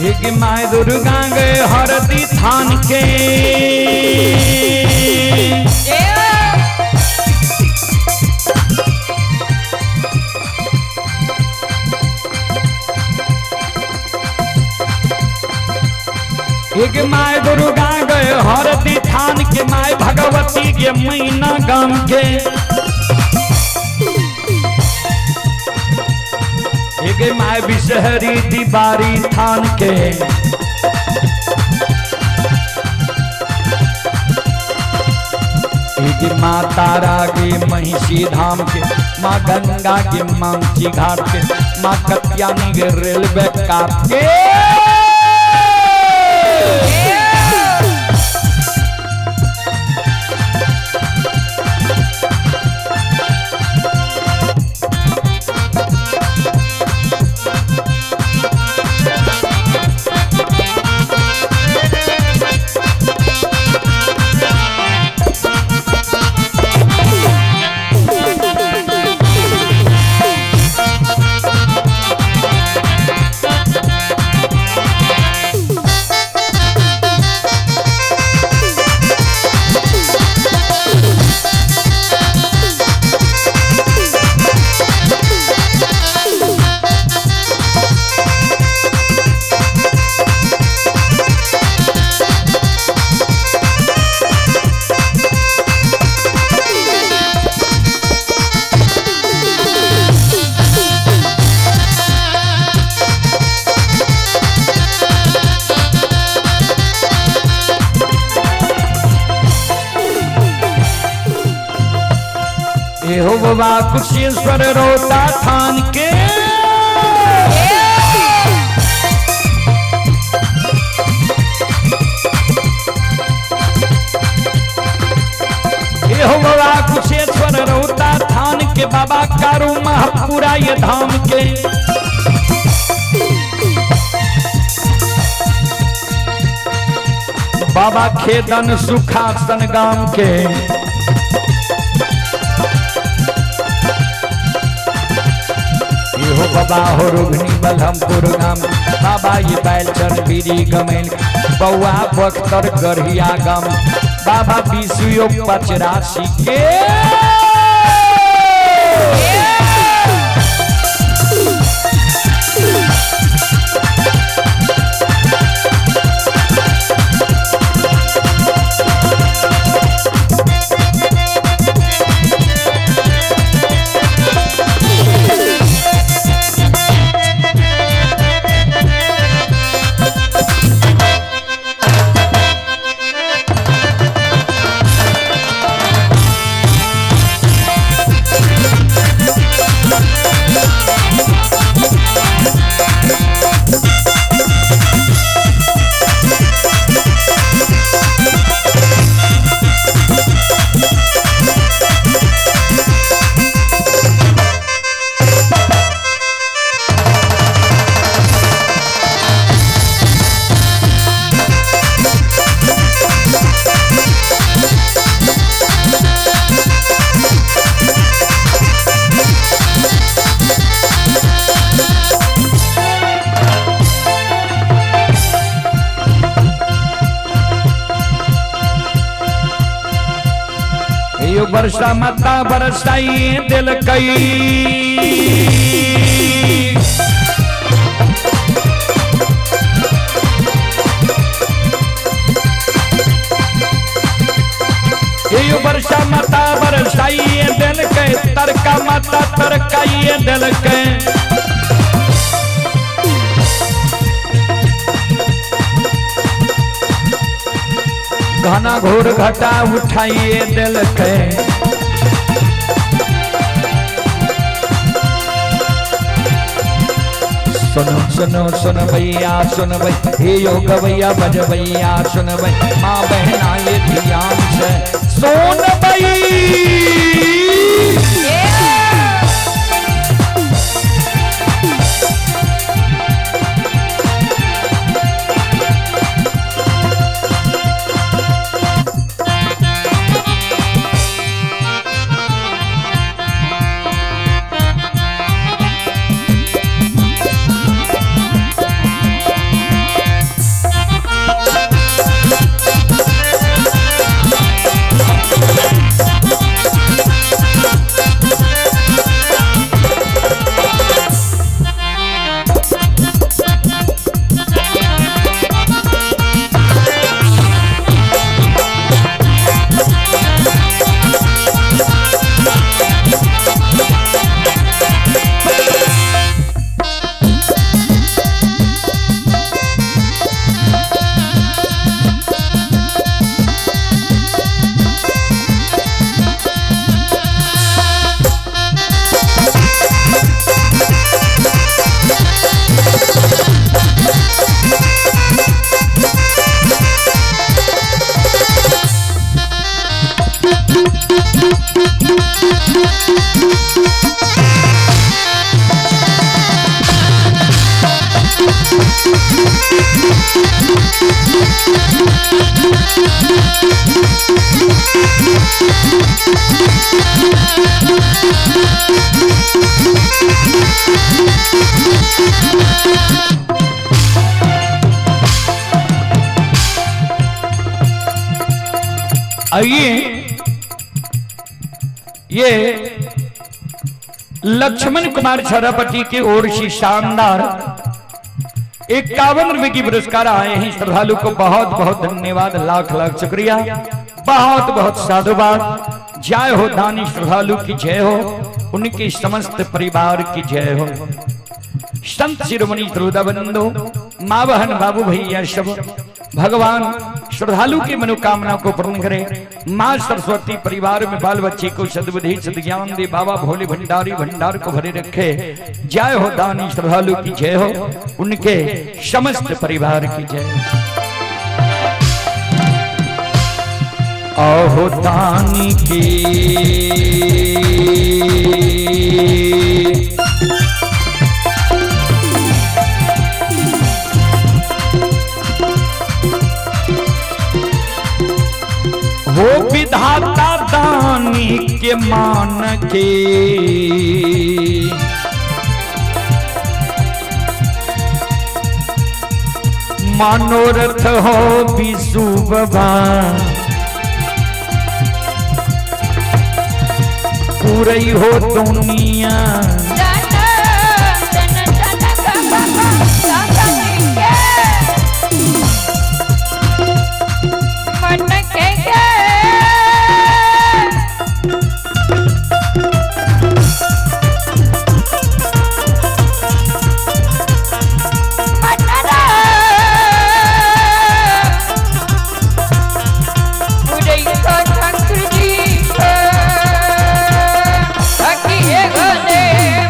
एक my Durga गए हरदी थान के, एक my Durga गए हरदी थान के, my Bhagwati के मैना गाम के। एक my Bishahari दीवारी थान के, एक माँ तारा के महिषी धाम के, माँ गंगा के मामची घाट के, माँ कत्यानी के रेलवे काट के। हो बाबा कुशेश्वर रोता थान के, हो बाबा कुशेश्वर रोता थान के, बाबा कारू महापुरा ये धाम के। बाबा खेदन सुखासन गाम के, हो बाबा हो रोगनी बलहमपुर गाम, बाबा ये बैलचन बीरी गमेल, बउआ बख्तर गढ़िया गाम, बाबा बीसुयो पचरासी के। यो वर्षा माता बरसाई दिल कई। यो वर्षा माता बरसाई दिल के, तरका माता तरकाई दिल के। घना घोर घटा उठाइए दिल के। सुनो सुनो सुन भैया सुन भई, हे यो गवैया बजबैया सुन भई, माँ बहना ये ध्यान से सोन भई। आइए ये लक्ष्मण कुमार छरापति की ओर से शानदार 51 रुपए की पुरस्कार आए हैं। श्रद्धालु को बहुत बहुत धन्यवाद, लाख लाख शुक्रिया, बहुत बहुत साधुवाद। जय हो दानी श्रद्धालु की जय हो, उनके समस्त परिवार की जय हो। संत शिरोमणि श्रोता बंधु, माँ बहन बाबू भैया सब भगवान श्रद्धालु की मनोकामना को पूर्ण करे। माँ सरस्वती परिवार में बाल बच्चे को सद्बुद्धि सद्ज्ञान दे, बाबा भोले भंडारी भंडार को भरे रखे। जय हो दानी श्रद्धालु की जय हो, उनके समस्त परिवार की जय हो। अहो दानी की वो विधाता दानी के मान के, मनोरथ हो विशु बाबा पूरई हो दुनिया। Thank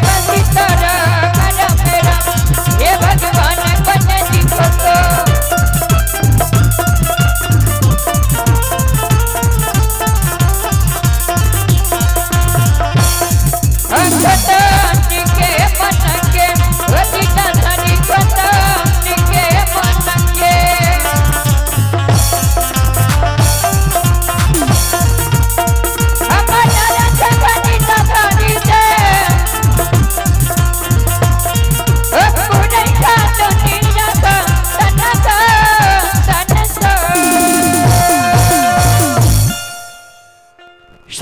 you.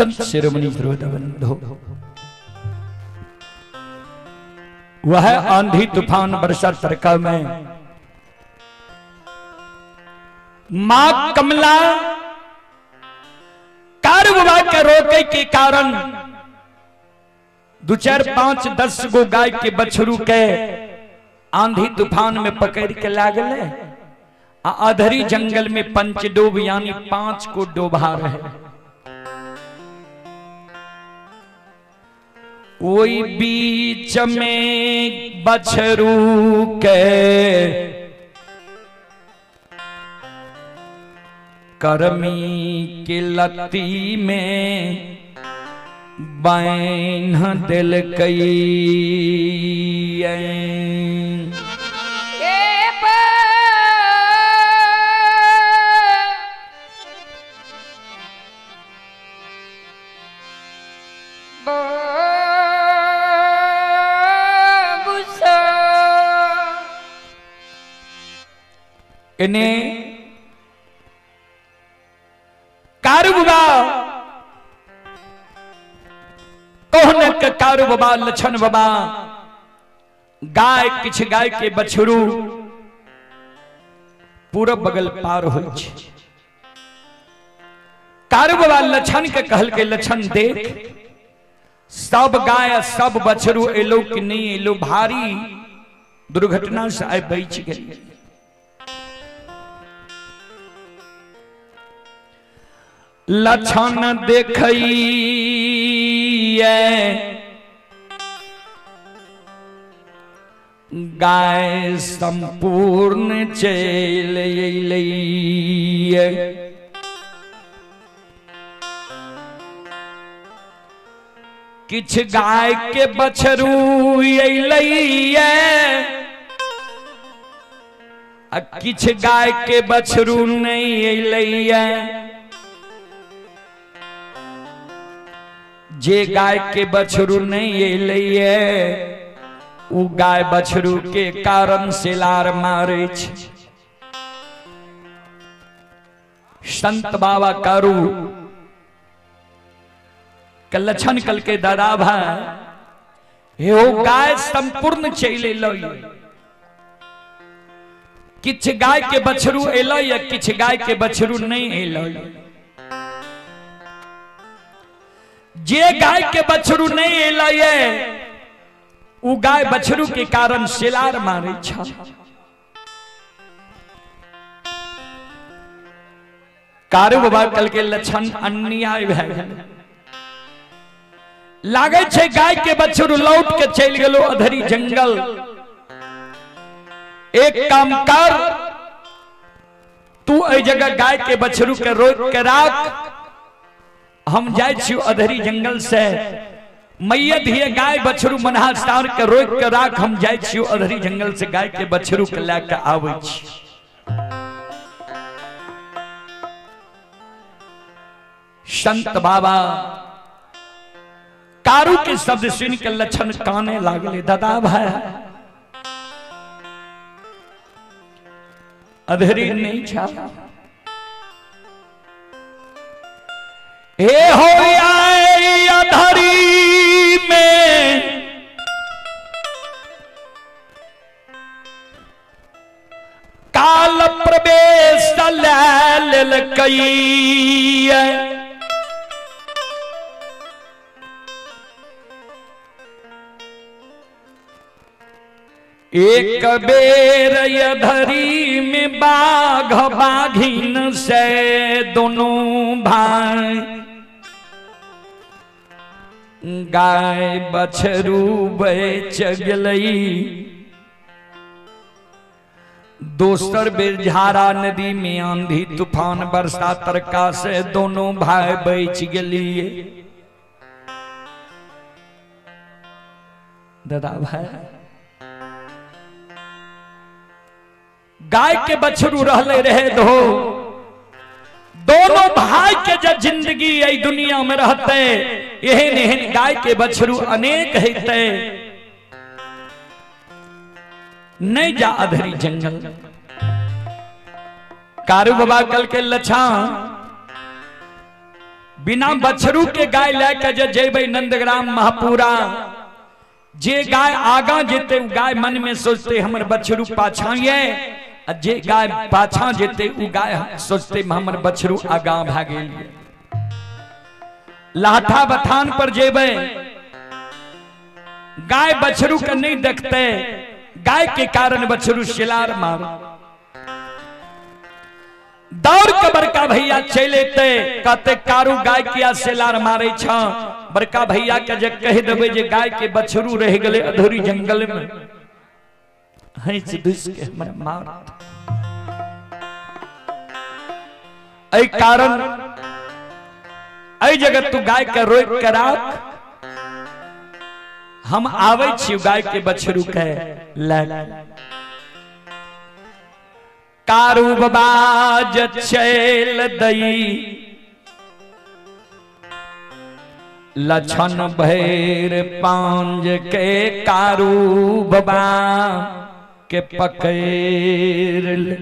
संत शिरोमणि ध्रुवबंधु, वह आंधी तूफान वर्षा तरका में मां कमला कारुबाबा के रोके के कारण 2 4 5 10 गो गाय के बछरू के आंधी तूफान में पकड़ के लागले आ अधरी जंगल में पंचडोब यानी 5 को डोबा रहे। ओई बीच में बछरू के करमी के लत्ती में बान्ह देलकै। इन्हें कारू बाबा कहने के कारू बाबा लछन बाबा गाय किछ गाय के बछरू पूरब बगल पार हो। कारू बाबा लछन के कहल के लछन देख सब गाय सब बछरू एलो कि नहीं एलो, भारी दुर्घटना से आए बच गई। लछन देखइए गाय संपूर्ण चल अइलैये। किछ गाय के बछरू अइलैये आ किछ गाय के बछरू नहीं अइलैये। जे गाय के बछरू नहीं अइलैये उ गाय बछरू के कारण सिलार मारे छै। संत बाबा कारू के लक्षण कल के दादा भाई हे ओ गाय संपूर्ण चलि अइलै, किछ गाय के बछरू अइलै या किछ गाय के बछरू नहीं अइलै। जे गाय के बछरू नहीं अइलै उ गाय बछरू के कारण सिलार मारे छ। कारू बाबा कल के लक्षण अन्याय भए गेल। लागै छै गाय के बछरू लौट के चलि गेलो अधरी जंगल। एक काम कर, तू एहि जगह गाय के बछरू के रोक के राख, हम जाय छी अधरी जंगल से मैया धिये गाय बछरू मनहा सार के रोक के राख, हम जाय छी अधरी जंगल से गाय के बछरू के लए के आबै छी। संत बाबा कारू के शब्द सुन के लक्षण काने लागले, दादा भाई अधरी नहीं छा, हे हो आए अधरी में काल प्रवेश ले लेलकै। एक बेर अधरी में बाघ बाघिन से दोनों भाई गाय बछरू बेच गेलई। दोसर बेर झारा नदी में आंधी तूफान बरसा तरका से दोनों भाई बच गेलिए। दादा भाई गाय के बछरू रहले रहे दो, दोनों भाई के जब जिंदगी यही दुनिया में रहते एहन एहन गाय के बछरू अनेक हेते। नहीं जा अधरी जंगल। कारू बाबा कल के लछा बिना बछरू के गाय लए के जे जेबै नंदग्राम महपुरा, जे गाय आगा जेते उ गाय मन में सोचते हमर बछरू पाछा ये, आ जे गाय पाछा जेते उ गाय सोचते हमर बछरू आगा भए गेल। लाठा बथान पर जेबै, गाय बछरू के नहीं देखते, गाय के कारण बछरू शिलार मार दौड़ के बड़का भैया चलि एतै, कहते कारू गाय किया सेलार मारे छ। बड़का भैया के जे कहि देबै जे गाय के बछरू रहि गेलै अधूरी जंगल में, हंस दुस के हमरा मार। एहि कारण एहि जगह तू गाय के रोकि के राख, हम आबै छी गाय के बछरू के लए। कारू बाबा जे चल दई लछन भैर पांज के, कारू बाबा के पकड़ ले।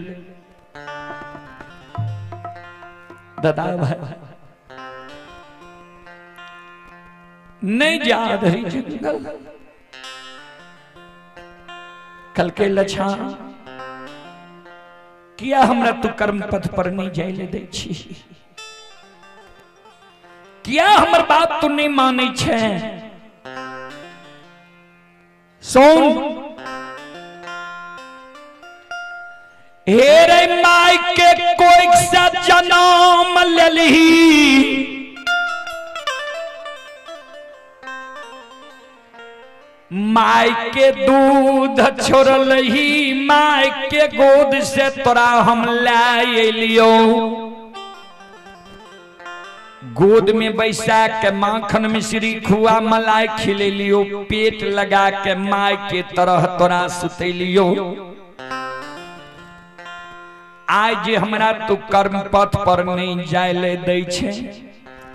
दादा भाई नहीं जा रही जंगल, कल के लछन किया हमरा तू कर्म पथ पर नहीं जाय ले दै छी, किया हमर बात तू नहीं मानै छे। सुन हे रे my के कोई से जन्म लेलही, my के दूध छोड़लही, my के गोद से तोरा हम लाए एलियो, गोद में बैसा के माखन मिश्री खुआ मलाई खिलेलियो, पेट लगा के my के तरह तोरा सुतेलियो। आज जे हमरा तू कर्म पथ पर नहीं जाय ले दै छे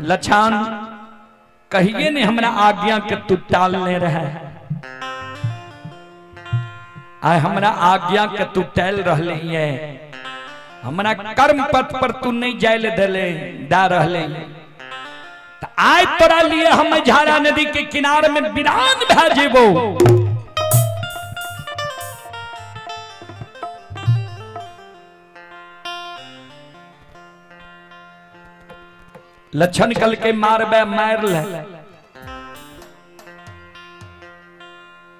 लछान, कहिए ने हमरा आज्ञा के तू टालने रहे, आय हमरा आज्ञा के तू टाल रहले है, हमरा कर्म पथ पर तू नहीं जाय ले देले दा रहले, त आय तोरा लिए हम झारा नदी के किनारे में विरान भए जेबो। लक्षण कल के मारबे मार ले,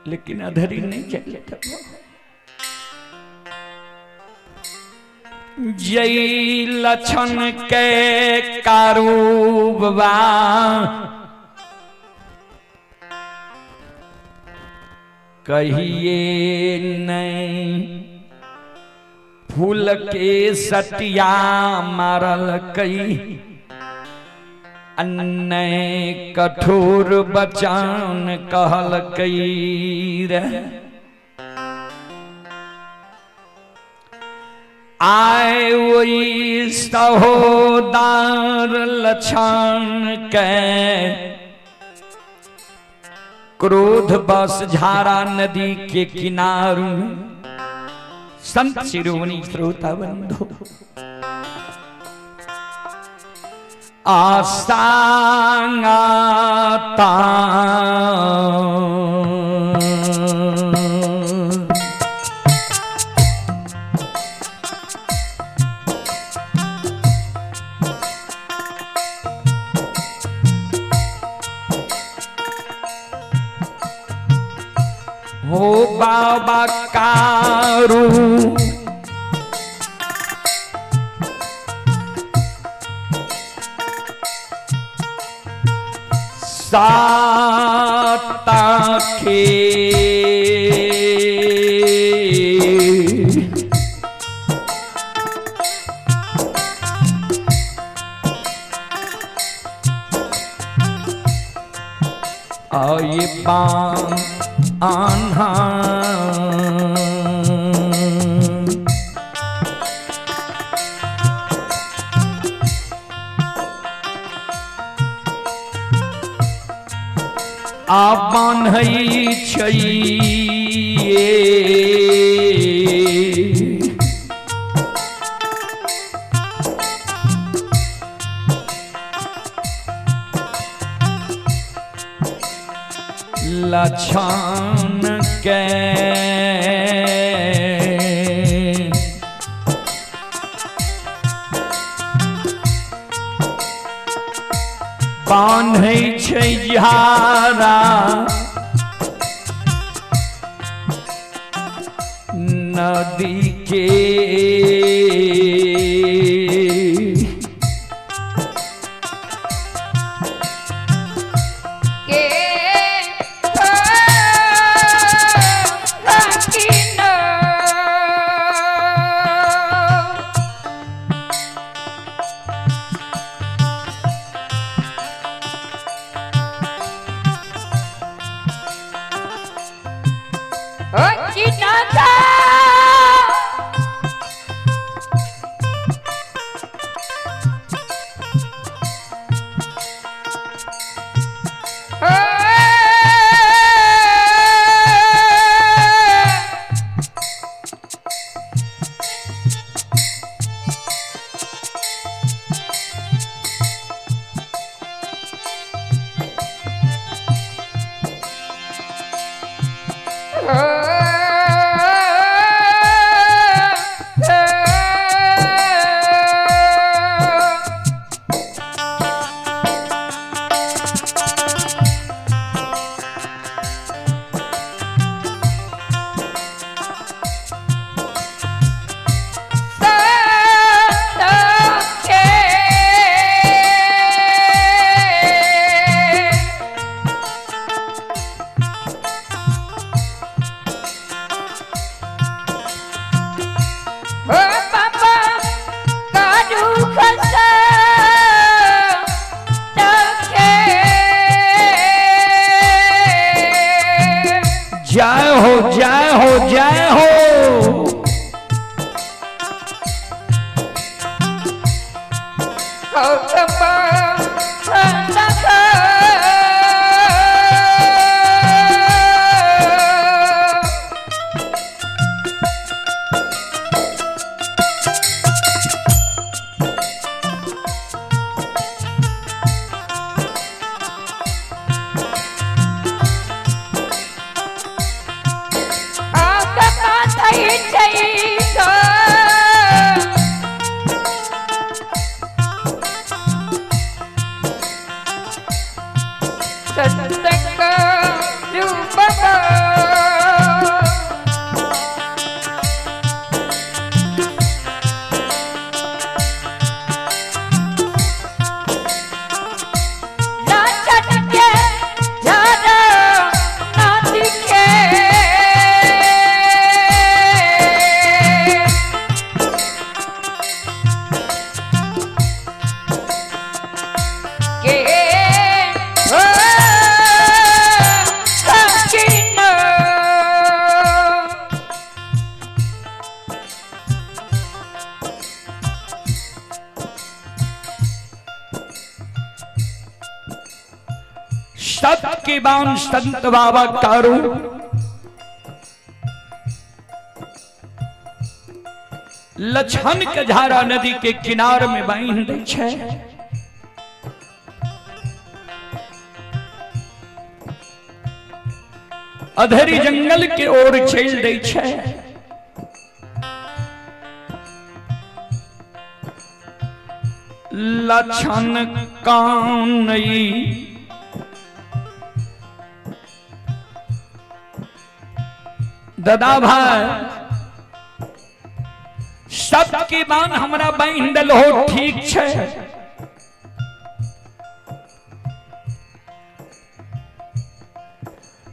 लेकिन अधरी नहीं चले। जय लक्षण के कारूबा कहिए नहीं, फूल के सटिया मारल कई अन्य कठोर बचान कहल कई रे। आए वही सहोदार लक्षण के क्रोध बस झारा नदी के किनार। संत शिरोमणि श्रोता बंधु आसांगाता हो बाबा कारू साता के आये बाम आन्हा आ बान्है छै। लछन के बान्है छै झारा नदी के। के ओ किना जय हो जय हो जय हो। सत के बान संत बाबा कारू लछन के झारा नदी के किनार में बांध दै छै। अधेरी जंगल के ओर चल दै छै। लछन कानई दादा भाई सबके बान हमरा बांध दिल हो ठीक छै,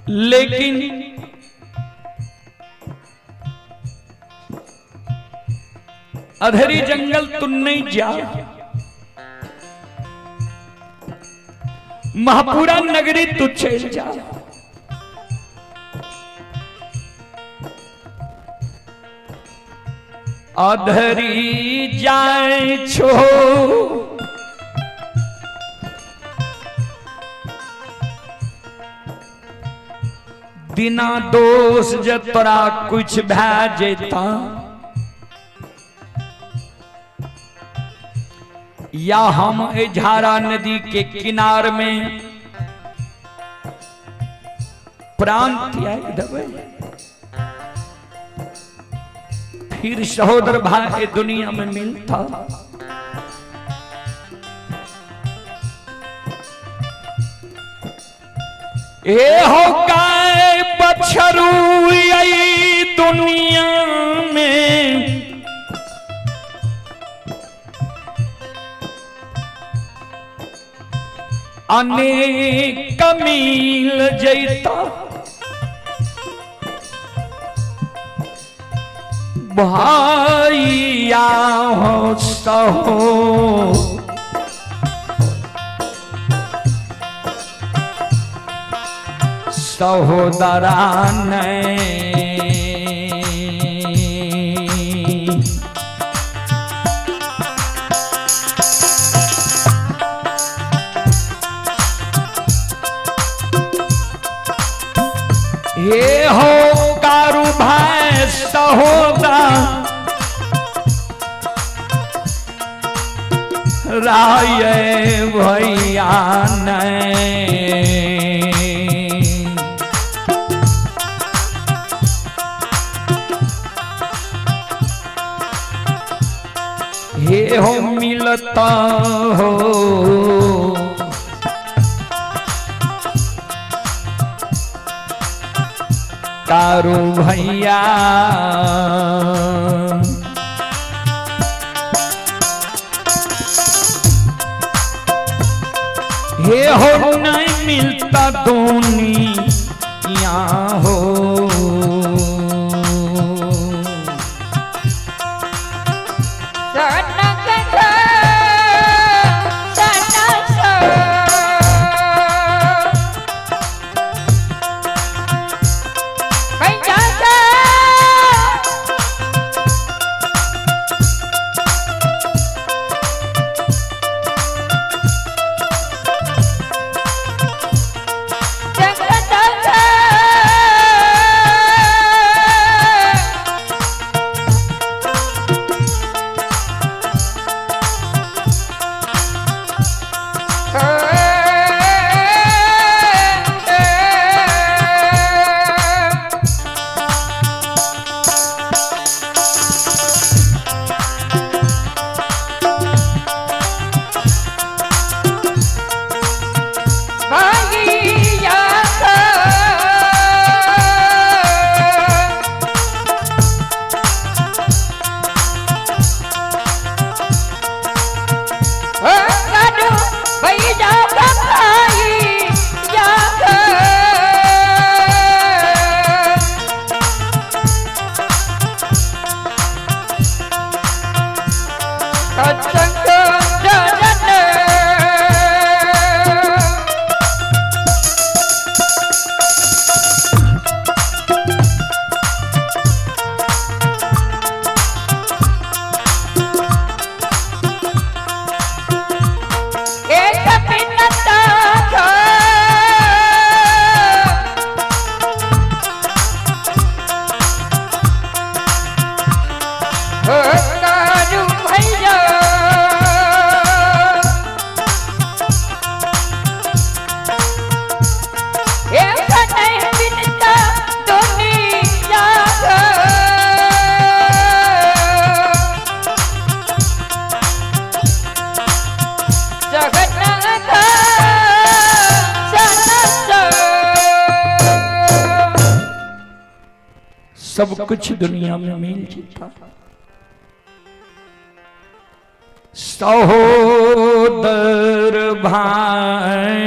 लेकिन अधेरी जंगल तुम नहीं जा, महापुरा नगरी तू चल जा। अधरी जाय छो बिना दोष जे तोरा कुछ भए जेता या हम झारा नदी के किनार में प्राण त्याग देवे, फिर सहोदर भाई दुनिया में मिलता। ए हो गाय बछरू आई दुनिया में, अनेक मिल जैता, भाइया हो सहो सहोदरा नहीं। हे हो कारू भाई सहोदरा राय भैया नहीं। हे हो मिलता हो कारू भैया, हे हो नहीं मिलता दुनिया हो। सब कुछ दुनिया में मिल जाता, सहोदर भाई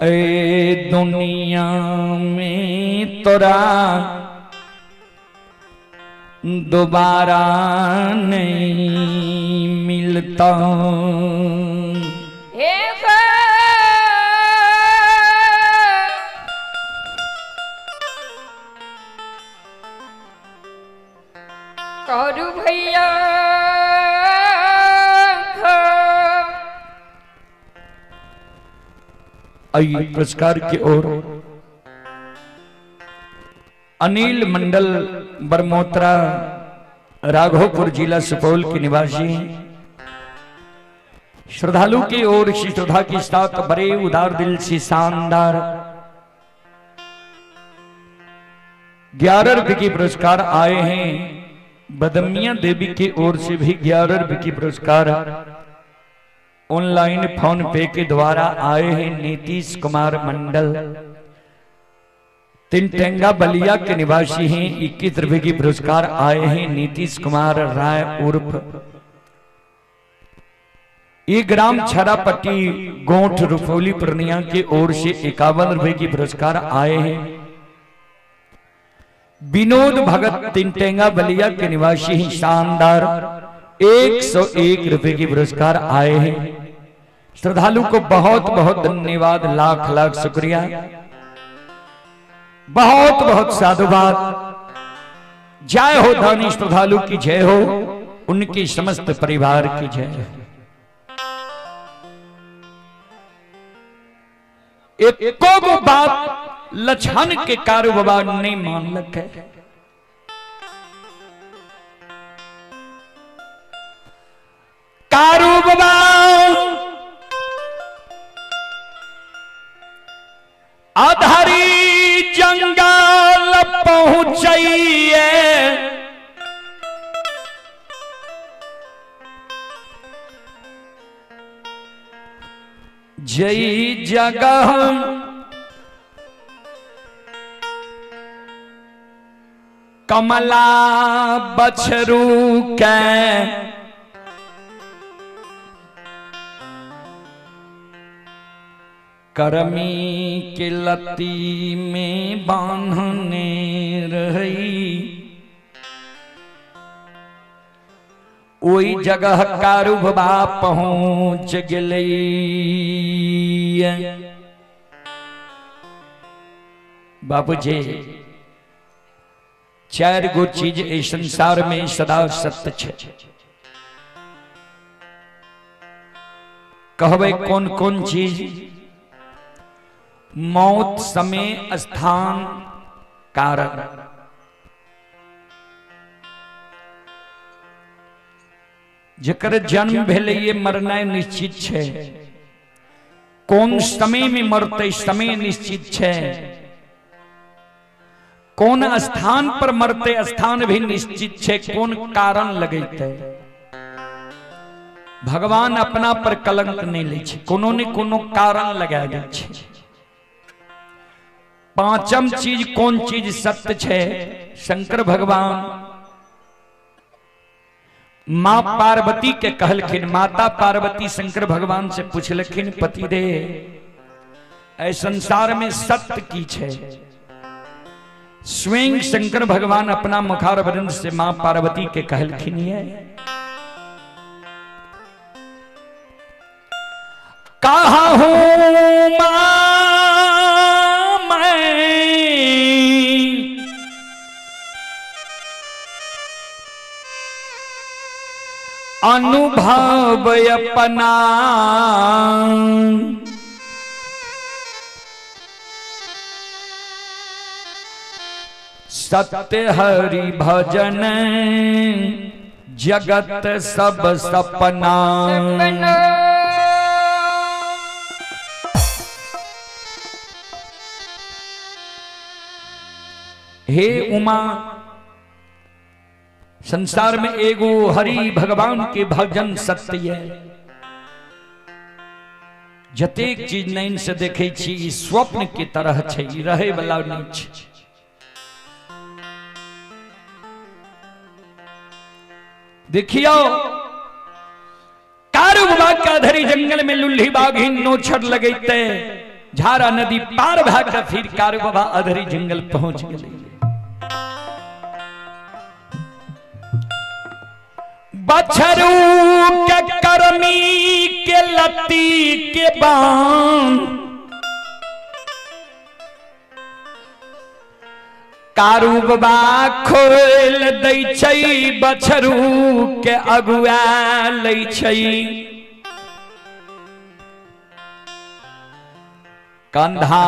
ए दुनिया में तोरा दोबारा नहीं मिलता। करू भैया आइए पुरस्कार की ओर अनिल मंडल बरमोत्रा राघोपुर जिला सुपौल के निवासी श्रद्धालु की ओर से श्रद्धा के साथ बड़े उदार दिल से शानदार 11 रुपए के पुरस्कार आए हैं। बदमिया देवी की ओर से भी 11 रुपए के पुरस्कार ऑनलाइन फोन पे के द्वारा आए हैं। नीतीश कुमार मंडल तिनटेंगा बलिया के निवासी हैं, 21 रुपए के पुरस्कार आए हैं। नीतीश कुमार राय उर्फ ये ग्राम छरापट्टी गोठ रुपौली पूर्णिया के ओर से 51 रुपए की पुरस्कार आए हैं। विनोद भगत तिनटेंगा बलिया के निवासी ही शानदार 101 रुपए की पुरस्कार आए हैं। श्रद्धालु को बहुत बहुत धन्यवाद, लाख लाख शुक्रिया, बहुत बहुत साधुवाद। जय हो दानी श्रद्धालु की जय हो, उनकी समस्त परिवार की जय हो। एको गो बात लछन के कारोबार नहीं मानलक है। कारोबार आधारी जंगल पहुंचइए, जई जगह कमला बछरू के करमी के लती में बांधने रही, ओई जगह कारूबा पहुंच गेलै। बाबूजी चार गो चीज इस संसार में सदा सत्य छे। कहबे कौन कौन चीज? मौत, समय, स्थान, कारण। जकर जन्म भेलै ये मरनाइ निश्चित छे। कौन समय में मरते समय निश्चित छे। कौन स्थान पर मरते स्थान भी निश्चित छे। कौन कारण लगेते। भगवान अपना पर कलंक नहीं लै छे, कोनो ने कोनो कारण लगा दै छे। पांचम चीज कौन चीज सत्य छे? शंकर भगवान मां पार्वती के कहलखिन, माता पार्वती शंकर भगवान से पूछलखिन, पति दे ऐ संसार में सत्य की छे? स्वयं शंकर भगवान अपना मुखारविंद से मां पार्वती के कहलखिन, ये कहा हूं मां मैं अनुभव अपना, सत्य हरि भजन जगत सब सपना। हे उमा, संसार में एगो हरि भगवान के भजन सत्य है। जतेक चीज नैन से देखे छी स्वप्न के तरह छे, रहे वाला नहीं छे। देखियो कारू बाबा का धरी जंगल में लुल्ही बाघिन नोछड़ लगैते, झारा नदी पार भाग फिर कारू बाबा अधरी जंगल पहुंच गए। बछरू के करमी के लती के बान, कारू बाबा खोल दै छै, बछरू के अगुआ लै छै। कंधा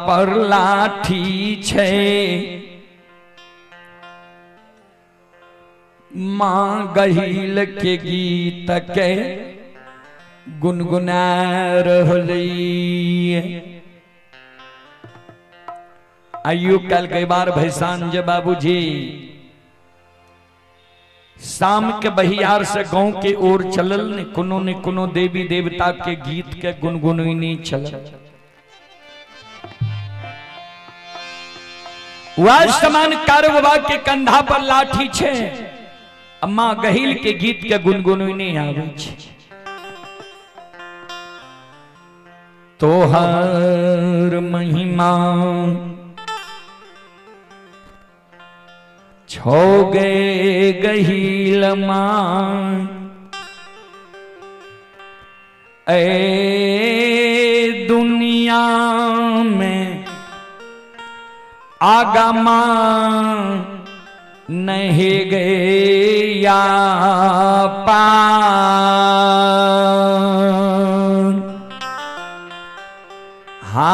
पर लाठी छै, मां गहिल के गीत के गुनगुना रहलै। आइयो कल कई बार भैसान जे बाबूजी शाम के बहियार से गांव के ओर चलल ने कोनो ने कोनो देवी देवता के गीत के गुनगुनैनी चलल। वह समान कारू बाबा के कंधा पर लाठी छे, अम्मा गहिल के गीत के गुनगुनैनी आवे छे। तोहर महिमा छो गे गहिल मां ए दुनिया में आगमा नहीं गया पार। हा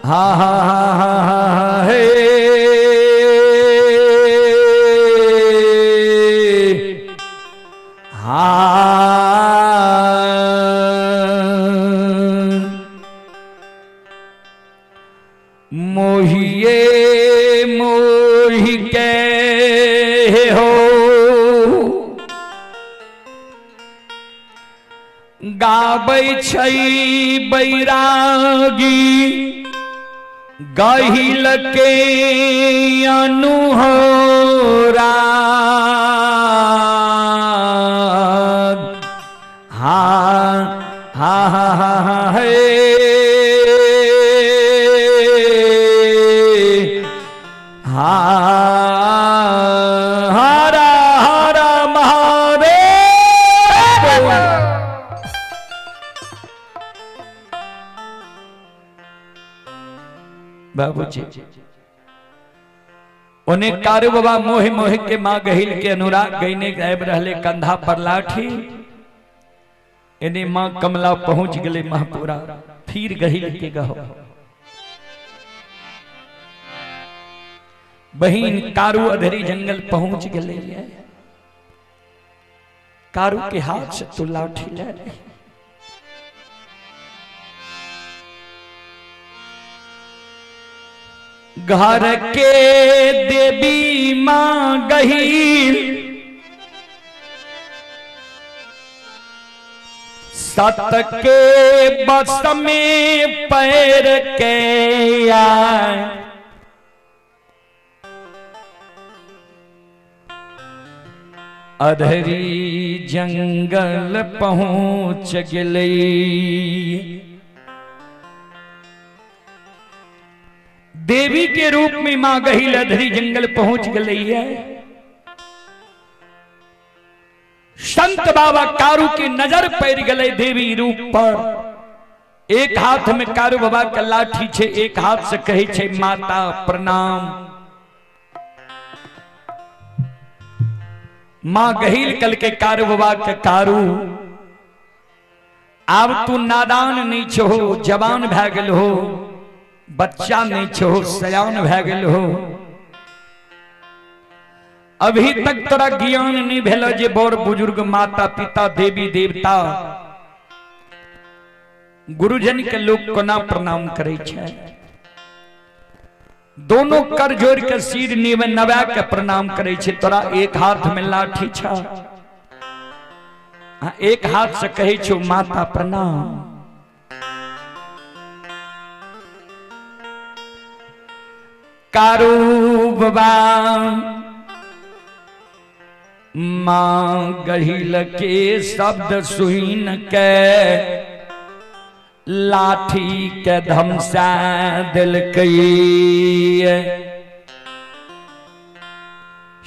हा हा हा हे हा मोहिए मोहि के हो गाबै छै बैरागी गहिल के अनुहोरा। हा हा हा हा हे हा हरा हरा महादेव। बाबूजी उन्हें कारू बाबा मोहि मोहि के माँ गहिल के अनुराग गईने गायब रहले कंधा पर लाठी, इन्हें माँ कमला पहुंच गए महापुरा फिर गहिल के गहो। बहिन कारू अधरी जंगल पहुंच गए, कारू के हाथ से तू लाठी ले ले। घर के देवी माँ गहील सत के बस में पैर के आए। अधरी जंगल पहुंच गई। देवी के रूप में मां गहिल अधरी जंगल पहुंच गई है। संत बाबा कारू की नजर पड़ गई देवी रूप पर। एक हाथ में कारू बाबा के लाठी छे, एक हाथ से कहे छे माता प्रणाम। मां गहिल कल के कारू बाबा के कारू आब तू नादान नहीं छो, जवान भै गेल हो, बच्चा नहीं छो, सयान भै गेल हो, अभी तक तोरा ज्ञान नहीं भेल जे बड़ बुजुर्ग माता पिता देवी देवता गुरुजन के लोग कोना प्रणाम करे छे। दोनों कर जोड़ के सिर नीवे नवा के प्रणाम करे छे। तोरा एक हाथ में लाठी छा, एक हाथ से कहे छो माता प्रणाम। कारू बाबा मां गहिल के शब्द सुन के लाठी के धमसा दिलकै।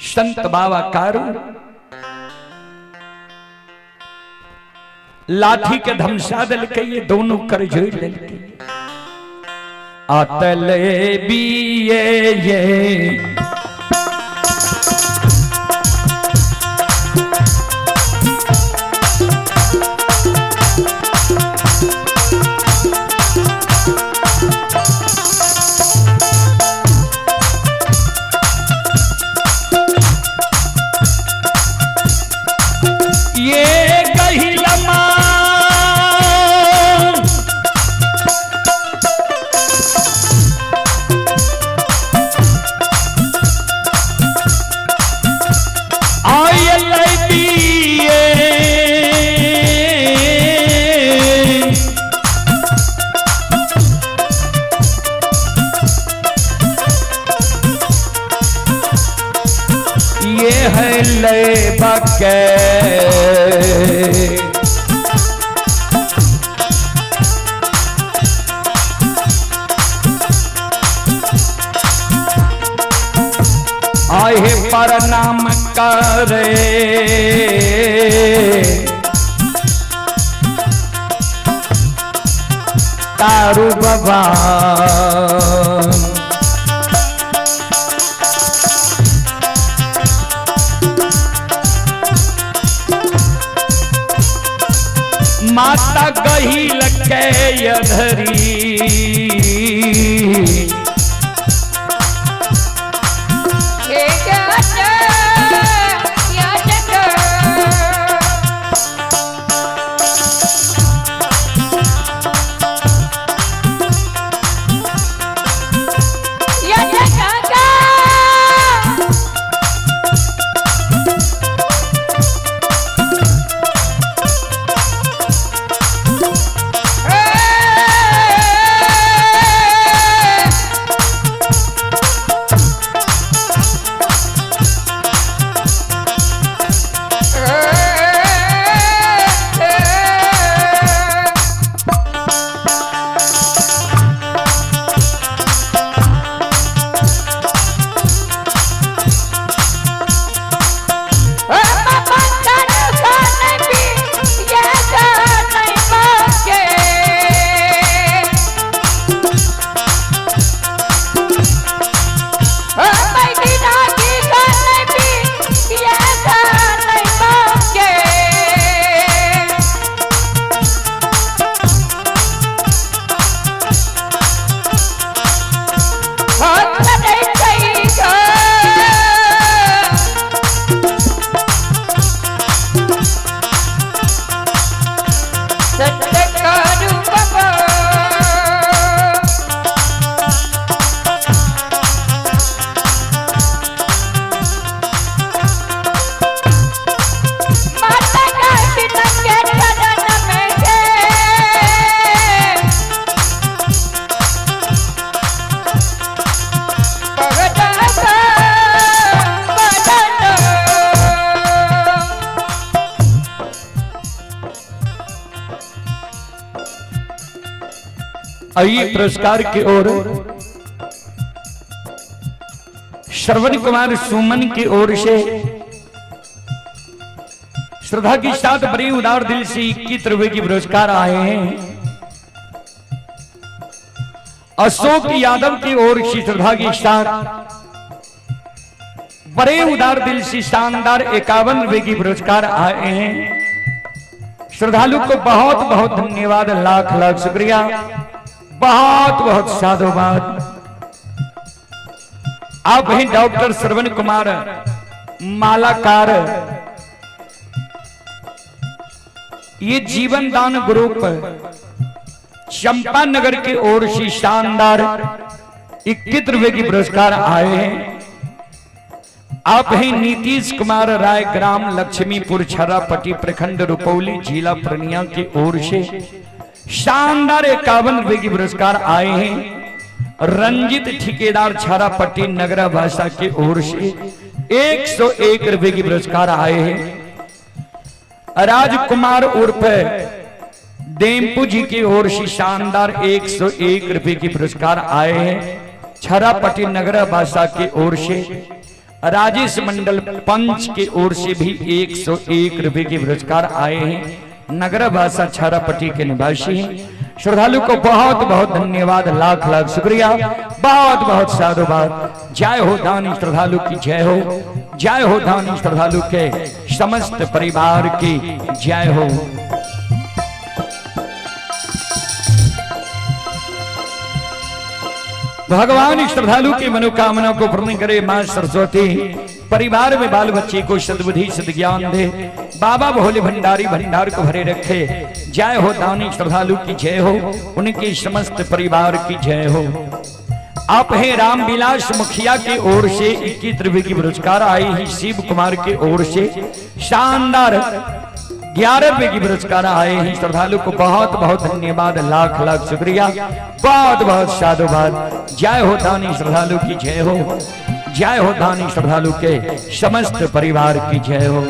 संत बाबा कारू लाठी के धमसा दिलकै, दोनों कर जोड़ दिलकै। अतल बिये ये ये गहिल माँ के। आहे प्रणाम करे तारू बाबा। माता गही लके अधरी हे याचक याचक याचक सत्कारू बाबा। माता का पिता के चरण में के पगड़ा बदन। आइए पुरस्कार की ओर श्रवण कुमार सुमन की ओर से श्रद्धा के साथ बड़ी उदार दिल से 21 रुपए की पुरस्कार आए हैं। अशोक यादव की ओर से श्रद्धा के साथ बड़े उदार दिल से शानदार 51 रुपए की पुरस्कार आए हैं। श्रद्धालु को बहुत बहुत धन्यवाद, लाख लाख शुक्रिया, बहुत बहुत साधुवाद। आप हैं डॉक्टर श्रवण कुमार मालाकार, ये जीवन दान ग्रुप चंपानगर की ओर से शानदार 21 रुपए की पुरस्कार आए हैं। आप हैं नीतीश कुमार राय, ग्राम लक्ष्मीपुर छरापट्टी, प्रखंड रुपौली, जिला पूर्णिया की ओर से शानदार 51 रुपए की पुरस्कार आए हैं। रंजित ठेकेदार छरापट्टी नगरा भाषा की ओर से 101 रुपए की पुरस्कार आए हैं। राजकुमार उर्फ देमपू जी की ओर से शानदार 101 रुपए की पुरस्कार आए हैं। छरापट्टी नगरा भाषा की ओर से राजेश मंडल पंच की ओर से भी 101 रुपए के पुरस्कार आए हैं। नगर भाषा छारापट्टी के निवासी हैं। श्रद्धालु को बहुत बहुत धन्यवाद, लाख लाख शुक्रिया, बहुत बहुत साधुवाद। जय हो दानी श्रद्धालु की जय हो, जय हो दानी श्रद्धालु के समस्त परिवार की जय हो। भगवान श्रद्धालु की मनोकामना को पूर्ण करे। मां सरस्वती परिवार में बाल बच्चे को सद्बुद्धि सद्ज्ञान दे। बाबा भोले भंडारी भंडार को भरे रखे। जय हो दानी श्रद्धालु की जय हो, उनके समस्त परिवार की जय हो। आप हैं रामविलास मुखिया की ओर से 21 रुपए की पुरस्कार आई है। शिव कुमार की ओर से शानदार 11 रुपए की पुरस्कार आए हैं। श्रद्धालु को बहुत बहुत धन्यवाद, लाख लाख शुक्रिया, बहुत बहुत साधुवाद। जय हो दानी श्रद्धालु की जय हो, जय हो दानी श्रद्धालु के समस्त परिवार की जय हो।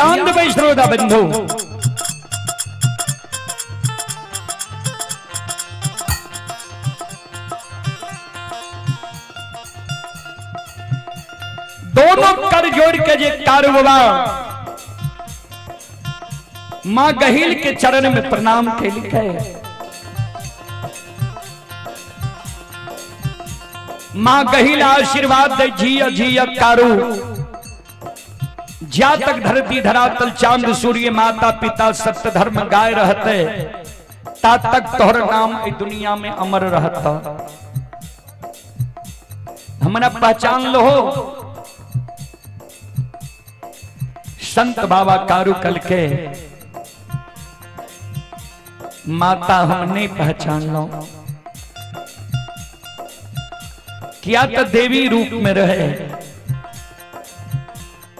ध्यान देबै श्रोता बंधु। दोनों कर जोड़ के जे कारू बाबा मां गहिल के चरण में प्रणाम केलकै। मां गहिल आशीर्वाद दे जिया जिया कारू, ज्या तक धरती धरातल चांद सूर्य माता पिता सत्य धर्म गाय रहते ता तक तोहर नाम ई दुनिया में अमर रहता। हमरा पहचान लो। संत बाबा कारू कल के माता हम नहीं पहचान लो, क्या तो देवी रूप में रहे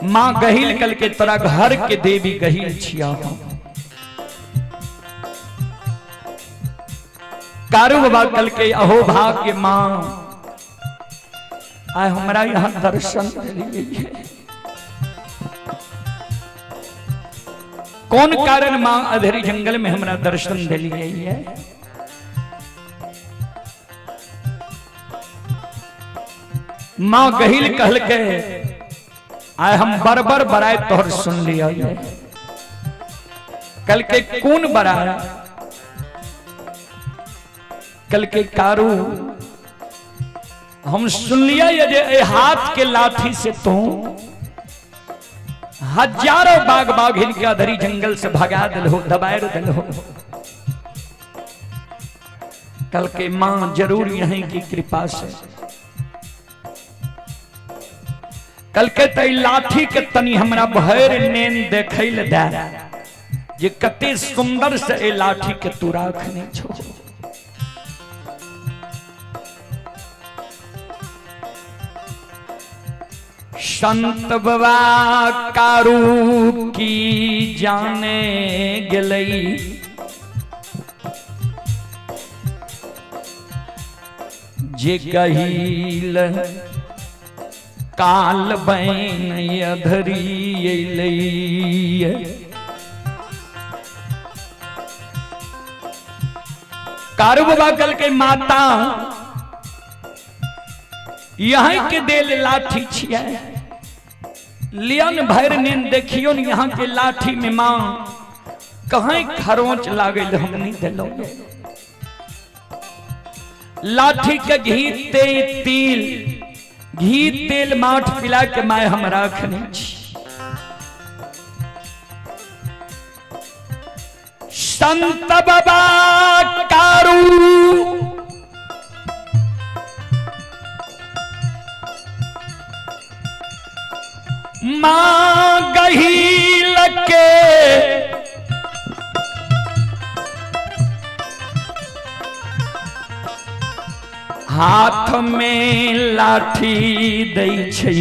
मां गहिल कल के तोरा घर के देवी गहिल छिया हम। कारू बाबा कल के अहो भाग्य मां आय हमरा यहाँ दर्शन दिलियै। कौन कारण मां अधेरी जंगल में हमरा दर्शन दिलियै? मां गहिल कहल के आय हम बरबर बराए तोहर सुन लिया। कल के कौन बराया? कल के कारू हम सुन लिया ये जे ए हाथ के लाठी से तू हजारों बाघ बाघिन के अधरी जंगल से भगा दिल हो, दबाए दिल हो। कल के मां जरूर यहीं की कृपा से कल के तई लाठी के तनी हमरा भर नेन देखै ल दे जे कते सुंदर से ए लाठी के तू राखने छो। संत बाबा कारू की जाने गेलई जे गहील काल बैन अधरी अयलै। कारू बाबा कल के माता यहीं के देल लाठी छियै, लियन भर नेन देखियो न यहाँ के लाठी में मां कहीं खरोंच लागल हम नहीं दिलो। लाठी के घी तेल तिल घी तेल माठ पिला के my हम राखने छी। संत बाबा कारू मां गहील के हाथ में लाठी दै छै।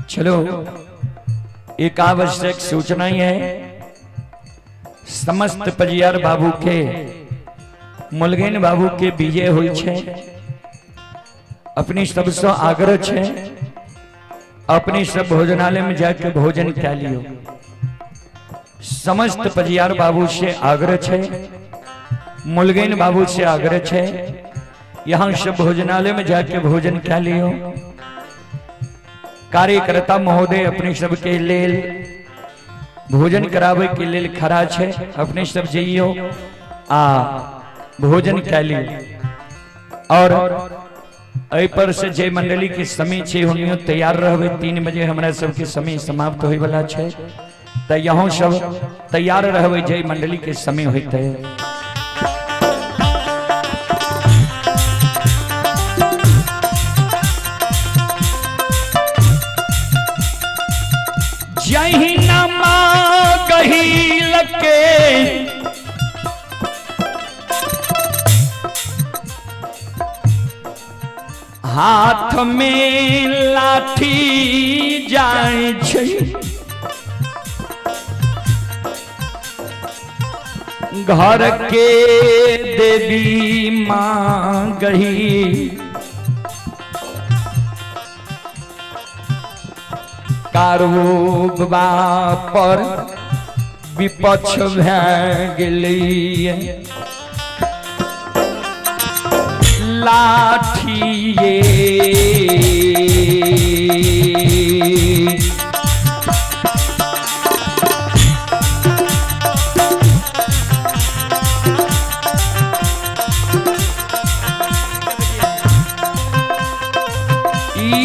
चलो एक आवश्यक सूचना ही है समस्त परियार बाबू के मुलगेन बाबू के विजय हुई छे। अपनी सबसे आग्रह छे अपनी सब भोजनालय में जाके भोजन कह लियो। समस्त परियार बाबू से आग्रह छे, मुलगेन बाबू से आग्रह छे, यहाँ सब भोजनालय में जाके भोजन कह लियो। कार्यकर्ता महोदय अपने सबके लेल भोजन करावे के लेल खड़ा छे, अपने सब जइयो आ भोजन कह लियो। और एहि पर से जे मंडली के समय छे हुनियो तैयार रहबे, 3 बजे हमरा सबके समय समाप्त होय वाला छे, त यहाँ सब तैयार रहबे जे मंडली के समय होते। जहिना मां गहील के हाथ में लाठी जाय छै, घर के देवी माँ गही कारू बाबा पर विपक्ष भए गेलै। लाठिए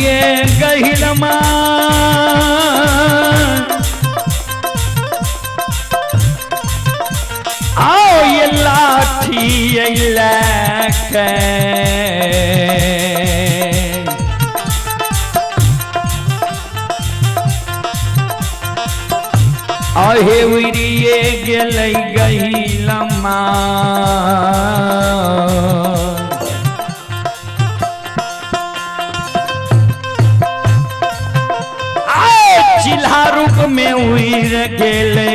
ये गहिरमा आओ ये लाठी लैके अहे उड़िए गेलै गहिलमा। चिल्हा रूप में उड़ गेलै।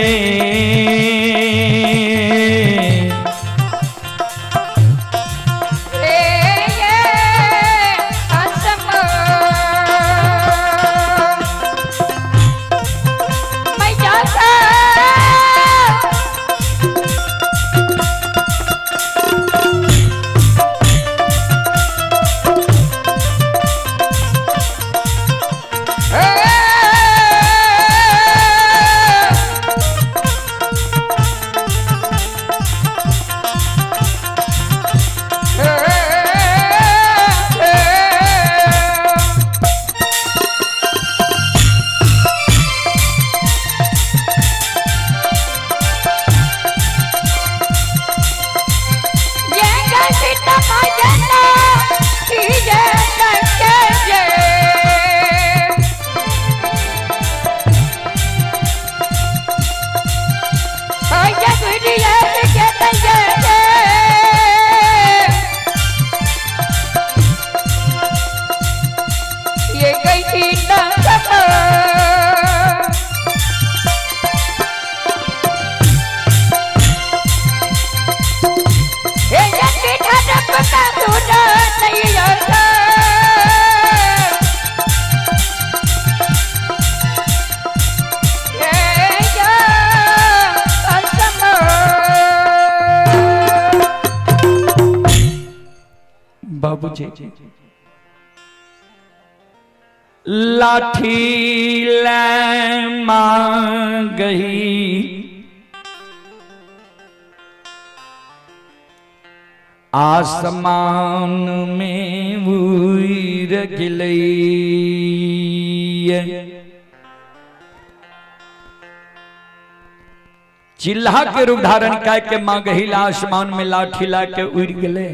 बाबूजी लाठी ले मांगही आसमान में उड़ गेलै। चिल्हा के रूप धारण कह के मांगही आसमान में लाठी ला के उड़ गेलै।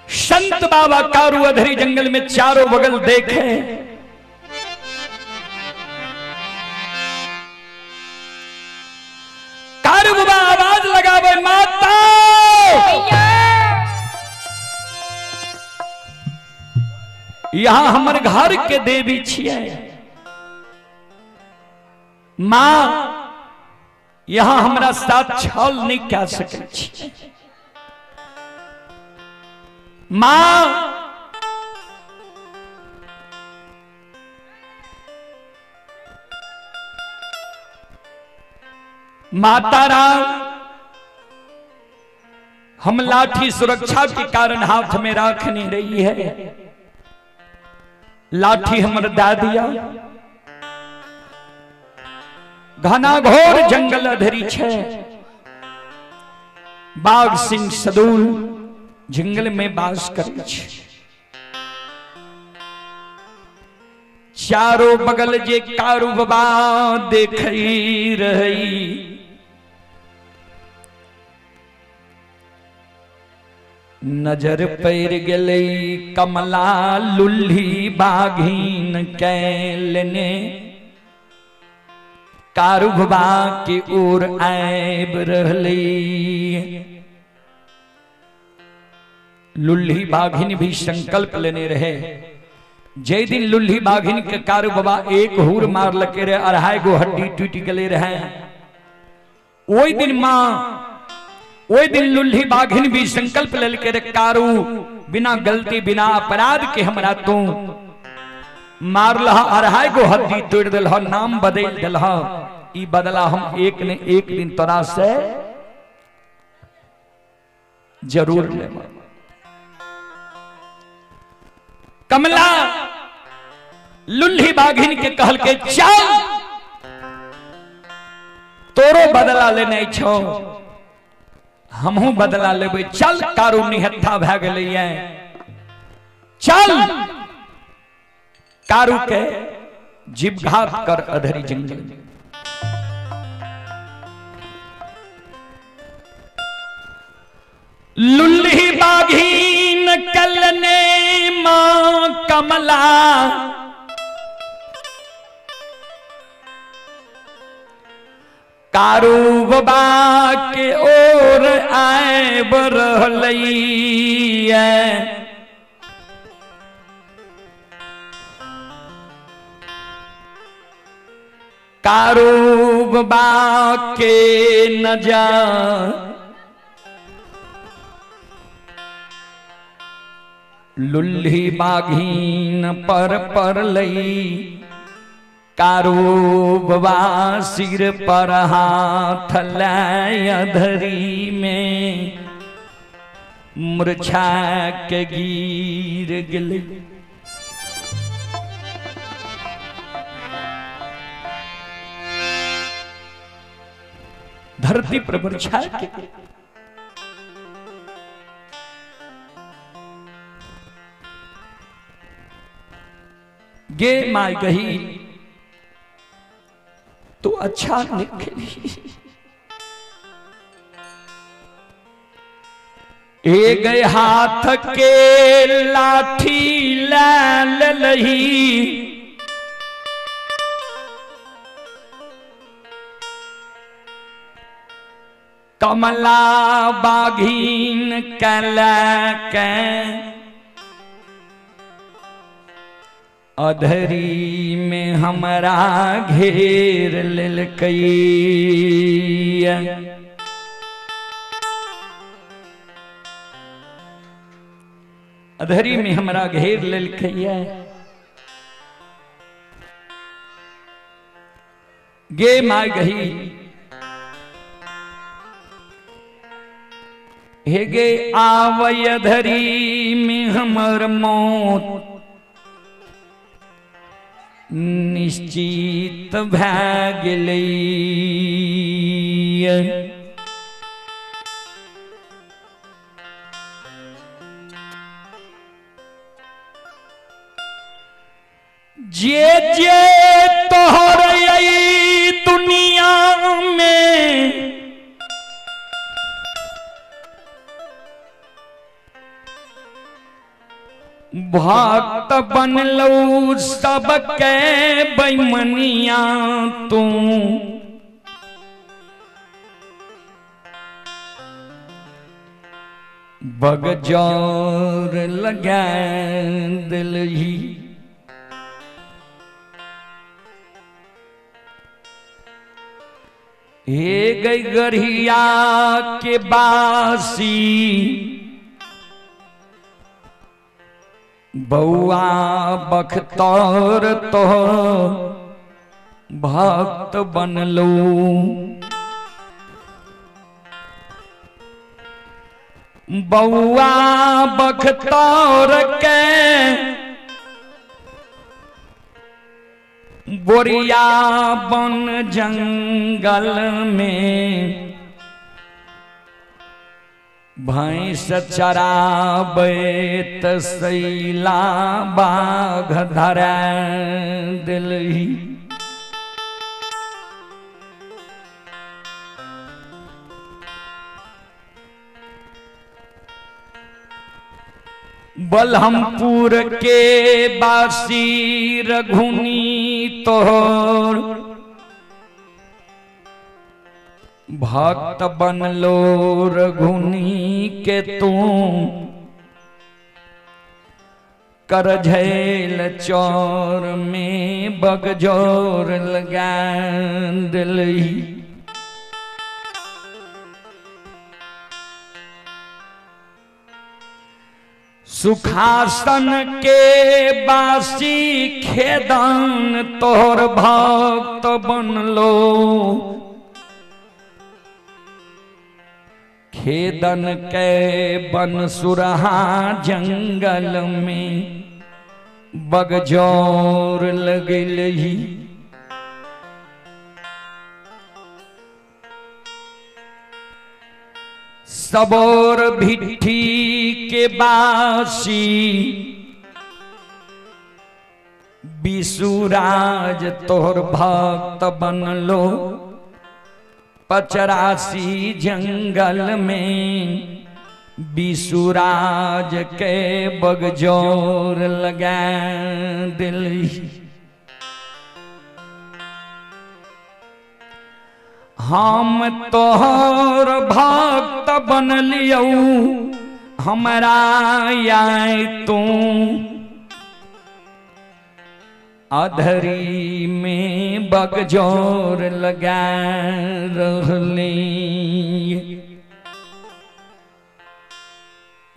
संत बाबा कारू अधरी जंगल में चारों बगल देखे, कारू बाबा आवाज लगावे, माता यहां हमर घर के देवी छियै, मां यहां हमरा साथ छल नहीं कह सकै छी, मां माता राम हम लाठी सुरक्षा के कारण हाथ में राख नहीं रही है, लाठी हमर दादिया घना घोर जंगल अधरी छे, बाघ सिंह सदूल जंगल में बास करे छे, चारों बगल जे कारू बाबा देखई रही, नजर पड़ गेलै कमला लुल्ही बाघीन कैलने कारू बाबा के ओर आबि रहलै। लुल्ही बाघिन भी संकल्प लेने रहे, जय दिन लुल्ही बाघिन के कारू बाबा एक हूर मार लके रहे, अढ़ाई गो हड्डी टूट गले रहे। ओहि दिन माँ, ओहि दिन लुल्ही बाघिन भी संकल्प लेलकै रे कारू, बिना गलती बिना अपराध के हमरा तू मारलह, अढ़ाई गो हड्डी तोड़ दिलह, नाम बदल दिलह, ई बदला हम एक ने एक दिन तोरा से जरूर लेब। कमला लुल्ही बाघिन के कहल के चल तोरो बदला लेने छो, हमहू बदला लेबै, चल कारू निहत्था भए गेलैये, चल कारू के जीवघात कर अधरी जंगल। लुल्ही बाघीन कलने मां कमला, कारू बाबा के ओर आए रहलैये। कारू बाबा के नजर लुल्ही बाघीन पर परलई, कारू बाबा सिर पर हाथ लाय धरी में मूर्छा के गिर गेलै। धरती पर मूर्छा के गे my गही तो अच्छा निकली। ए गए हाथ के लाठी लाल लही, कमला बाघीन कला के अधरी में हमरा घेर लेलकै। अधरी में हमरा घेर लेलकै। गे my गही हे गे आवय अधरी में हमर मौत निश्चित भए गेलै। जे जे तोहर अई दुनिया में भक्त बनलौ सबके बैमनिया तू, बगजौर लगा दिलही। हे गई गढ़िया के बासी बउआ बख्तौर तो भक्त बनलू, बउआ बख्तौर के बोरिया बन जंगल में भैंस चराबैत सैला बाघ धरा दिलही। बलहमपुर के बासी रघुनी तोहर भक्त बनलो रघुनी के तू, कर झेल चौर में बगजोर लगा दिलही। सुखासन के बासी खेदन तोहर भक्त बनलो। खेदन के बन सुरहा जंगल में बगजोर लगलही। सबोर भिट्ठी के बासी बिसुराज तोहर भक्त बनलो। पचरासी जंगल में बिसुराज के बगजोर लगा दिली। हम तोहर भक्त बन लियौ हमरा आय तू अधरी में बगजोर लगा रहली।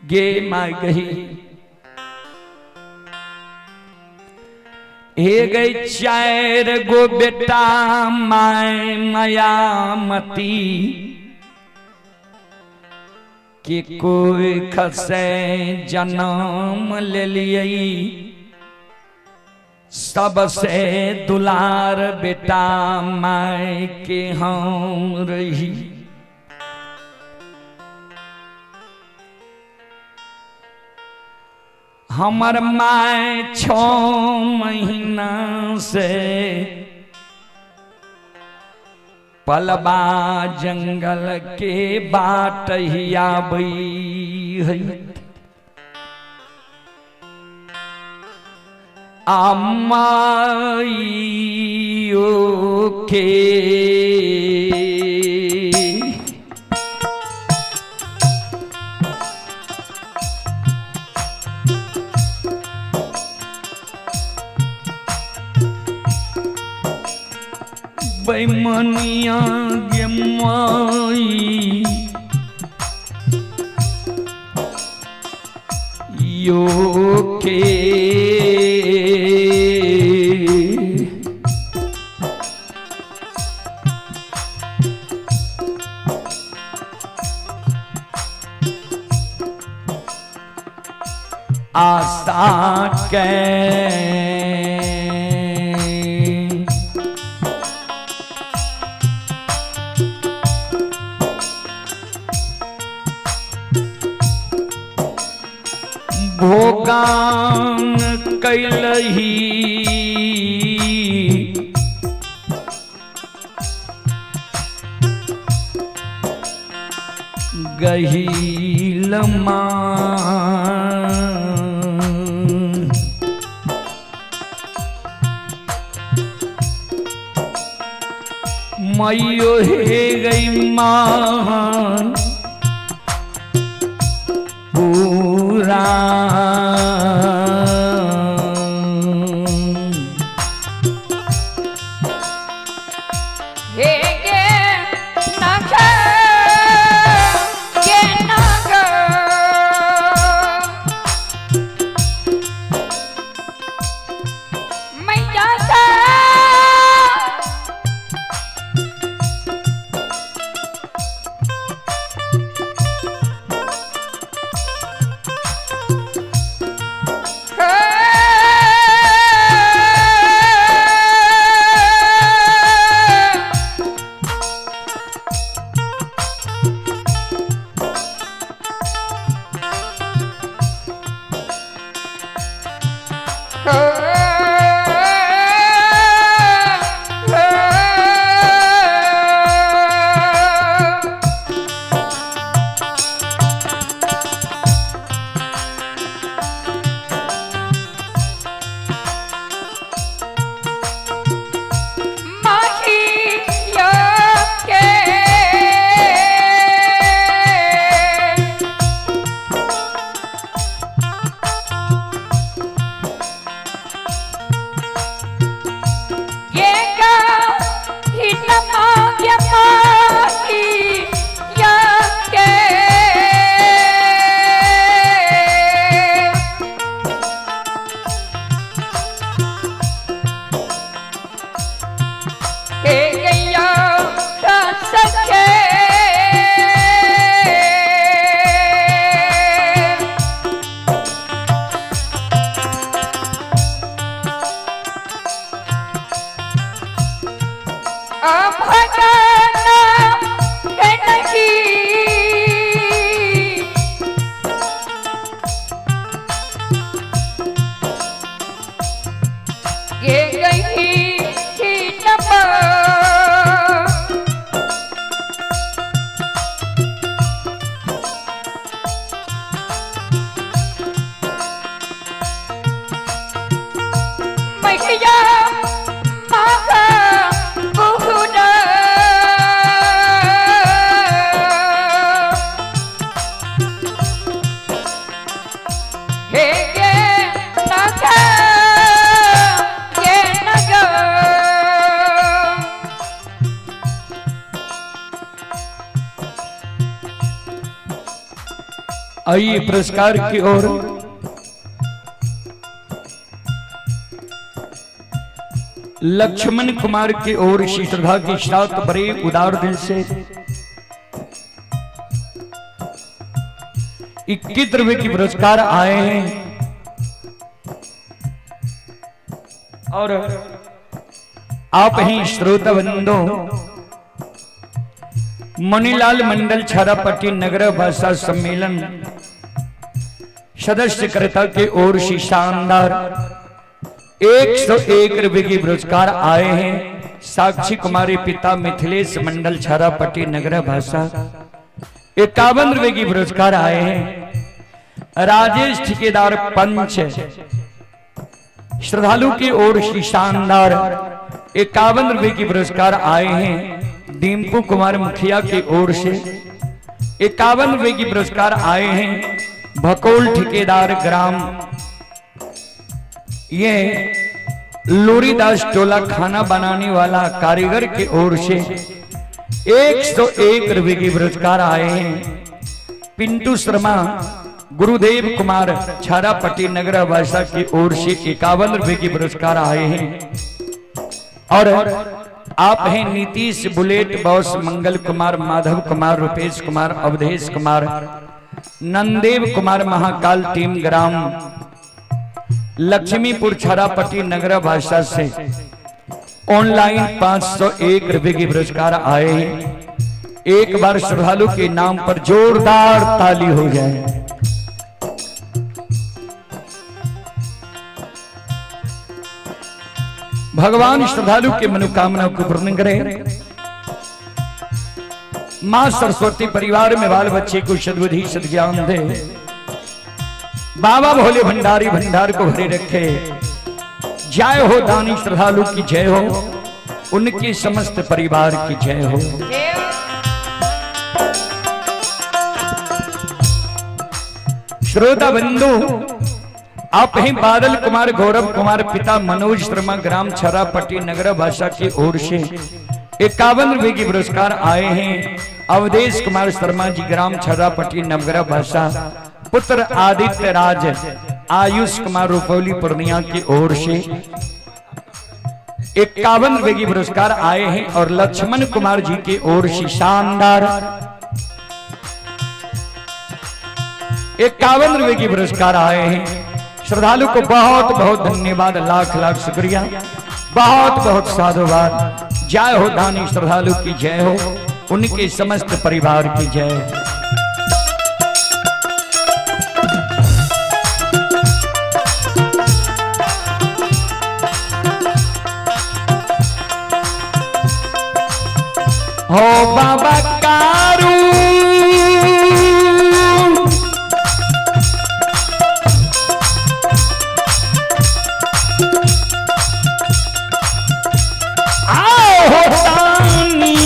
गे my गही हे गई चार गो बेटा my Mayamati के कोई खसे जन्म ले लिये। सबसे दुलार बेटा my के हम रही। हमर my 6 महीना से पलबा जंगल के बाट हियाबई है। अम्माइयो के बेमनिया गे माई यो के आशा के भोगान कैलही गहील मां। मैयो हे गई मां पूरा हे गे नाग गे नाग मैया सा अभगना गणकी ये गई थी नप। मैया माघ बहुरा हे गे नग गे नग। आइए पुरस्कार की ओर। लक्ष्मण कुमार की ओर श्री श्रद्धा के साथ बड़े उदार दिल से 21 रुपए की पुरस्कार आए हैं और आप ही श्रोता बंधु मणिलाल मंडल छारापट्टी नगर भाषा सम्मेलन सदस्य कर्ता के ओर से शानदार 101 रुपए की पुरस्कार आए हैं। साक्षी कुमारी पिता मिथिलेश मंडल छारापट्टी नगर भाषा 51 रुपए की पुरस्कार आए हैं। राजेश ठेकेदार पंच श्रद्धालु की ओर से शानदार 51 रुपए की पुरस्कार आए हैं। डिम्पू कुमार मुखिया की ओर से 51 रुपए की पुरस्कार आए हैं। भकोल ठेकेदार ग्राम ये लोरीदास टोला खाना बनाने वाला कारीगर की ओर से 101 रुपए की पुरस्कार आए हैं। पिंटू शर्मा गुरुदेव कुमार छारापट्टी नगर भाषा की ओर से 51 रुपए की पुरस्कार आए हैं। और आप हैं नीतीश बुलेट बॉस मंगल कुमार माधव कुमार रुपेश कुमार अवधेश कुमार नंदेव कुमार महाकाल टीम ग्राम लक्ष्मीपुर छारापट्टी नगर भाषा से ऑनलाइन 501 रुपए के पुरस्कार आए हैं। एक बार श्रद्धालु के नाम पर जोरदार ताली हो जाए। भगवान श्रद्धालु के मनोकामना को पूर्ण करें। मां सरस्वती परिवार में बाल बच्चे को सद्बुद्धि सद्ज्ञान दे। बाबा भोले भंडारी भंडार को भरे रखे। जय हो दानी श्रद्धालु की जय हो, उनके समस्त परिवार की जय हो। श्रोता बंधु, आप ही बादल कुमार गौरव कुमार पिता मनोज शर्मा ग्राम छरापट्टी नगर भाषा की ओर से 51 रुपए की पुरस्कार आए हैं। अवधेश कुमार शर्मा जी ग्राम छरापट्टी नगर भाषा पुत्र आदित्य राज आयुष कुमार रुपौली पूर्णिया की ओर से 51 रुपए की पुरस्कार आए हैं। और लक्ष्मण कुमार जी की ओर से शानदार 51 रुपए की पुरस्कार आए हैं। श्रद्धालु को बहुत बहुत धन्यवाद, लाख लाख शुक्रिया, बहुत बहुत साधुवाद। जय हो दानी श्रद्धालु की जय हो, उनके समस्त परिवार की जय। हो बाबा कारू आओ हो दानी,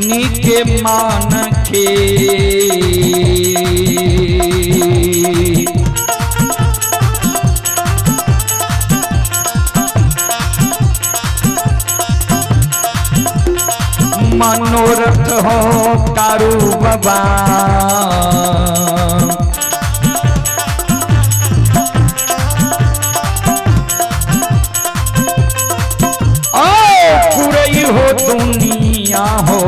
नीके मान के मनोरथ हो कारू बाबा। ओ पूरी हो दुनिया हो।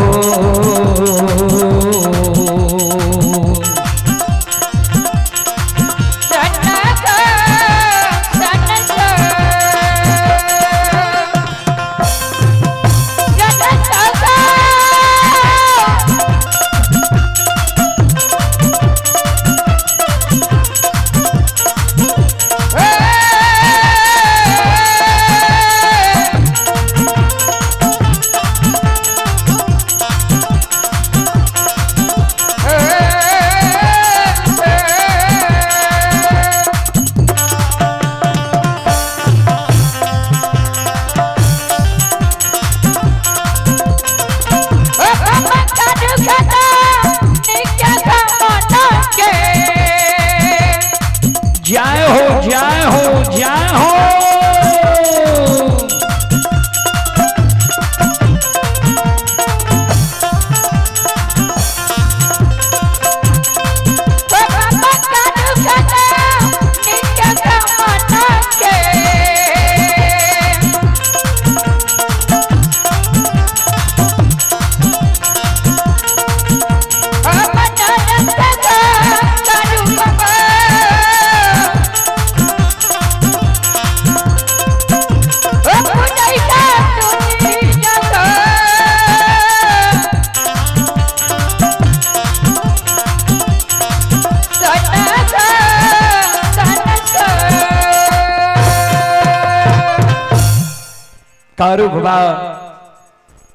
कारू बाबा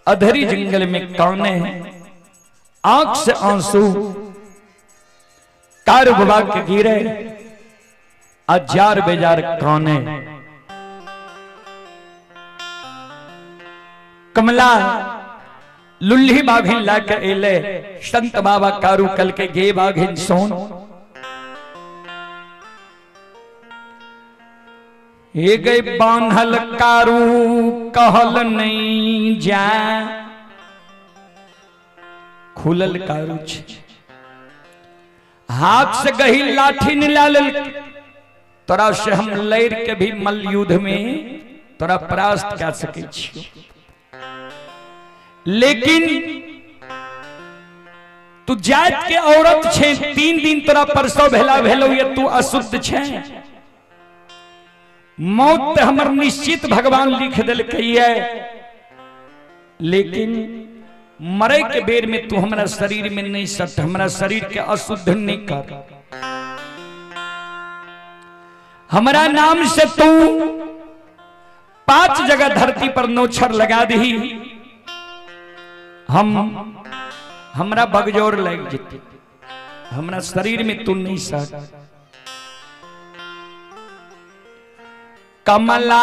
अधरी जंगल में काने, आंख से आंसू कारू बाबा के गिरे, अजार बेजार काने। कमला लुल्ही बाघिन लाके एले, संत बाबा कारू कल के गे बाघिन सोन। हे गए बांधल कारू कहल नहीं जा, खुलल कारू छे, हाथ से गही लाठी निलाल, तोरा से हम लड़ के भी मल्ल युद्ध में तोरा परास्त कर सके छी, लेकिन तू जात के औरत छे, 3 दिन तोरा परसो भेला भेलो ये तू अशुद्ध छे, मौत हमर निश्चित भगवान लिख देलकै है, लेकिन मरे के बेर में तू हमरा शरीर में नहीं सट, हमरा शरीर के अशुद्ध नहीं कर, हमरा नाम से तू 5 जगह धरती पर नौछर लगा दी, हम हमरा बगजोर लग जेते, हमरा शरीर में तू नहीं सट। कमला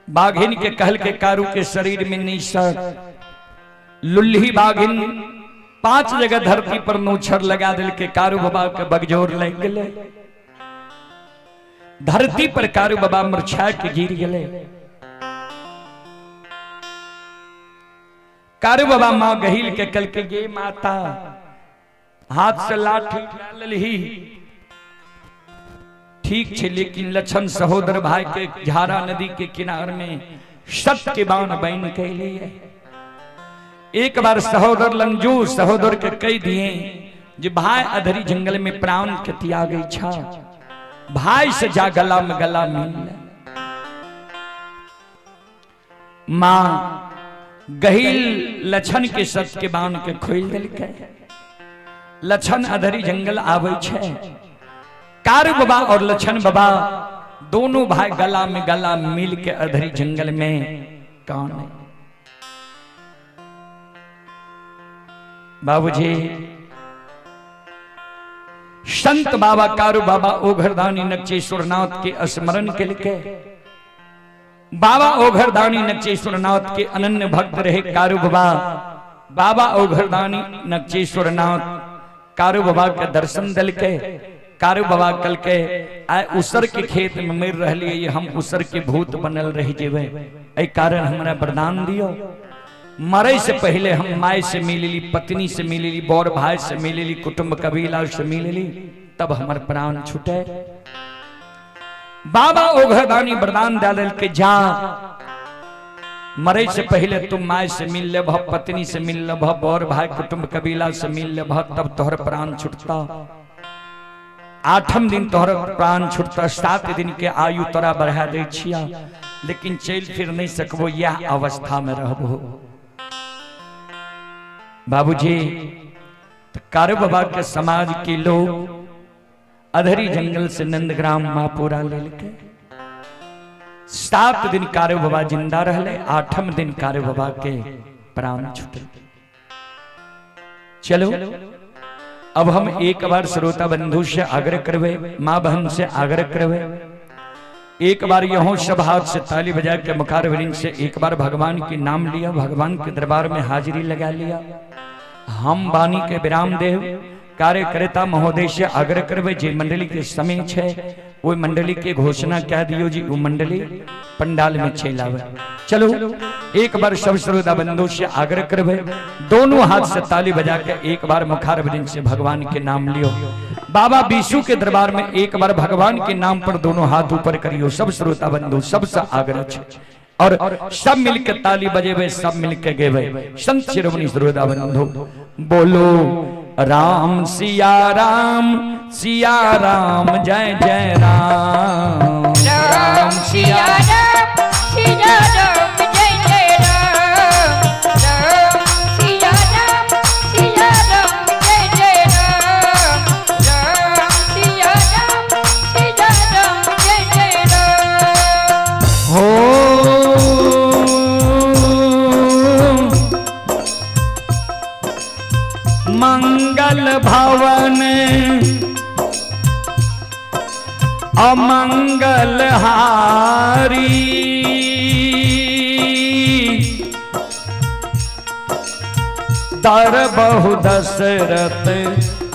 बाघिन के कहल के कारू के शरीर में नहीं सट, लुल्ही बाघिन 5 जगह धरती पर नौछर लगा दिल के कारू बाबा के बगजोर लग गए, धरती पर कारू बाबा मुरझा के गिर गए। कारू बाबा मां गहिल के कल के गे माता, हाथ से लाठी लही ठीक छे, लेकिन लक्षण सहोदर भाई के झारा नदी के किनार में सत के बाण बन के लिए एक बार सहोदर लंगजू सहोदर के कह दिए जे भाई अधरी जंगल में प्राण के त्याग छा, भाई से जा गला में गला मिल। मां गहिल लक्षण के सत के बाण के खोल दिलकै, लक्षण अधरी जंगल आवे छे, कारू बाबा और लक्षण बाबा दोनों भाई गला में गला मिल के अधरी जंगल में कान। बाबूजी संत बाबा कारू बाबा ओघरदानी नक्चेश्वरनाथ के स्मरण के लिए बाबा ओघरदानी नक्चेश्वरनाथ के अनन्य भक्त रहे कारू बाबा। बाबा ओघरदानी नक्चेश्वरनाथ कारू बाबा के दर्शन दिल के, कारू बाबा कल के आए उसर के खेत में मर रही, हम उसर के भूत बनल रह जेबे, एहि कारण हमरा वरदान दियो, मरे से पहले हम my से मिलली, पत्नी से मिलली, बड़ भाई से मिलली, कुटुंब कबीला से मिलली, तब हमर प्राण छूटे। बाबा ओघरदानी वरदान दे के जा मरे से पहले तुम my से मिल ले, पत्नी से मिल ले, बड़ भाई कुटुंब कबीला से मिल ले, तब तोहर प्राण छूटता। 8म दिन तोहर प्राण छूटता, 7 दिन के आयु तोरा बढ़ा दे छिया, लेकिन चल फिर नहीं सकबो, यह अवस्था में रहबो। बाबूजी कारू बाबा के समाज के लोग अधरी जंगल से नंदग्राम मापुरा लेके 7 दिन कारू बाबा जिंदा रहले, 8म दिन कारू बाबा के प्राण छूटे। चलो अब हम एक बार श्रोता बंधु से आग्रह करवे, माँ बहन से आग्रह करवे, एक बार यहों सब हाथ से ताली बजा के मुखारवृंद से एक बार भगवान के नाम लिया, भगवान के दरबार में हाजिरी लगा लिया। हम वाणी के विराम देव कार्यकर्ता महोदय से आग्रह करवे, जे मंडली के समय छे वो मंडली के घोषणा कह दियो जी, वो मंडली पंडाल में चलावे। चलो एक बार सब श्रोता बंधु से आग्रह करवे, दोनों हाथ से ताली बजा के एक बार मुखारवृंद से भगवान के नाम लियो। बाबा बीशु के दरबार में एक बार भगवान के नाम पर दोनों हाथ ऊपर करियो। सब श्रोता बंधु सबसे आग्रह छे और सब मिलकर ताली बजेबे, सब मिलकर गेबे। संत शिरोमणि श्रोता बंधु बोलो राम सिया राम सिया राम जय जय राम, राम सिया राम सिया राम जय जय राम, राम सिया राम सिया राम जय जय राम, राम सिया राम सिया राम जय जय राम। मंगल भवन अमंगल हारी, दर बहु दशरथ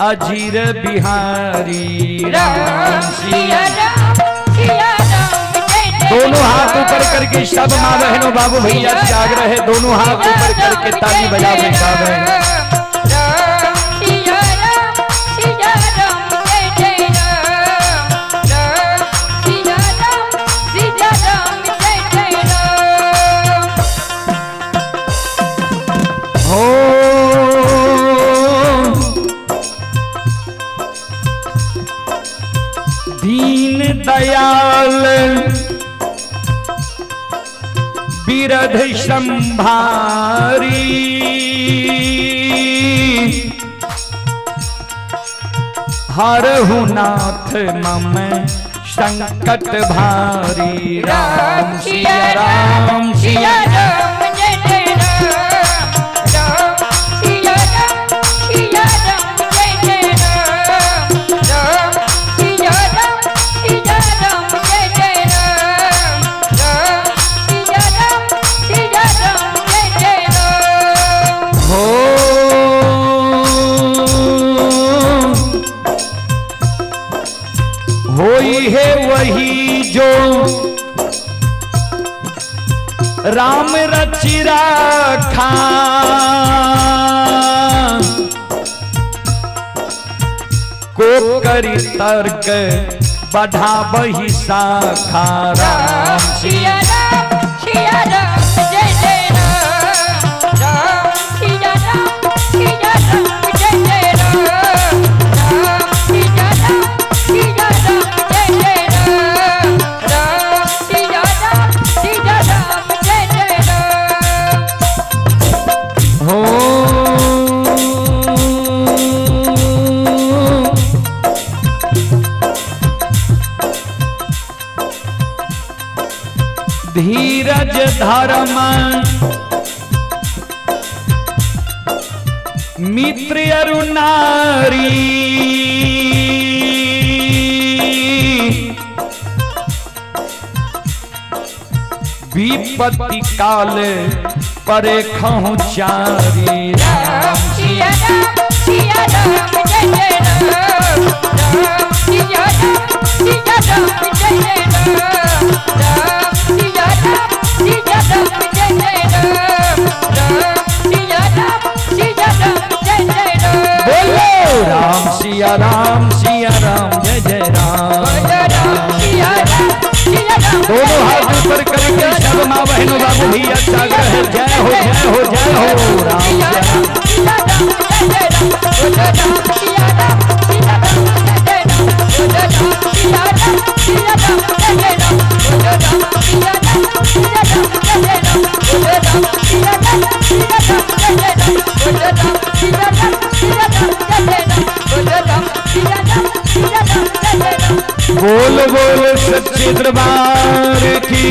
अजीर बिहारी। राम सिया राम सिया राम जय जय। दोनों हाथ ऊपर करके सब माँ बहनों बाबू भैया से आग्रह है, दोनों हाथ ऊपर करके ताली बजावे गावे। राम सिया राम सिया राम जय जय राम, राम सिया राम सिया राम जय जय राम। हो दीन दयाल बिरध संभारी, हरहु नाथ मम संकट भारी। राम सिया राम सिया सिया राम जय जय राम, राम सिया राम सिया राम जय जय राम, राम सिया राम सिया राम जय जय राम, राम सिया राम सिया राम जय जय राम। हो होई है वही जो राम रचि राखा, को करी तर्क बढ़ा बही शाखा। राम सिया राम सिया राम जय जय राम, राम सिया राम सिया राम जय जय राम, राम सिया राम सिया राम जय जय राम, राम सिया राम सिया राम जय जय राम। हो धीरज धर्म मित्र अरु नारी, विपत्ति काल परे खहु चारी। राम सिया राम सिया राम जय जय राम, राम सिया राम सिया राम जय जय राम, राम सिया राम सिया राम जय जय राम, राम सिया राम सिया राम जय जय राम। बोलो राम सिया राम जय जय राम। राम सिया राम सिया राम। दोनों हाथ ऊपर करके सब माँ बहनों बाबू भैया सागर है, जय हो जय हो जय हो। राम सिया सिया राम सिया राम जय जय राम, राम सिया राम सिया राम जय जय राम, राम सिया राम सिया राम जय जय राम, राम सिया राम सिया राम जय जय राम, राम सिया राम सिया राम जय जय राम, राम सिया राम सिया राम जय जय राम, राम सिया राम सिया राम जय जय राम। बोल बोल सच्चे दरबार की,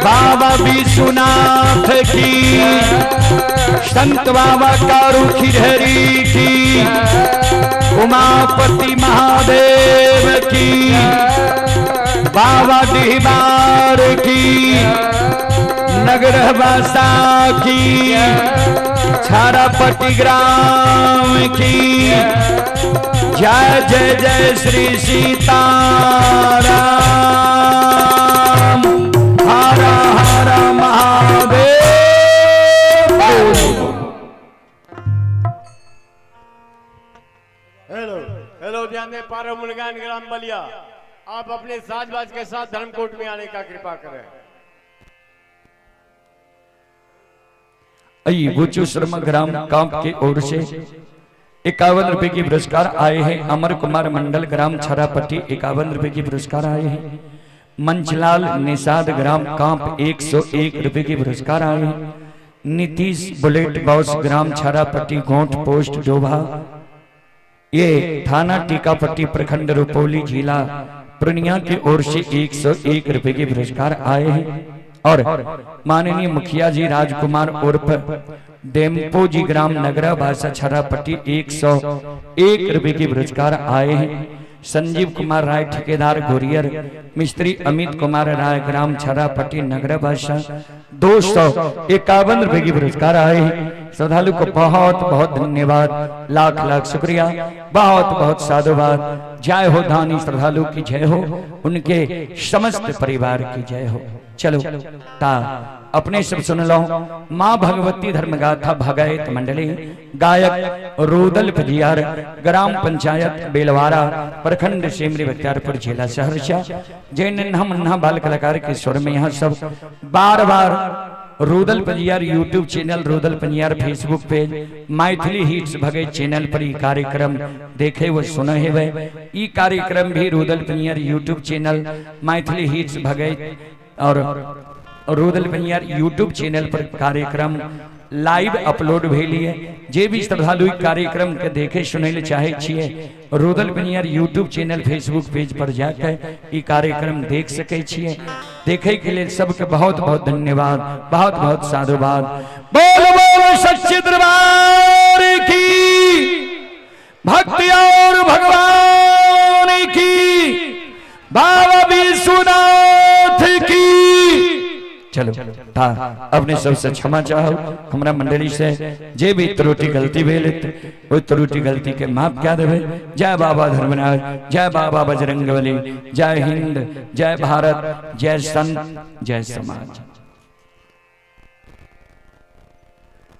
बाबा विश्वनाथ की, संत बाबा कारू खिरहरी की, उमापति महादेव की, बाबा डिहबार की, नगर बासा की, छारापट्टी ग्राम की, जय जय जय श्री सीताराम। हर हर महादेव। हेलो हेलो, ध्यान दें। पारो मुनगान ग्राम बलिया, आप अपने साजबाज के साथ धर्मकोट में आने का कृपा करें। अई बुचू शर्मा ग्राम कांप के ओर से 51 रुपए की पुरस्कार आए हैं। अमर कुमार मंडल ग्राम छरापट्टी 51 रुपए की पुरस्कार आए हैं। मंचलाल निषाद ग्राम कांप 101 रुपए की पुरस्कार आए हैं। नीतीश बुलेट बॉस ग्राम छरापट्टी गोंठ पोस्ट डोभा, ये थाना टीकापट्टी प्रखंड रुपौली जिला पूर्णिया की ओर से 101 रुपए के पुरस्कार आए हैं। और माननीय मुखिया जी राजकुमार उर्फ डेम्पो जी ग्राम नगरा भाषा छरापट्टी 101 रुपए के पुरस्कार आए हैं। संजीव कुमार राय ठेकेदार गोरियर, मिस्त्री अमित कुमार राय ग्राम छरापट्टी नगरा भाषा 251 रुपए की पुरस्कार आए हैं। श्रद्धालु को बहुत बहुत धन्यवाद, लाख लाख शुक्रिया, बहुत बहुत साधुवाद। जय हो दानी श्रद्धालु की जय हो, उनके समस्त परिवार की जय हो। चलो ता अपने सब सुन लो माँ भगवती धर्मगाथा भगैत मंडली, गायक रुदल फजियार, ग्राम पंचायत बेलवारा, प्रखंड सेमरी बख्तियारपुर, जिला सहरसा। जय नन्हा मुन्ना बाल कलाकार के स्वर में यहाँ सब बार बार Rudal Panjiyar YouTube channel, Rudal Panjiyar Facebook page, Maithili hits Bhagat channel पर ई कार्यक्रम देखे व सुने हेबै। ई कार्यक्रम भी Rudal Panjiyar YouTube channel, Maithili hits Bhagat और रुदल पंजियार यूट्यूब चैनल पर कार्यक्रम लाइव अपलोड भेल है। जे भी श्रद्धालु कार्यक्रम के देखे सुनै ले चाहे छियै, Rudal Panjiyar YouTube channel Facebook page पर जाकर ई कार्यक्रम देख सकै छियै। देखे के लिए सबके बहुत बहुत धन्यवाद, बहुत बहुत साधुवाद। बोल बोल सच्चे दरबार की, भक्ति और भगवान की, बाबा विश्वनाथ की। चलो था अपने सबसे क्षमा चाहो हमरा मंडली से, जे भी त्रुटि गलती भेल ओहि त्रुटि गलती के माफ क्या देवे। जय बाबा धर्मराज, जय बाबा बजरंगबली, जय हिंद, जय भारत, जय संत, जय समाज।